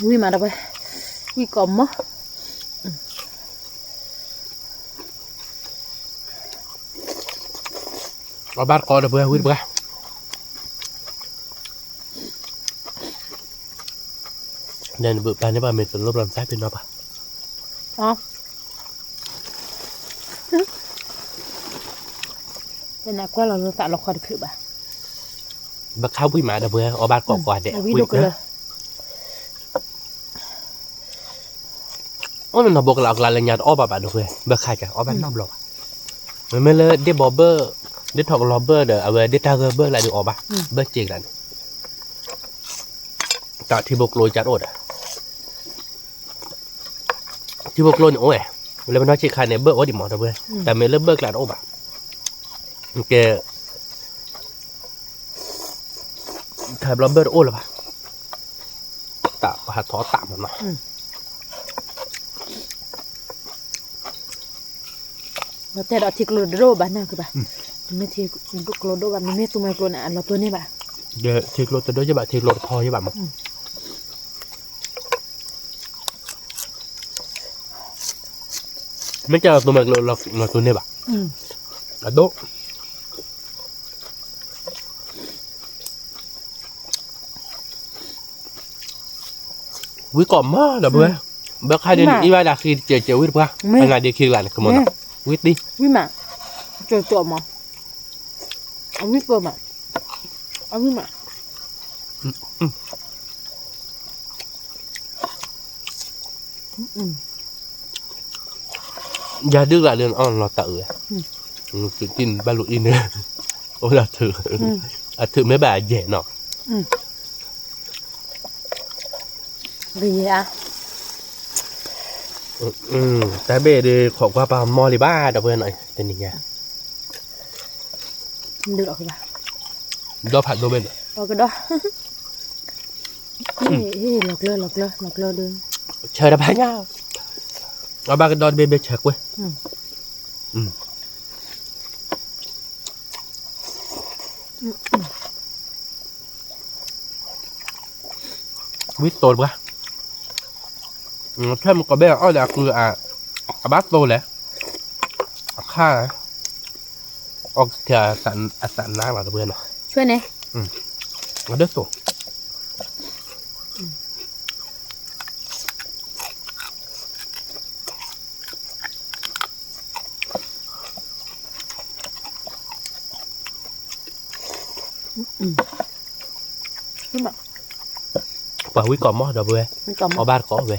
ဝံၤမးဒီးပှဲၤ, ဝံၤကိးမီၢ်, အဘၣ်တကိးဒီးပှဲၤဝံၤတပှၢ်, နဘုးပာ်န့ၢ်ဘၣ်မ့ၢ်တလိၣ်ဘျီနသးပ့ၤနီၣ်ဘၣ်, နကွၢ်လီၤလၢသးလီၤခီတချုးဘၣ်, ဘၣ်ခါဝံၤမးဒီးပှဲၤ အီၣ်ဘၣ်တကိးကိးဂၤဒဲး, အိၣ်လၢနီၢ်ဘိကလးအကျါလၢညါတအီၣ်ဘၣ်ဘၣ်ဒီးပှဲၤ ဘၣ်ခါကအီၣ်ဘၣ်နီတဘျီဘၣ်, မ့မ့ၢ်လၢဒ့ၣ်ဘီဘၢၣ်, ဒ့ၣ်ထီၣ်ကလီၤဘၢၣ်ဒီး အဝဲဒ့ၣ်တၢ်ဂၢၢ်ဘၢၣ်လၢဒုးအီၣ်ဘၣ်, ဘၢၣ်စ့ကလးန့ၣ်, တၢ်ထံဖိကျိကအိၣ်ဒီး ထံဖိကျိန့ၣ်အိၣ်ဝဲ, လၢပနီၢ်ဆံးခါန့ၣ် ဘၢၣ်အိၣ်ဒံးမး တဝဲ, တၢ်မ့ၢ်လၢဘၢၣ်ကျါတအိၣ်ဘၣ်, ကဲ, ခါဘျီဘၢၣ်တအိၣ်လၢၤဘၣ်, တၢ်ပဟးထီၣ်တၢ်မးနီၤ တဲဒီးထံကျိတဒိၣ်ဘၣ်န့ၣ်ကဘၣ်, မ့ၢ်ထံကျိဒိၣ်ဘၣ် မ့မ့ၢ်သူမွဲကျိန့ၣ် အလီၤတိၢ်န့ၢ်ဘၣ်, ထံကျိတဒိၣ်ယဘၣ် ထံကျိတထီယဘၣ်မး, မ့ၢ်ကသူမွဲကျိလီၤတိၢ်န့ၢ်ဘၣ်, အဒိၣ် ဝံကိးမးဒီးပဝဲ, ဘၣ်ခါဒ်န့ၣ် အံၤဘၣ်ဒၣ်ဃံတစဲးစဲးဝံတပှၢ်, အနၤဒ့ခံဂၤန့ၣ် ကမီၤနီၤ, ဝံသံ, ဝံမး, ကၠီကၠီမး, အဝံကိးမး, အဝံမး, ယၤဒုးဂၤဒ်န့ၣ် အီၣ်လီၤတၢ်အုး, သုးတံၢ်န့ၣ်ဘၣ်လူၤအံၤန့ၣ်, အိၣ်လၢအထုး, အထုးမ့ၢ်ဘၣ်အယဲၢ်နီၤ တၢ်ဘ့ၣ်ဒ်ခိးကွၢ်ပာ်မီၢ်လံဘၣ် ဒီပုၢ်ဝဲၢ်နီၤ တနံၤညါ, ဒီဖးဒိၣ်ဘ့ၣ်ဒီး, လီၤကျၢၤ လီၤကျၢၤ လီၤကျၢၤဒီး, ဆၢတဘၣ်ညါ, အဘၣ်ကဒီးတဘ့ၣ်ဘ့ၣ်ဆၢကွံာ်, ဝံတိၤတပှၢ်, ထွဲမုၢ်ကီၢ်ဘဲအီၣ်ဒီးအကုၢ်အါ, အဘၣ်တိၤလဲၣ်, အခါ, အီၣ်ကဲအသးနါလီၤတပှၢ်နီၤ, ထွဲန့ၣ်, အဒိၣ်တိၤ ပှၤဝံကိးမီၢ်ဒီပုၢ်ဝဲၢ်, အီၣ်ဘၣ်တကိးဝဲ,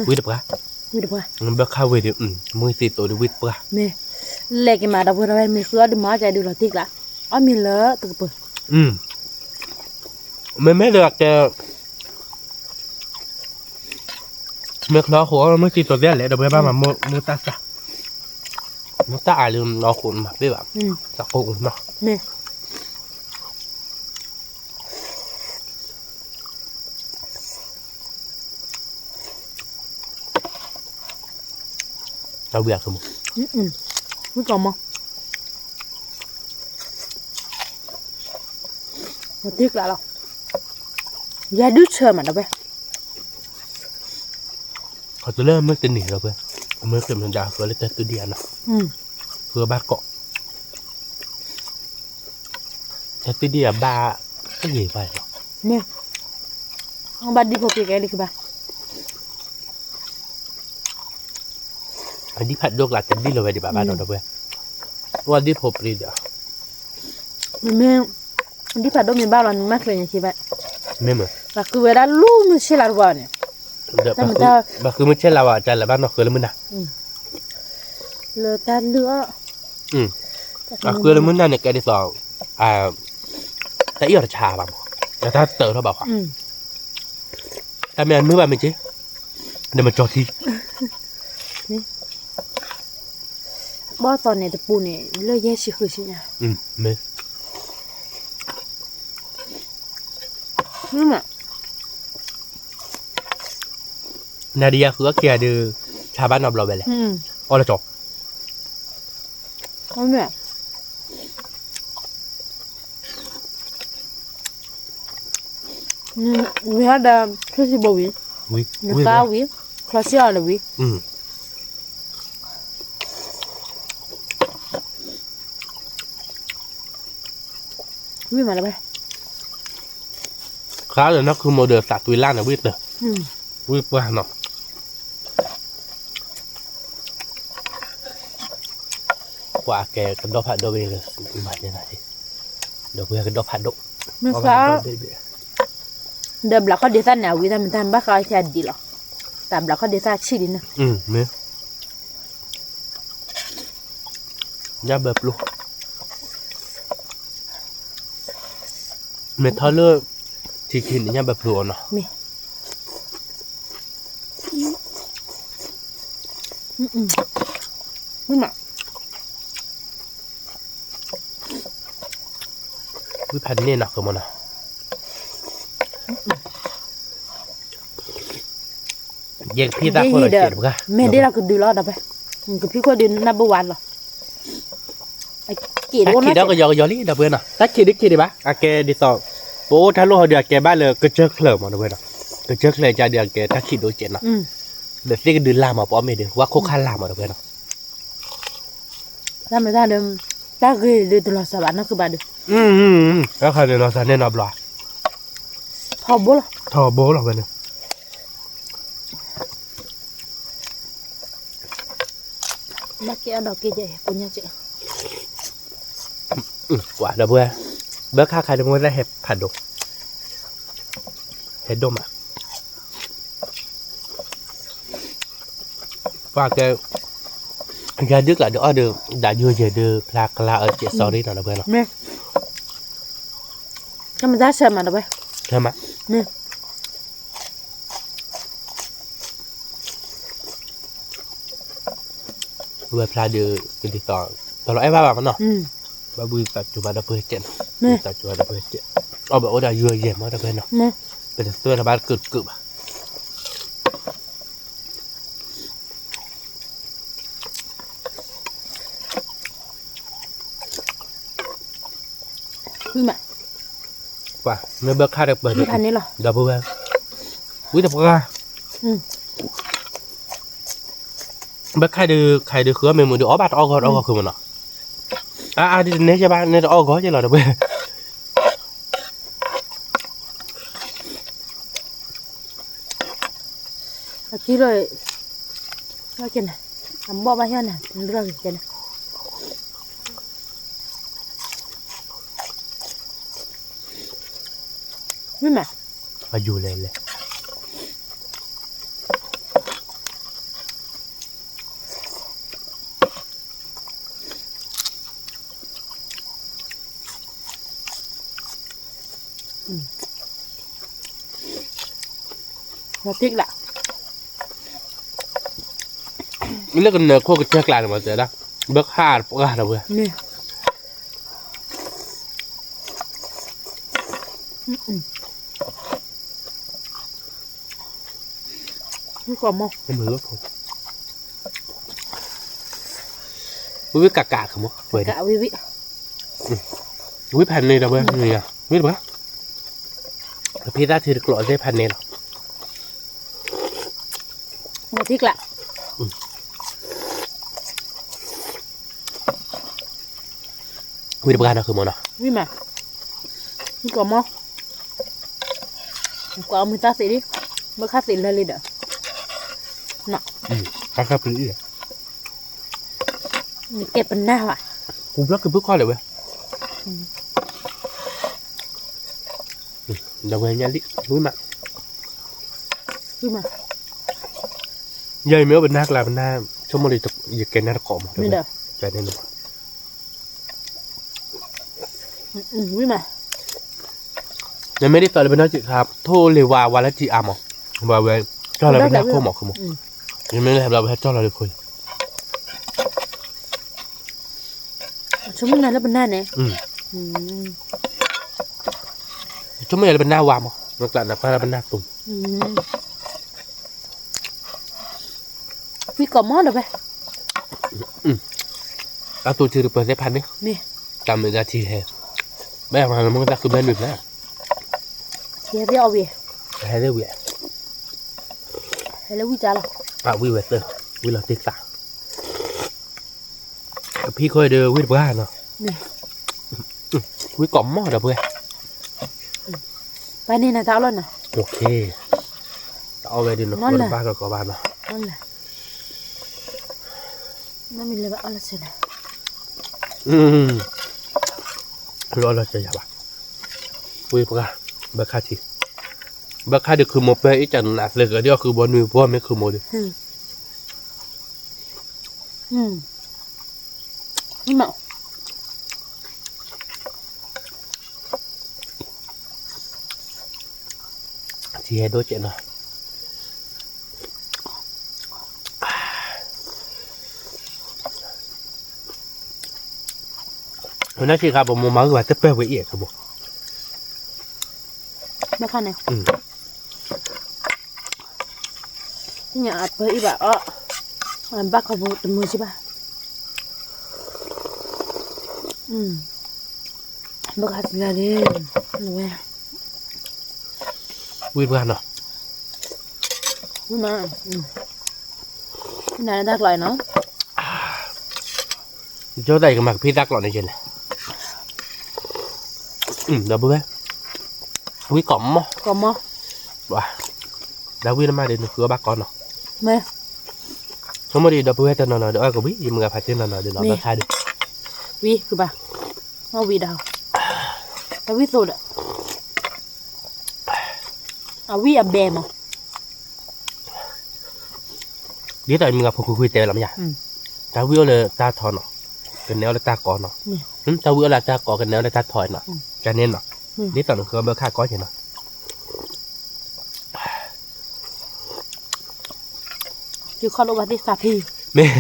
ဝံတပှၢ်, ဝံတပှၢ်, ဘၣ်ခါဝံၤဒီး, မုၢ်သံသိးဒီးဝံတပှၢ်, မ့ၢ်, လဲၤက့ၤမးဒီပုၢ်ဝဲၢ် မ့ၢ်ဃုအီၣ်ဒုးမၤအီၣ်ကဲဒုးလီၤတံၢ်ကျါ, အီၣ်မ့ၤလၢတကပၤ, မ့မ့ၢ်ဒီးကဲ မ့ၢ်ချီဃိးအီၣ်မ့ၢ်သံသိးသ့လဲၣ် ဒီပုၢ်ဝဲၢ်ဘၣ်မၤမိၢ်တၢ်သၣ်, မိၢ်တၢ်အါလၢအီၣ်ဃိးနမၤသ့ဘၣ်, သးကိးအူနီၤ, တၢ်ဝံၤအါဆိမိၣ်, ဝံကိးမီၢ်, တံၢ်ကျါလီၤ, ယၤဒုးဆၢမးဒီပုၢ်ဝဲၢ် ခီတလၢမ့ၢ်တနံၤဒီပုၢ်ဝဲၢ်, မ့ၢ်က့ၤမ့ၢ်ဒၣ်ဃၢလၢတၢ်သူၣ်ဒံၣ်အါနီၤ, ဃၢဘၣ်ကိး, တၢ်သူၣ်ဒံၣ်အဘၣ်, တဂ့ၤဘၣ်လီၤ, မ့ၢ်, ဘၣ်ဒံဖိပ့ၤကဲလံကဘၣ် အဒံၣ်ဖးဒိၣ်ကျါတဒံၣ်လီၤဝဲဒံးဘၣ်ဘၣ်ဒီးဒီပုၢ်ဝဲၢ်, အိၣ်ဒံၣ်ဖိပ့ၤဒီး, မ့မ့ၢ်, ဒံၣ်ဖးဒိၣ်မ့ၢ်ဘၣ်လီၤန့ၣ် မ့ၢ်ချ့ညါဆံးဘၣ်, မ့ၢ်မ့ၢ်, ဘၣ်ဃုဝဲဒၣ်လူၤမုၢ်ဆ့ၣ်လါတပှၢ်န့ၣ်, ဘၣ်ဃုမုၢ်ဆ့ၣ်လါဝဲ တၢ်လၢဘၣ်နီၢ်ဃၢလၢမုၢ်နၤ, လၢတၢ်လုၢ်အီၣ်, အဃၢလၢမုၢ်နၤန့ၣ်ကဲဒ်သိး, တၢ်အီၣ်တဆါဘၣ်မး, တၢ်တၢၢ်ထီၣ်ဘၣ်ဃီ, တၢ်မ့ၢ်အနုၢ်ဘၣ်မ့ၢ်က့, ဒီးမကၠီထံ ဘီၣ်သီန့ၣ်တပူၤန့ၣ် လၢယဲၢ်ဆံဃုဆံညါ, မ့ၢ်, နၤဒံးယၤဃုအီၣ်ခံဂၤဒီး, ဆါဘၣ်နီတဘျီဝဲလဲၣ်, အီၣ်လၢကၠီ, ဝံၤဒီး, ချစ်စီဘိဝံၤ, နကါဝံၤ, ချီစံၣ်အီၤလၢဝံၤ, ဝံၤမးလၢၤဘၣ်, ခါလၢနီၢ်ခုမိၢ်ဒီးသးသွံလၢ်န့ၣ်ဝံၤတၢၢ်, ဝံၤပှၢ်နီၤ ပှၤကဲကဒီဖးဒိၣ်ဘ့ၣ်, မၤန့ၢ်နၤ, ဒီးပှၤကဒီဖးဒိၣ်, မ့ၢ်သး, ဒီးဘျးခီၣ်ဒ့သၣ်န့ၣ် အဝံသၣ်မတၤဘၣ်ဃးအီၣ်ခံအဒံးလီၤ, တၢ်ဘျးခီၣ်ဒ့သၣ်ဆံၣ်ဒံးန့ၣ်, မ့ၢ်, ညၣ်ဘၢပျိ, မ့ၢ်ထီၣ်လၢ, ထံခံန့ၣ်ညၣ်ဘၢပျိအီၤနီၤ, မ့ၢ် ဝံဖးန့ၢ်နီၤကမနီၤ, ယကဖံသၣ်ခိၣ်လီၤ, မ့ၢ်ဒ်လီၤကဒုလီၤဒီး, ကဖံခိၣ်ဒုနၢ်ဘၣ်ဝါလီၤ, တၢ်ခံးဒီးကယီကယီလံဒီပုၢ်ဝဲၢ်နီၤ, တၢ်ခံးဒုခံးဒံးဘၣ် အကဲဒ်သိး, ပအိၣ်တၢ်လိၣ်ဟီဒုးအကဲဘၣ်လၢကစၢၢ်ချၢမးဒီပုၢ်ဝဲၢ်နီၤ, ကစၢၢ်ချၢကဒီးအကဲတၢ်ခံးဒုကဲနီၤ, ဒီးသ့ၣ်ကဒုလၢ်မး ပအီၣ်မ့ၢ်ဒီး ဝါခိၣ်ခါလၢ်မးဒီပုၢ်ဝဲၢ်နီၤ တၢ်မ့ၢ်တၢ်ဒီး, တၢ်ဂ့ၤဒုးတလီၤစၢ်ဘၣ်နီၢ်ကဘၣ်ဒီး, တၢ်ခါန့ၣ်လီၤစၢ်န့ၢ်နီတဘျီ, ထီဘိလီၤ, ထီဘိလီၤဝဲန့ၣ်, ဘၣ်ကဲအဒီးက့ၤယဲၢ်ပညါကဲ, ကွၢ်ဒီပုၢ်ဝဲၢ်, ဘၣ်ခါခါန့ၣ်မ့ၢ်တၢ်ဟဲဖးဒိၣ်, ဟဲဒိၣ်မး ပှၤကဲ, ယၤဒုးကျးဒီးအီၣ်ဒီး, ဒၣ်ယိယဲၢ်ဒီးဖျါကလါအီၤကဲးစီၤရ့နီၤဒီပုၢ်ဝဲၢ်နီၤ, ကမၤတၢ်ဆၢမးဒီပုၢ်ဝဲၢ်, ဆၢမး, ဝဲဖျါဒီး, ကဒ်သိး, တလီၤအဲၣ်ဘၣ်ဘၣ်မနီၤ, ဘၣ်ဘုသးစူၤဘၣ်ဒီပုၢ်ဝဲၢ်ကဲးနီၤ, ဘုသးစူၤဘၣ်ဒီပုၢ်ဝဲၢ်ကဲး, အီၣ်ဘၣ်အိၣ်ဒၣ်ယိယဲၢ်မးဒီပုၢ်ဝဲၢ်နီၤ, ပတသွဲၣ်လၢၤဘၣ်တကုာ်တကုာ်ဘၣ်. မ့ၢ်ဘၣ်ခါဒီးပၢၢ်ဒီး ဒီပုၢ်ဝဲၢ်, ဝံတပှၢ်, ဘၣ်ခါဒီးခါဒီးဃုအီၣ်မ့ၢ်မုာ်ဒီးအီၣ်ဘၣ်တအီၣ်ဂီၤတအီၣ်ဂီၤဃုမ့ၢ်နီၤ, အါအါဒ်တနဲကဲဘၣ် နဲတအီၣ်ဂီၤကဲလီၤဒီပုၢ်ဝဲၢ် အကံလီၤ, အဘီၣ်ဘၣ်ဟဲန့ၣ်, မ့ၢ်မး, အယိာ်လဲၣ်လဲၣ် လၢကနၢၤခိၣ်ကစၢၢ်ကျါန့ၣ်မးတဲဒၣ်, ဘၢခါတပှၢ်ဒီပုၢ်ဝဲၢ် ဝံၣ်ဝံၣ်ကးကးကမး, ဝံၣ်ဖးန့ၣ်ဒီပုၢ်ဝဲၢ်, ဝံၣ်တပှၢ်, ဖံသၣ်ထံတကျိးသ့ၣ်ဖးန့ၣ်လီၤ, ထံကျါ ဝံၣ်တပှၢ်နီၤ ဃုမးနီၤ, ဝံၣ်မး, ဝံၣ်ကီးမး, ကွၢ်အီၤမုၢ်သၣ်သ့ၣ်လံ, ဘၢခါသ့ၣ်လၢာ်လံဒီး, ခါခါပျံၤအံၤ, နကဲပနၢ်ဘၣ်, ပူၤဘျီကဘုၣ်ခီၣ်လဲၣ်ဝဲ, ဒီးဝဲညါလံ, ဝံၣ်မး, ဝံၣ်မး, ယၤအံၤမ့ၢ်အိၣ်ပနၢ်ကျါပနၢ်, ဆိကမိၣ်လၢယကဲနၢ်တကိးမး, မ့ၢ်ဒီး, ဝံၣ်မး, နမ့ၢ်ဒ်သိးလၢပနီၢ်စံးခါ ထိၣ်လ့ၤဝါဝါလၢစံးအါမး, ဝဲဝဲ, ကၠီလီၤပနၢ်ခိၣ်မးခိၣ်မး, ယမ့ၢ်လၢဟဲဘျီဝဲဟဲကၠီလီၤလၢခိၣ်, ဆိကမိၣ်နၤလၢပနၢ်န့ၣ်, ဆိကမိၣ်ယၤလၢပနၢ်ဝါမး, နကျးနကွၢ်လၢပနၢ်သူ, ဝံၣ်ကီးမးဒီးဝဲ အသူထံတပၢၤသ့ၣ်ဖးန့ၣ်, တၢ်မုာ်တၢ်ထံဟဲ, ဘၣ်ယၤမၤလၢမုၢ်သၣ်ဃုဘျဲၣ်နုာ်ဖျါ, ဟဲသ့ၣ်အီၣ်ဝံၤ, ဟဲသ့ၣ်ဝံၤ, ဟဲလၢဝံၣ်ကါလီၤ, ဝံၣ်ဝဲသၢ, ဝံၣ်လီၤတ့ၢ်သး, ကဖံခိၣ်ဒီးဝံၣ်တပှၢ်နီၤ, ဝံၣ်ကီးမးဒီးပှဲၤ, ပှၤန့ၣ်နတၢ်အီၣ်လီၤနီၤ, တၢ်အီၣ်ဝဲဒ်နီၤ ကိးတဘၣ်ဒီးကိးဘၣ်နီၤ, မ့ၢ်လၢဘၣ်အီၣ်လီၤစၢၤန့ၣ်, လီၤလီၤစၢၤယၤဘၣ်, ဝံၣ်ပှၢ်, ဘၢခါထံ, ဘၢခါဒုးခုမိၢ်ပၢ်အံၤ ကနးသ့ကဒ်အီၣ်ဃုဘီနွံဘီမ့ၢ်ခုမိၢ်ဒီး, ထံဟဲဒိၣ်ကဲးနီၤ, ဝဲနၢ်ဆံးခါ ပမိၢ်မၤဂ့ၤဘၣ် တပၢၢ်ဝဲအံၤအကမိၢ်, ဘၣ်ခါန့ၣ်, ညၣ်အပၢၢ်အံၤဘၣ်အီၣ်, ဘၣ်ခီဘိတမုာ်စ့ၢ်ဘၣ်, ဘၣ်ခါတလါလံ, ဝဲ, ဝံၣ်ပှၢ်နီၤ, ဝံၣ်မး, နတၢ်ကျိးနီၤ, ကၠီသးအံၤကမၤကဖံသၣ်ကျိးန့ၣ်ကဲလဲၣ်, ဒီပုၢ်ဝဲၢ်, ဝံၣ်ကိးမီၢ်, ကိးမီၢ်, ဒီးဝံၣ်နမါဒီးနဃုအီၣ်ဘၣ်ကိးနီၤ, ဆိကမိၣ်ဒီး ဒီပုၢ်ဝဲၢ်တနီၤနီၤဒီးအီၣ်ကဝံၣ် ယမုၢ်ဂၤဖးတ့ၢ်နီၤနီၤဒီးနီၤ ဘၣ်ခါဒီး, ဝံၣ်ဃုဘၣ်, အဝံၣ်ဒီး, အဝံၣ်အဘဲမး ဒ်သိးမုၢ်ဂၤဖိခွံခွံတဲဝဲလီၤမ့ၢ်ဧါ, တၢ်ဝံၣ်အီၣ်လၢတၢ်ထီနီၤ, ကနဲအီၣ်လၢတၢ်ကိးနီၤ, တၢ်ဝံၣ်အီၣ်လၢတၢ်ကိး ကနဲအီၣ်လၢတၢ်ထီနီၤ, ကန့ၣ်နီၤ, ဒ်သိးနဃုဘၢခါကိးက့ၤနီၤ, မ့ၢ်,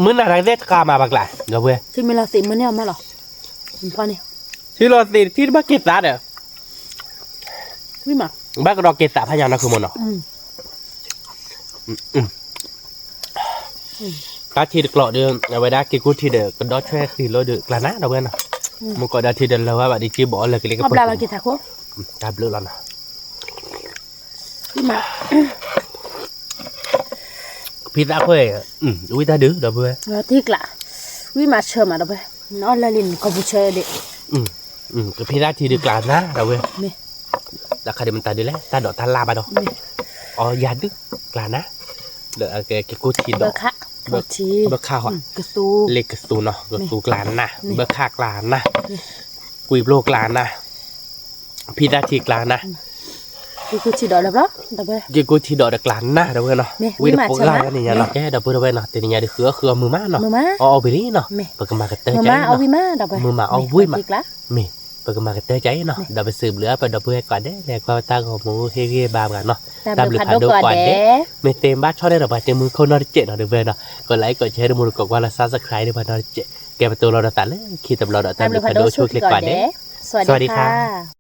မုၢ်နၤတၢ်ကသ့ၣ်တကးမးဘၣ်ကျါ, ဒီပုၢ်ဝဲၢ်, ထံလီၤသ့ၣ်ထံတဘၣ်က့ၤသးဒီး ဘၣ်ကဒီးက့ၤသးဖးညါနီၤ ခုမိၢ်နီၤ, တၢ်ထံတကျိးဒီး အဝဲဒၣ်က့ၤကူၣ်ထံဒီး ကဒီးဆွဲဃံးလိာ်ဒီး ကျါနၤဒီပုၢ်ဝဲၢ်နီၤ, မ့ၢ်ကိးဒီးထံဒီးလၢၤဝဲဘၣ်ဒ်က့ဘီၣ်အီၣ်လၢကလ့ကပၢၢ်လီၤက့ၤထးခိၣ်, တၢ်ဘျုးလီၤနီၤ, ဖံသးခွဲး, ဝံတၢ်ဒုးဒီပုၢ်ဝဲၢ်, တ့ကျး, ဝံမၤဆၢမးဒီပုၢ်ဝဲၢ်, နအီၣ်လၢလံန့ၣ် ကီၢ်ပူၤဆၢဒ့ၣ်, ကဖံသးထံဒုးကျးနၤဒီပုၢ်ဝဲၢ်, တၢ်ခါဒုးမတၤဒုးလဲၣ် တၢ်ဒိးတၢ်လၢ်ဘၣ်ဒီး, အီယၤဒုးကျးနၤ, ဒီးက့ၤကိၢ်ထံဒီး, ဘၢခါ, လ့ကသူနီၤ ကသူကျးနၤ, ဘၢခါကျးနၤ, ကွံာ်ဘျိကျးနၤ, ဖံသးထံကျးနၤ, က့ၤကိၢ်ထံဒီးဒီးကျးနၤဒီပုၢ်ဝဲၢ်နီၤ, ဝံတပှၤဂၤန့ၣ်ညါနီၤ, ကဲဒီပုၢ်ဝဲၢ်နီၤ တနံၤညါဒုးဃုအီၣ်ဃုအီမုာ်မးနီၤ, အီၣ်အီဝံၤလံနီၤ, ပကမၤကတၢၢ်ကါအံၤနီၤ, မုာ်မးအီဝံၤမးဒီပုၢ်ဝဲၢ်, မ့ၢ်ပကမၤကတၢၢ်ကါအံၤနီၤ, ဒီးပစံးဘျုးအါပဒီပုၢ်ဝဲၢ်ကိးဂၤဒဲး လဲၤကွၢ်ဝဲတၢ်ဂီၤမူဟ့ၣ်ဂံၢ်ဘါပှၤနီၤ, တၢ်ဘျုးဖးဒိၣ်ကိးဂၤဒဲး, မ့ၢ်သ့ဘၣ်ဆီၣ်န့ၢ်ဒီးပှၤတမုၢ်ခိၣ်နီတစဲးနီၤ ဒီပုၢ်ဝဲၢ်နီၤ, ကလးအံၤကိးဆၢဟဲတမူတကိးကွၢ်လၢ subscribe န့ၢ်ပှၤနီတစဲး, ကဲပတိၢ်လီၤဒီးသးလၢခံတဘျီဒီးတၢ်ဘျုးဖးဒိၣ်ဆိၣ်ဂ့ၤကိးဂၤဒဲး, စဝၤဒံခါ